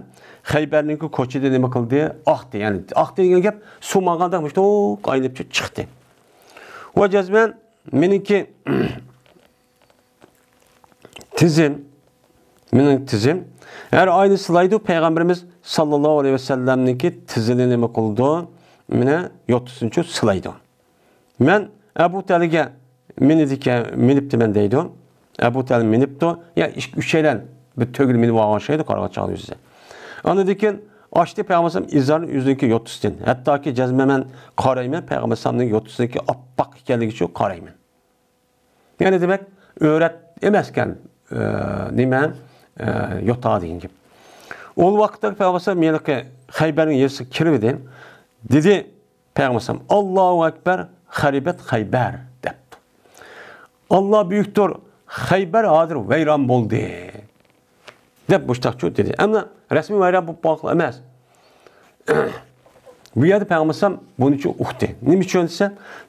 خەيبەرنىڭكى كوچىدا نېمە قىلدى؟ ئاقتى. يەنى ئاقتى دېگەن گەپ، سۇ ماڭغاندەك مۇشۇنداق ئايلىنىپ چىقتى. ۋە جەزمەن مېنىڭكى تىزىم، مېنىڭ تىزىم ھەر ئاينى سىلايدۇ. پەيغەمبىرىمىز ساللاللاھۇ ئەلەيھى ۋەسەللەمنىڭكى تىزىنى نېمە قىلىدۇ؟ مانا يوتىسىنچۇ سىلايدۇ. مەن ئەبۇ تەلھەگە مىنىدىكەن، مىنىپتىمەن دەيدۇ. ئەبۇ تەلھە مىنىپتۇ. يا ئىككى، ئۈچەيلەن بىر تۆگىلى مىنىپ ئالغان ئوخشايدۇ، قارىغان چاغدا يۈزى. ئاندىن كېيىن ئاچتى پەيغەمبەر ئىزارنى ئۆزىنىڭكى يوتىسىدىن. ھەتتاكى جەزمەن مەن قارايمەن، پەيغەمبەرنىڭ يوتىسىنىڭكى ئاپئاق ئىكەنلىكىچۇ قارايمەن. يەنى دېمەك، ئۆرەت ئەمەسكەن، ئە، نېمە، ئە، يوتا دېگەن گەپ. ئۇ ۋاقىتتا پەيغەمبەر ھېلىقى خەيبەرنىڭ يېرىسىگە كىرىۋىدى. دېدى پەيغەمبەر، «ئاللاھۇ ئەكبەر، خەرىبەت خەيبەر» دەپتۇ. «ئاللا بۈيۈكتۇر، خەيبەر ھازىر ۋەيران بولدى» دەپ مۇشتاقچۇ دېدى. ئەمما رەسمىي ۋەيران بولۇپ بولغان ئەمەس. بۇ يەردە پەيغەمبەر بۇنىچۇ ئۇقتى. نېمە ئۈچۈن دېسە،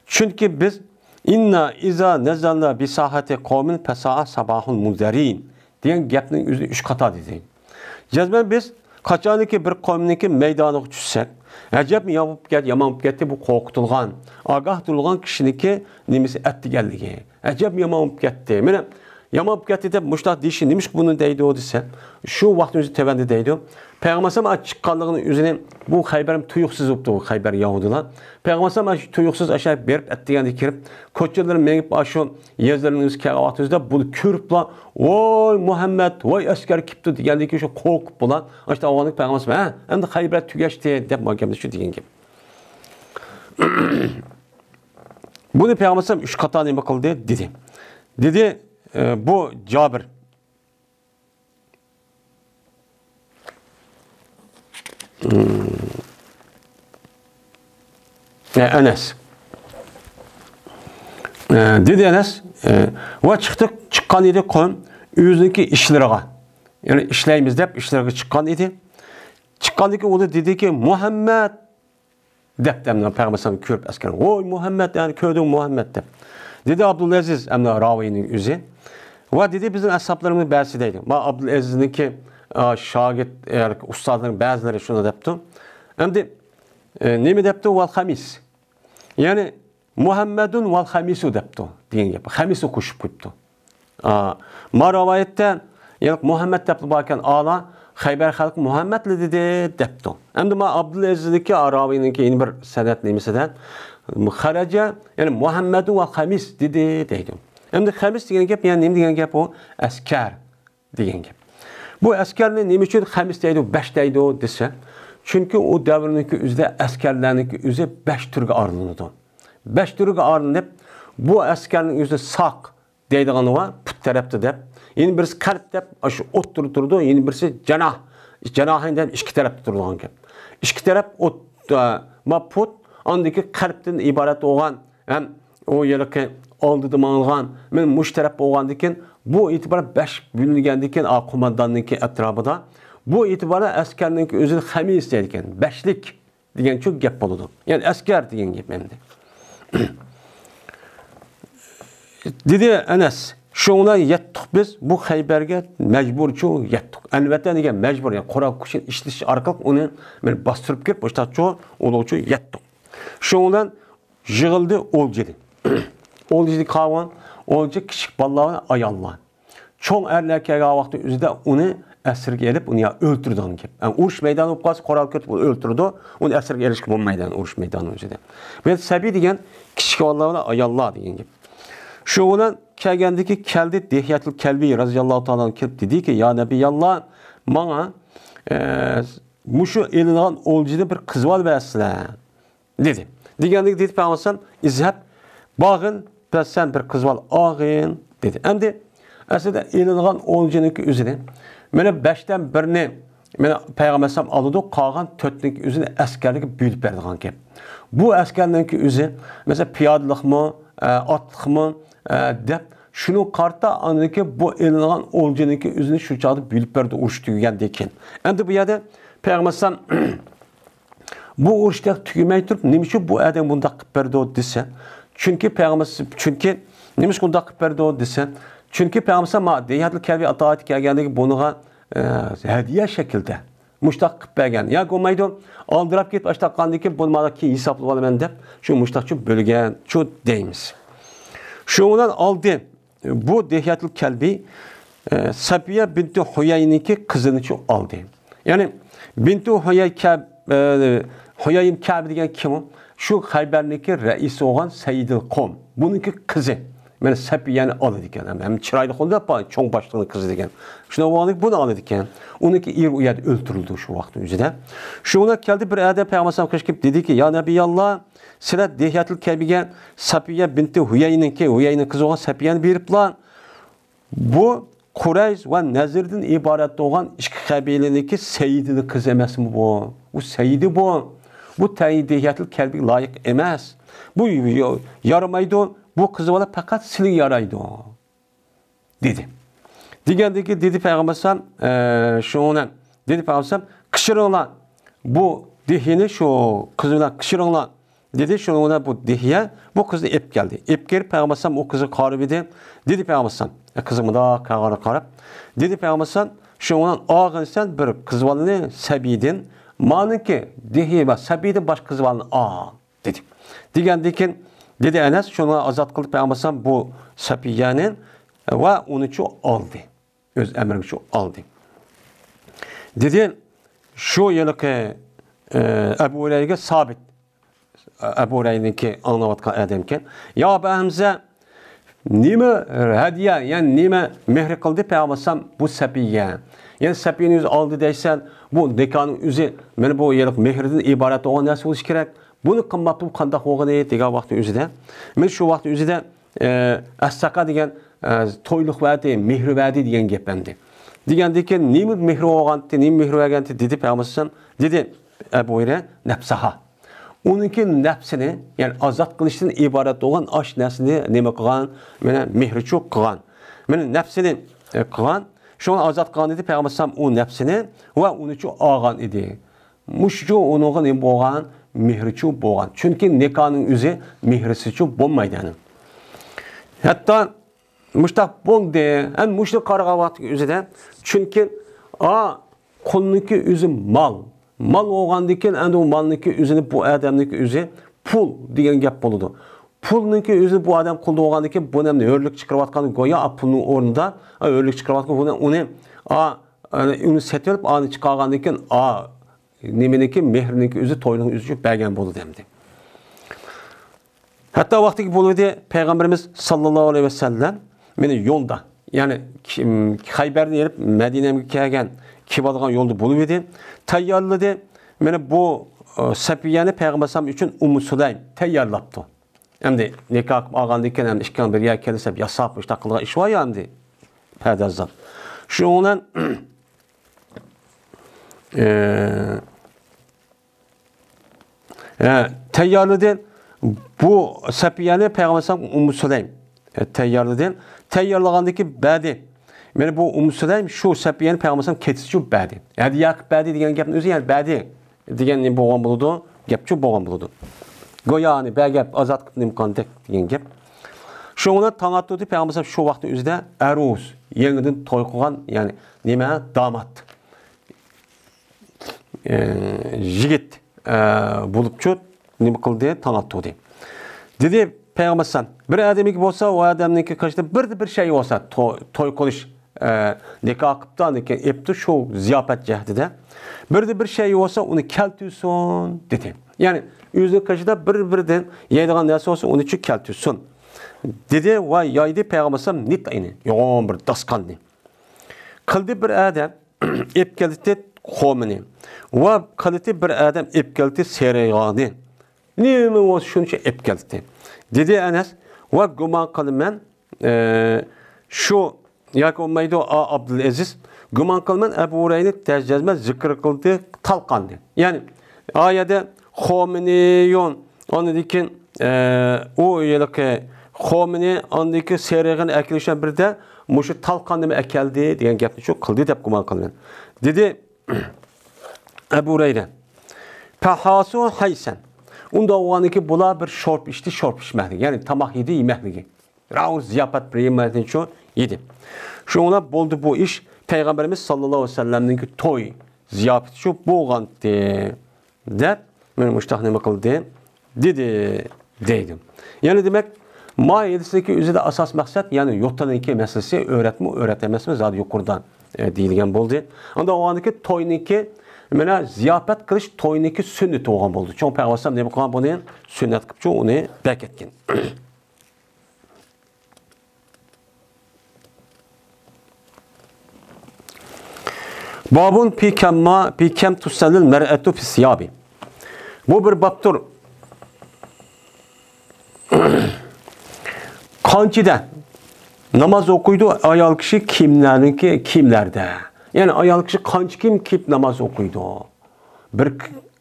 چۈنكى بىز، «ئىننا ئىزا نەزەلنا بىساھەتى قومىن پەسائە ساباھۇل مۇنزەرىن» دېگەن گەپنىڭ ئۆزىنى ئۈچ قاتا دېدى. جەزمەن بىز قاچانكى بىر قومنىڭكى مەيدانىغا چۈشسەك، ئەجەب يامان بولۇپ كەتتى، يامان بولۇپ كەتتى، بۇ قورقۇتۇلغان، ئاگاھلاندۇرۇلغان كىشىنىڭكى نېمىسى ئەتىگەنلىكى. ئەجەب يامان بولۇپ كەتتى. مانا، يامان بولۇپ كەتتى دەپ مۇشۇنداق دېيىشى نېمىشقا بۇنى دەيدۇ دېسە، شۇ ۋاقىتنىڭ ئۆزى تۆۋەندە دەيدۇ. پەيغەمبەر ئەلەيھىسسالام چىققانلىقىنىڭ ئۆزىنى بۇ خەيبەر تۇيۇقسىز بوپتۇ، خەيبەر يەھۇدىيلار. پەيغەمبەر ئەلەيھىسسالام شۇ تۇيۇقسىز ئاشۇ بېرىپ ئەتىگەندە كىرىپ، كوچىلىرىنى مېڭىپ، ئاشۇ يېزىلىرىنىڭ ئۆزىگە كەلگەن ۋاقتىمىزدا بۇنى كۆرۈپلا، «ۋاي مۇھەممەد، ۋاي ئەسكەر كېپتۇ» دېگەندىن كېيىن شۇ قورقۇپ بۇلار. ئاشۇنداق بولغاندىن كېيىن پەيغەمبەر ئەلەيھىسسالام، «ھە، ئەمدى خەيبەر تۈگەشتى» دەپ مانا گەپنى شۇ دېگەن گەپ. بۇنى پەيغەمبەر ئەلەيھىسسالام ئۈچ قاتا نېمە قىلدى؟ دېدى. دېدى، ئە، بۇ جابىر. ئە، ئەنەس. ئە، دېدى ئەنەس، ئە، ۋە چىقتۇق، چىققان ئىدى قوم ئۆزىنىڭكى ئىشلىرىغا. يەنى ئىشلەيمىز دەپ ئىشلىرىغا چىققان ئىدى. چىققاندىن كېيىن ئۇ دېدىكى، «مۇھەممەد» دەپتۇ ئەمدى پەيغەمبەر ئەلەيھىسسالام كۆرۈپ ئەسكەرنى، «ۋوي مۇھەممەد، يەنى كۆردۈڭمۇ مۇھەممەد» دەپ. دېدى ئابدۇلئەزىز ئەمدى راۋىينىڭ ئۆزى. ۋە دېدى، بىزنىڭ ئەسھابلىرىمىزنىڭ بەزىسى دەيدۇ. ما ئابدۇلئەزىزنىڭكى، ئا، شاگىرت، يەنى ئۇستازلىرىنىڭ بەزىلىرى شۇنى دەپتۇ. ئەمدى، ئە، نېمە دەپتۇ؟ «ۋەل خەمىس». يەنى، «مۇھەممەدۇن ۋەل خەمىسۇ» دەپتۇ دېگەن گەپ. خەمىسنى قوشۇپ قويۇپتۇ. ئا، ما رىۋايەتتە، يەنى مۇھەممەد دەپلا باركەن، ئالا، خەيبەر خەلقى مۇھەممەدلا دېدى دەپتۇ. ئەمدى ما ئابدۇلئەزىزنىڭكى، ئا، راۋىينىڭكى يەنە بىر سەنەد نېمىسىدە، خەرەجە، يەنى مۇھەممەدۇ ۋەل خەمىس دېدى دەيدۇ. ئەمدى خەمىس دېگەن گەپ، يەنى نېمە دېگەن گەپ ئۇ؟ ئەسكەر دېگەن گەپ. بۇ ئەسكەرنى نېمە ئۈچۈن خەمىس دەيدۇ، بەش دەيدۇ دېسە، چۈنكى ئۇ دەۋرنىڭكى ئۆزىدە ئەسكەرلەرنىڭكى ئۆزى بەش تۈرگە ئايرىلىدۇ. بەش تۈرگە ئايرىلىپ، بۇ ئەسكەرنىڭ ئۆزى ساق دەيدىغىنى بار، پۇت تەرەپتە دەپ. يەنە بىرسى قەلب دەپ، ئاشۇ ئوتتۇرىدا تۇرىدۇ. يەنە بىرسى جاناھ، جاناھەين دەپ ئىككى تەرەپتە تۇرىدىغان گەپ. ئىككى تەرەپ ئوت، ئە، ما پۇت، ئاندىكى قەلبتىن ئىبارەت بولغان، ھەم ئۇ ھېلىقى ئالدىدا ماڭىدىغان، مانا مۇشۇ تەرەپ بولغاندىكىن، بۇ ئېتىبار بەش بۆلۈنگەندىكىن، ئا، قومانداننىڭكى ئەتراپىدا، بۇ ئېتىباردا ئەسكەرنىڭكى ئۆزىنى خەمىس دەيدىكەن، بەشلىك دېگەنچۇ گەپ بولىدۇ. يەنى ئەسكەر دېگەن گەپ ئەمدى. دېدى ئەنەس، شۇڭا يەتتۇق بىز بۇ خەيبەرگە، مەجبۇرچۇ يەتتۇق. ئەلۋەتتە دېگەن مەجبۇر، يەنى قورال كۈچىنى ئىشلىتىش ئارقىلىق ئۇنى بىر باستۇرۇپ كىرىپ، مۇشتاقچۇ ئۇلۇغچۇ يەتتۇق. شۇنىڭ بىلەن يىغىلدى ئولجىدى. ئولجىدى قاۋان، ئولجى كىچىك بالىلار، ئاياللار. چوڭ ئەرلەر كەلگەن ۋاقىتنىڭ ئۆزىدە ئۇنى ئەسىرگە ئېلىپ، ئۇنى يا ئۆلتۈرىدىغان گەپ. يەنى ئۇرۇش مەيدانى بولۇپ قالسا، قورال كۆتۈرۈپ ئۇنى ئۆلتۈرىدۇ، ئۇنى ئەسىرگە ئېلىشقا بولمايدۇ ئۇرۇش مەيدانىنىڭ ئۆزىدە. بۇ يەردە سەبىي دېگەن كىچىك بالىلار بىلەن ئاياللار دېگەن گەپ. شۇ بىلەن كەلگەندىكى كەلدى، دىھيەتۇل كەلبى رەزىياللاھۇ تائالا ئەنھۇ كېلىپ دېدىكى، يا نەبىياللا، ماڭا، ئە، مۇشۇ ئېلىنغان ئولجىدىن بىر قىزىۋالىۋەرسىلە. دېدى. دېگەندىكى دېدى پەيغەمبەر ئەلەيھىسسالام، «ئىزھەب باغىن، بەس سەن بىر قىزىۋال ئاغىن» دېدى. ئەمدى ئەسلىدە ئېلىنغان ئولجىنىڭكى ئۆزىنى، مانا بەشتىن بىرنى مانا پەيغەمبەر ئەلەيھىسسالام ئالىدۇ، قالغان تۆتنىڭكى ئۆزىنى ئەسكەرلەرگە بۆلۈپ بېرىدىغان گەپ. بۇ ئەسكەرنىڭكى ئۆزى، مەسىلەن، پىيادىلىقمۇ، ئە، ئاتلىقمۇ، ئە، دەپ، شۇنىڭغا قارىتا ئاندىن كېيىن بۇ ئېلىنغان ئولجىنىڭكى ئۆزىنى شۇ چاغدا بۆلۈپ بەردى، ئۇرۇش تۈگىگەندىن كېيىن. ئەمدى بۇ يەردە پەيغەمبەر ئەلەيھىسسالام بۇ ئۇرۇش تېخى تۈگىمەي تۇرۇپ، نېمە ئۈچۈن بۇ ئادەم بۇنداق قىلىپ بەردى دېسە، چۈنكى پەيغەمبەر، چۈنكى نېمە ئۈچۈن بۇنداق قىلىپ بەردى دېسە، چۈنكى پەيغەمبەر ئەلەيھىسسالام ما دىھيەتۇل كەلبى ئاتاۋاتى كەلگەندىكىن بۇنىڭغا، ئە، ھەدىيە شەكلىدە مۇشتاق قىلىپ بەرگەن. ياكى بولمايدۇ، ئالدىراپ كېتىپ ئاشتاق قالغاندىن كېيىن بۇنى مانا كېيىن ھېسابلىۋالىمەن دەپ، شۇ مۇشتاقچۇ بۆلگەنچۇ دەيمىز. شۇنىڭ بىلەن ئالدى بۇ دىھيەتۇل كەلبى، ئە، سەپىيە بىنتۇ ھۇيەينىڭكى قىزىنىچۇ ئالدى. يەنى بىنتۇ ھۇيەي كەب-، ئە، ھۇيەي كەبى دېگەن كىم ئۇ؟ شۇ خەيبەرنىڭكى رەئىسى بولغان سەييىدىل قوم. بۇنىڭكى قىزى. مانا سەپىيەنى ئالىدىكەن. ھەم، ھەم چىرايلىق بولدى، چوڭ باشلىقنىڭ قىزى دېگەن. شۇنداق بولغاندىكىن بۇنى ئالىدىكەن. ئۇنىڭكى ئېرى ئۇ يەردە ئۆلتۈرۈلدى شۇ ۋاقىتنىڭ ئۆزىدە. شۇنىڭ بىلەن كەلدى بىر ئادەم پەيغەمبەر ئەلەيھىسسالام قېشىپ دېدىكى، يا نەبىياللا، سىلەر دىھيەتۇل كەلبىگە سەپىيە بىنتى ھۇيەينىڭكى، ھۇيەينىڭ قىزى بولغان سەپىيەنى بېرىپلا، بۇ قۇرەيش ۋە نەزىردىن ئىبارەت بولغان ئىككى قەبىلىنىڭكى سەييىدىنىڭ قىزى ئەمەسمۇ بۇ؟ بۇ سەييىدى بۇ. بۇ تەييىدىيەتىل كەلبىگە لايىق ئەمەس. بۇ ي-، يارىمايدۇ. بۇ قىز بالا پەقەت سىلىگە يارايدۇ، دېدى. دېگەندىكى دېدى پەيغەمبەر ئەلەيھىسسالام، ئە، شۇنى دېدى پەيغەمبەر ئەلەيھىسسالام، قىچىرىڭلار. بۇ دېھىينى شۇ قىز بىلەن قىچىرىڭلار. دېدى، شۇنىڭ بىلەن بۇ دىھيە بۇ قىزنى ئېلىپ كەلدى. ئېلىپ كېلىپ پەيغەمبەر ئەلەيھىسسالام ئۇ قىزغا قارىۋىدى. دېدى پەيغەمبەر ئەلەيھىسسالام، ئە، قىزغا مۇنداق قارىغانغا قاراپ، دېدى پەيغەمبەر ئەلەيھىسسالام، شۇنىڭ بىلەن ئالغىن سەن بىر قىز بالىنى سەبىيدىن، مانىڭكى دىھيە ۋە سەبىيدىن باشقا قىز بالىنى ئال، دېدى. دېگەندىن كېيىن دېدى ئەنەس، شۇنى ئازاد قىلدى پەيغەمبەر ئەلەيھىسسالام بۇ سەپىيەنى ۋە ئۇنىچۇ ئالدى. ئۆز ئەمرىگىچۇ ئالدى. دېدى، شۇ ھېلىقى، ئە، ئەبۇ ھۇرەيرىگە سابىت، ئەبۇ ھۇرەيرىنىڭكى ئاڭلاۋاتقان ئادەمكەن. يا ئەبا ھەمزە، نېمە ھەدىيە، يەنى نېمە مېھرى قىلدى پەيغەمبەر ئەلەيھىسسالام بۇ سەپىيەگە؟ يەنى سەپىيەنى ئۆزى ئالدى دەيسەن، بۇ نىكاھنىڭ ئۆزى، مانا بۇ ھېلىقى مېھرىدىن ئىبارەت بولغان نەرسە بولۇشى كېرەك. بۇنى قىلماپتۇ، قانداق بولغىنى دېگەن ۋاقىتنىڭ ئۆزىدە، مەن شۇ ۋاقىتنىڭ ئۆزىدە، ئە، ئەسساقا دېگەن، ئە، تويلۇق ۋەدى، مېھرى ۋەدى دېگەن گەپ ئەمدى. دېگەندىن كېيىن نېمە مېھرى بولغانتى، نېمە مېھرى بەرگەنتى دېدى پەيغەمبەر ئەلەيھىسسالام، دېدى ئەبۇ ھۇرەيرە، نەپسىھا. ئۇنىڭكى نەپسىنى، يەنى ئازاد قىلىشتىن ئىبارەت بولغان ئاش نەرسىنى نېمە قىلغان؟ مانا مېھرىچۇ قىلغان. مانا نەپسىنى، ئە، قىلغان. شۇڭا ئازاد قىلغان ئىدى پەيغەمبەر ئەلەيھىسسالام ئۇ نەپسىنى ۋە ئۇنىچۇ ئالغان ئىدى. مۇشۇچۇ ئۇنىڭغا نېمە بولغان؟ مېھرىچۇ بولغان. چۈنكى نىكاھنىڭ ئۆزى مېھرىسىچۇ بولمايدۇ ئەنە. ھەتتا مۇشتاق بولدى. ئەنە مۇشۇنى قارىغان ۋاقتىنىڭ ئۆزىدە، چۈنكى ئا قۇلنىڭكى ئۆزى مال. مال بولغاندىن كېيىن، ئەنە ئۇ مالنىڭكى ئۆزىنى بۇ ئادەمنىڭكى ئۆزى پۇل دېگەن گەپ بولىدۇ. پۇلنىڭكى ئۆزىنى بۇ ئادەم قۇل بولغاندىن كېيىن، بۇنى ئەمدى ھۆرلۈك چىقىرىۋاتقان گويا، ئا، پۇلنىڭ ئورنىدا، ئا، ھۆرلۈك چىقىرىۋاتقان بۇنى، ئۇنى، ئا، ئۇنى سېتىۋېلىپ، ئانى چىقارغاندىن كېيىن، ئا، نېمىنىڭكى، مېھرىنىڭكى ئۆزى توينىڭ ئۆزى ئۈچۈن بەرگەن بولىدۇ ئەمدى. ھەتتا ۋاقتىكى بولۇۋىدى، پەيغەمبىرىمىز ساللاللاھۇ ئەلەيھى ۋەسەللەم مېنى يولدا، يەنى كىم، خەيبەردىن ئېلىپ مەدىنەمگە كەلگەن، كېلىۋالغان يولدا بولۇۋىدى، تەييارلىدى. مانا بۇ، ئە، سەپىيەنى پەيغەمبەر ئەلەيھىسسالام ئۈچۈن ئۇممۇ سۇلەيم تەييارلاپتۇ. ئەمدى نىكاھ قىلىپ ئالغاندىن كېيىن، ئەمدى ئىككىڭ بىر يەرگە كېلىسەپ ياساپ، مۇشۇنداق قىلىدىغان ئىش بار يا ئەمدى. پەردازلار. شۇنىڭ بىلەن، ئە، ئە، تەييارلىدى. بۇ سەپىيەنى پەيغەمبەر ئەلەيھىسسالام ئۇممۇ سۇلەيم، ئە، تەييارلىدى. تەييارلىغاندىن كېيىن بەردى. مانا بۇ ئۇممۇ سۇلەيم شۇ سەپىيەنى پەيغەمبەر ئەلەيھىسسالام كېتىشىچۇ بەردى. ھەدىيە قىلىپ بەردى دېگەن گەپنىڭ ئۆزى، يەنى بەردى دېگەن نېمە بولغان بولىدۇ؟ گەپچۇ بولغان بولىدۇ. گويا ئانى بەرگەپ ئازاد قىلىپ نېمە قىلغاندەك دېگەن گەپ. شۇنىڭ بىلەن تاڭ ئاتتۇردى پەيغەمبەر ئەلەيھىسسالام شۇ ۋاقىتنىڭ ئۆزىدە ئەرۇس، يېڭىدىن توي قىلغان، يەنى نېمە، دامات، ئە، يىگىت، ئە، بولۇپچۇ نېمە قىلدى، تاڭ ئاتتۇردى. دېدى پەيغەمبەر ئەلەيھىسسالام، بىر ئادەمنىڭكى قېشىدا بىردە بىر شەي بولسا، تو-، توي قىلىش، ئە، نىكاھ قىپتۇ، نىكاھ ئېپتۇ شۇ زىياپەت جەھىتىدە. بىردە بىر شەي بولسا، ئۇنى كەلتۈرسۇن، دېدى. يەنى ئۆزىنىڭ قېشىدا بىر بىردىن يەيدىغان نەرسە بولسا، ئۇنى چۈ كەلتۈرسۇن، دېدى ۋە يايدى پەيغەمبەر ئەلەيھىسسالام نىتئىنى، يوغان بىر داستىخاننى. قىلدى بىر ئادەم ئېپ كەلتى قومىنى ۋە قىلتى بىر ئادەم ئېپ كەلتى سېرىغانى. نېمە بولسا شۇنچە ئېپ كەلتى. دېدى ئەنەس، ۋە گۇمان قىلىمەن، ئە، شۇ ياكى بولمايدۇ، ئا، ئابدۇلئەزىز، گۇمان قىلىمەن، ئەبۇ ھۇرەيرىنى جەزمەن زىكىر قىلدى، تالقاندى. يەنى، ئايەدە خۇمەينىيۇن، ئاندىن كېيىن، ئە، ئۇ ھېلىقى خۇمەينى، ئاندىن كېيىن سېرىغىنى ئەكېلىش بىلەن بىردە مۇشۇ تالقان نېمە ئەكەلدى دېگەن گەپنى شۇ قىلدى دەپ گۇمان قىلىمەن. دېدى ئەبۇ ھۇرەيرە. فەھاسۇ ھەيسەن. ئۇنداق بولغاندىن كېيىن بۇلار بىر شورپا ئىچتى، شورپا ئىچمەكلىكى. يەنى تاماق يېدى، يېمەكلىكى. راۋۇ زىياپەت بىر يېمەكلىكى شۇ يېدى. شۇنىڭ بىلەن بولدى بۇ ئىش. پەيغەمبىرىمىز ساللاللاھۇ ئەلەيھى ۋەسەللەمنىڭكى توي زىياپىتى شۇ بولغانتى. دەپ، مانا مۇشتاق نېمە قىلدى؟ دېدى، دەيدۇ. يەنى دېمەك، ما ھەدىسنىڭكى ئۆزىدە ئاساس مەقسەت، يەنى يوتىنىڭكى مەسىلىسى ئۆرەتمۇ، ئۆرەت ئەمەسمۇ، زادى يۇقىرىدا، ئە، دېيىلگەن بولدى. ئاندا ئۇنىڭكى توينىڭكى، مانا زىياپەت قىلىش توينىڭكى سۈننىتى بولغان بولدى. چوڭ پەيغەمبەر دېمەك قىلغان بۇنى سۈننەت قىلىپ شۇ ئۇنى بەكەتكەن. بابۇن في كم، في كم تصلي المرأة في الثياب. بۇ بىر بابتۇر. قانچىدە ناماز ئوقۇيدۇ ئايال كىشى كىيىملەرنىڭكى، كىيىملەردە؟ يەنى ئايال كىشى قانچە كىيىم كىيىپ ناماز ئوقۇيدۇ؟ بىر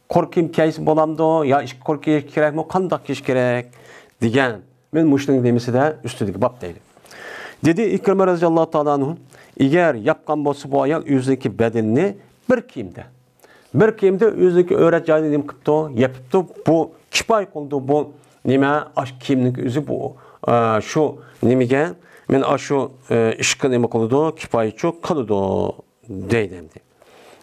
قۇر كىيىم كىيسە بولامدۇ؟ يا ئىككى قۇر كىيىش كېرەكمۇ؟ قانداق كىيىش كېرەك؟ دېگەن. مەن مۇشۇنىڭ نېمىسىدە ئۈستىدىكى باب دەيدۇ. دېدى ئىكرىمە رەزىياللاھۇ تائالا ئەنھۇ، ئەگەر ياپقان بولسا بۇ ئايال ئۆزىنىڭكى بەدىنىنى بىر كىيىمدە، بىر كىيىمدە ئۆزىنىڭكى ئۆرەت جايىنى نېمە قىپتۇ؟ يېپىپتۇ. بۇ كىپايە قىلىدۇ. بۇ نېمە؟ ئاش كىيىمنىڭ ئۆزى بۇ، ئە، شۇ نېمىگە؟ مەن ئاشۇ، ئە، ئىشقا نېمە قىلىدۇ؟ كىپايىچۇ قىلىدۇ دەيدۇ ئەمدى.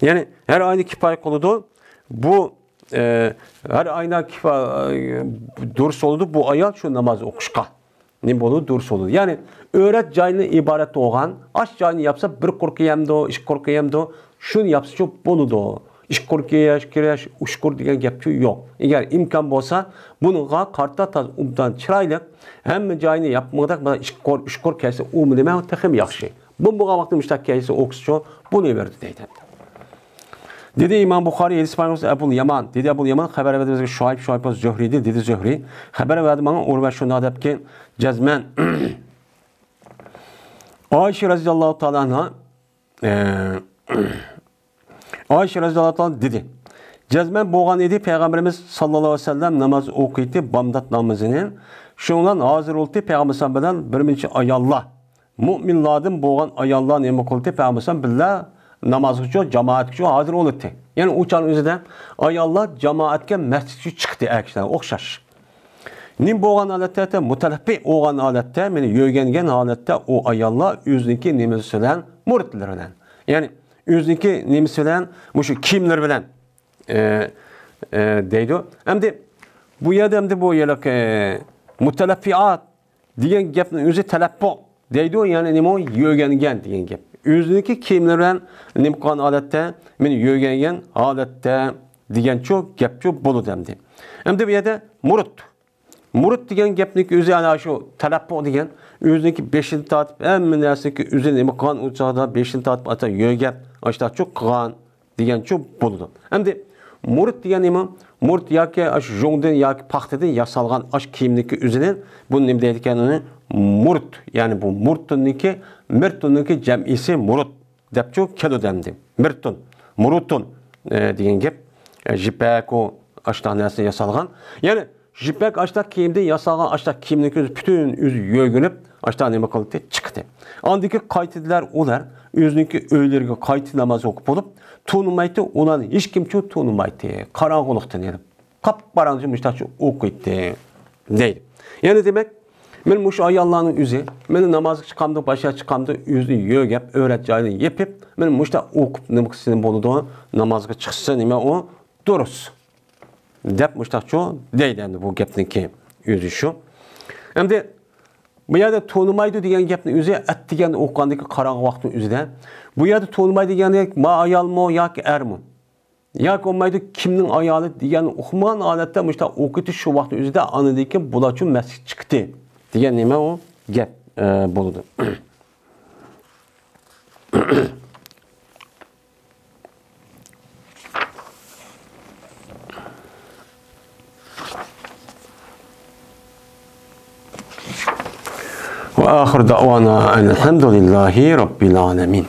يەنى ھەر ئاينى كىپايە قىلىدۇ. بۇ، ئە، ھەر ئاينا كىپا-، دۇرۇس بولىدۇ بۇ ئايال شۇ ناماز ئوقۇشقا. نېمە بولىدۇ؟ دۇرۇس بولىدۇ. يەنى ئۆرەت جايدىن ئىبارەت بولغان، ئاش جاينى ياپسا بىر قۇر كىيەمدۇ، ئىككى قۇر كىيەمدۇ؟ شۇنى ياپسىچۇ بولىدۇ. ئىككى قۇر كىيەش، كىرەش، ئۈچ قۇر دېگەن گەپچۇ يوق. ئەگەر ئىمكان بولسا، بۇنىڭغا قارىتا تاز ئوبدان چىرايلىق، ھەممە جاينى ياپمىغۇدەك، بىر ئىككى قۇر، ئۈچ قۇر كىيسە ئۇمۇ نېمە، تېخىمۇ ياخشى. بۇ بولغان ۋاقىتتا مۇشتاق كىيسە ئوكسىچۇ، بۇنى بېرىدۇ دەيدۇ. دېدى ئىمام بۇخارىي، ھەدىس پەيغەمبىرىمىز ئەبۇل يامان، دېدى ئەبۇل يامان، خەۋەر بەردى بىزگە شۇئەيب، شۇئەيب بولسا زۆھرىدىن، دېدى زۆھرى، خەۋەر بەردى ماڭا ئۇرۋە شۇنداق دەپكى، جەزمەن ئائىشە رەزىياللاھۇ تائالا ئەنھا، ئە، ئائىشە رەزىياللاھۇ تائالا دېدى، جەزمەن بولغان ئىدى پەيغەمبىرىمىز ساللاللاھۇ ئەلەيھى ۋەسەللەم ناماز ئوقۇيتتى، بامدات نامىزىنى، شۇنىڭ بىلەن ھازىر بولتى پەيغەمبىرىمىز بىلەن بىر نەچچە ئاياللار مۇئمىنلاردىن بولغان ئاياللار نېمە قىلدى؟ پەيغەمبەر بىلەن بىللە نامازغىچۇ، جامائەتكىچۇ ھازىر بولۇتتى. يەنى ئۇ چاغنىڭ ئۆزىدە ئاياللار جامائەتكە مەسچىتكە چىقتى، ئەر كىشىلەر ئوخشاش. نېمە بولغان ھالەتتە؟ مۇتەلەپپى بولغان ھالەتتە، مېنى يۆگەنگەن ھالەتتە ئۇ ئاياللار ئۆزىنىڭكى نېمىسى بىلەن، مۇرىتلىرى بىلەن. يەنى ئۆزىنىڭكى نېمىسى بىلەن، مۇشۇ كىيىملىرى بىلەن، ئە، ئە، دەيدۇ. ئەمدى بۇ يەردە ئەمدى بۇ ھېلىقى مۇتەلەپپىئات دېگەن گەپنىڭ ئۆزى تەلەپپۇ دەيدۇ، يەنى نېمە ئۇ؟ يۆگەنگەن دېگەن گەپ. ئۆزىنىڭكى كىيىملىرى بىلەن نېمە قىلغان ھالەتتە؟ مېنى يۆگەنگەن ھالەتتە دېگەنچۇ گەپچۇ بولىدۇ ئەمدى. ئەمدى بۇ يەردە مۇرىت. مۇرىت دېگەن گەپنىڭكى ئۆزى ئەنە شۇ تەلەپپۇ دېگەن، ئۆزىنىڭكى بېشىنى تارتىپ، ھەممە نەرسىنىڭكى ئۆزى نېمە قىلغان، ئۇ چاغدا بېشىنى تارتىپ، ئاتا يۆگەپ، ئاشتاچۇ قىلغان دېگەنچۇ بولىدۇ. ئەمدى مۇرىت دېگەن نېمە؟ مۇرىت ياكى ئاشۇ يۇڭدىن ياكى پاختىدىن ياسالغان ئاش كىيىمنىڭكى ئۆزىنى، بۇنى نېمە دەيدىكەن ئۇنى؟ مۇرت، يەنى بۇ مۇرتۇننىڭكى، مىرتۇننىڭكى جەمئىسى مۇرۇت دەپچۇ كېلىدۇ ئەمدى. مىرتۇن، مۇرۇتۇن، ئە، دېگەن گەپ، ئە، يىپەك ئۇ، ئاشتاق نەرسە ياسالغان. يەنى يىپەك ئاشتاق كىيىمدىن ياسالغان ئاشتاق كىيىمنىڭكى ئۆزى پۈتۈن ئۆزى يۆگىنىپ، ئاشتاق نېمە قىلدى؟ چىقتى. ئاندىن كېيىن قايتىدىلەر ئۇلار ئۆزىنىڭكى ئۆيلىرىگە قايتىپ ناماز ئوقۇپ بولۇپ، تونۇمايتتى، ئۇلارنى ھېچكىمچۇ تونۇمايتتى. قاراڭغۇلۇقتىن يېنىپ. قاپقاراڭغۇچە مۇشتاقچە ئوقۇيتتى، دەيدۇ. يەنى دېمەك، مەن مۇشۇ ئاياللارنىڭ ئۆزى، مەن نامازغا چىقامدۇ، باشقا چىقامدۇ، ئۆزىنى يۆگەپ، ئۆرەت جايىنى يېپىپ، مەن مۇشتاق ئوقۇپ، نېمە قىلسا بولىدۇ، نامازغا چىقسا نېمە ئۇ دۇرۇس، دەپ مۇشتاقچۇ دەيدۇ. ئەمدى بۇ گەپنىڭكى ئۆزى شۇ. ئەمدى بۇ يەردە تونۇمايدۇ دېگەن گەپنىڭ ئۆزى، ئەتىگەندە ئوقۇغاندىكى قاراڭغۇ ۋاقىتنىڭ ئۆزىدە، بۇ يەردە تونۇمايدۇ دېگەندەك ما ئايالمۇ ياكى ئەرمۇ؟ ياكى بولمايدۇ، كىمنىڭ ئايالى دېگەننى ئۇقمىغان ھالەتتە مۇشۇنداق ئوقۇۋېتىش شۇ ۋاقىتنىڭ ئۆزىدە ئاندىن كېيىن بۇلارچۇ مەسچىتكە چىقتى دېگەن نېمە ئۇ گەپ، ئە، بولىدۇ. وآخر دعوانا أن الحمد لله رب العالمين.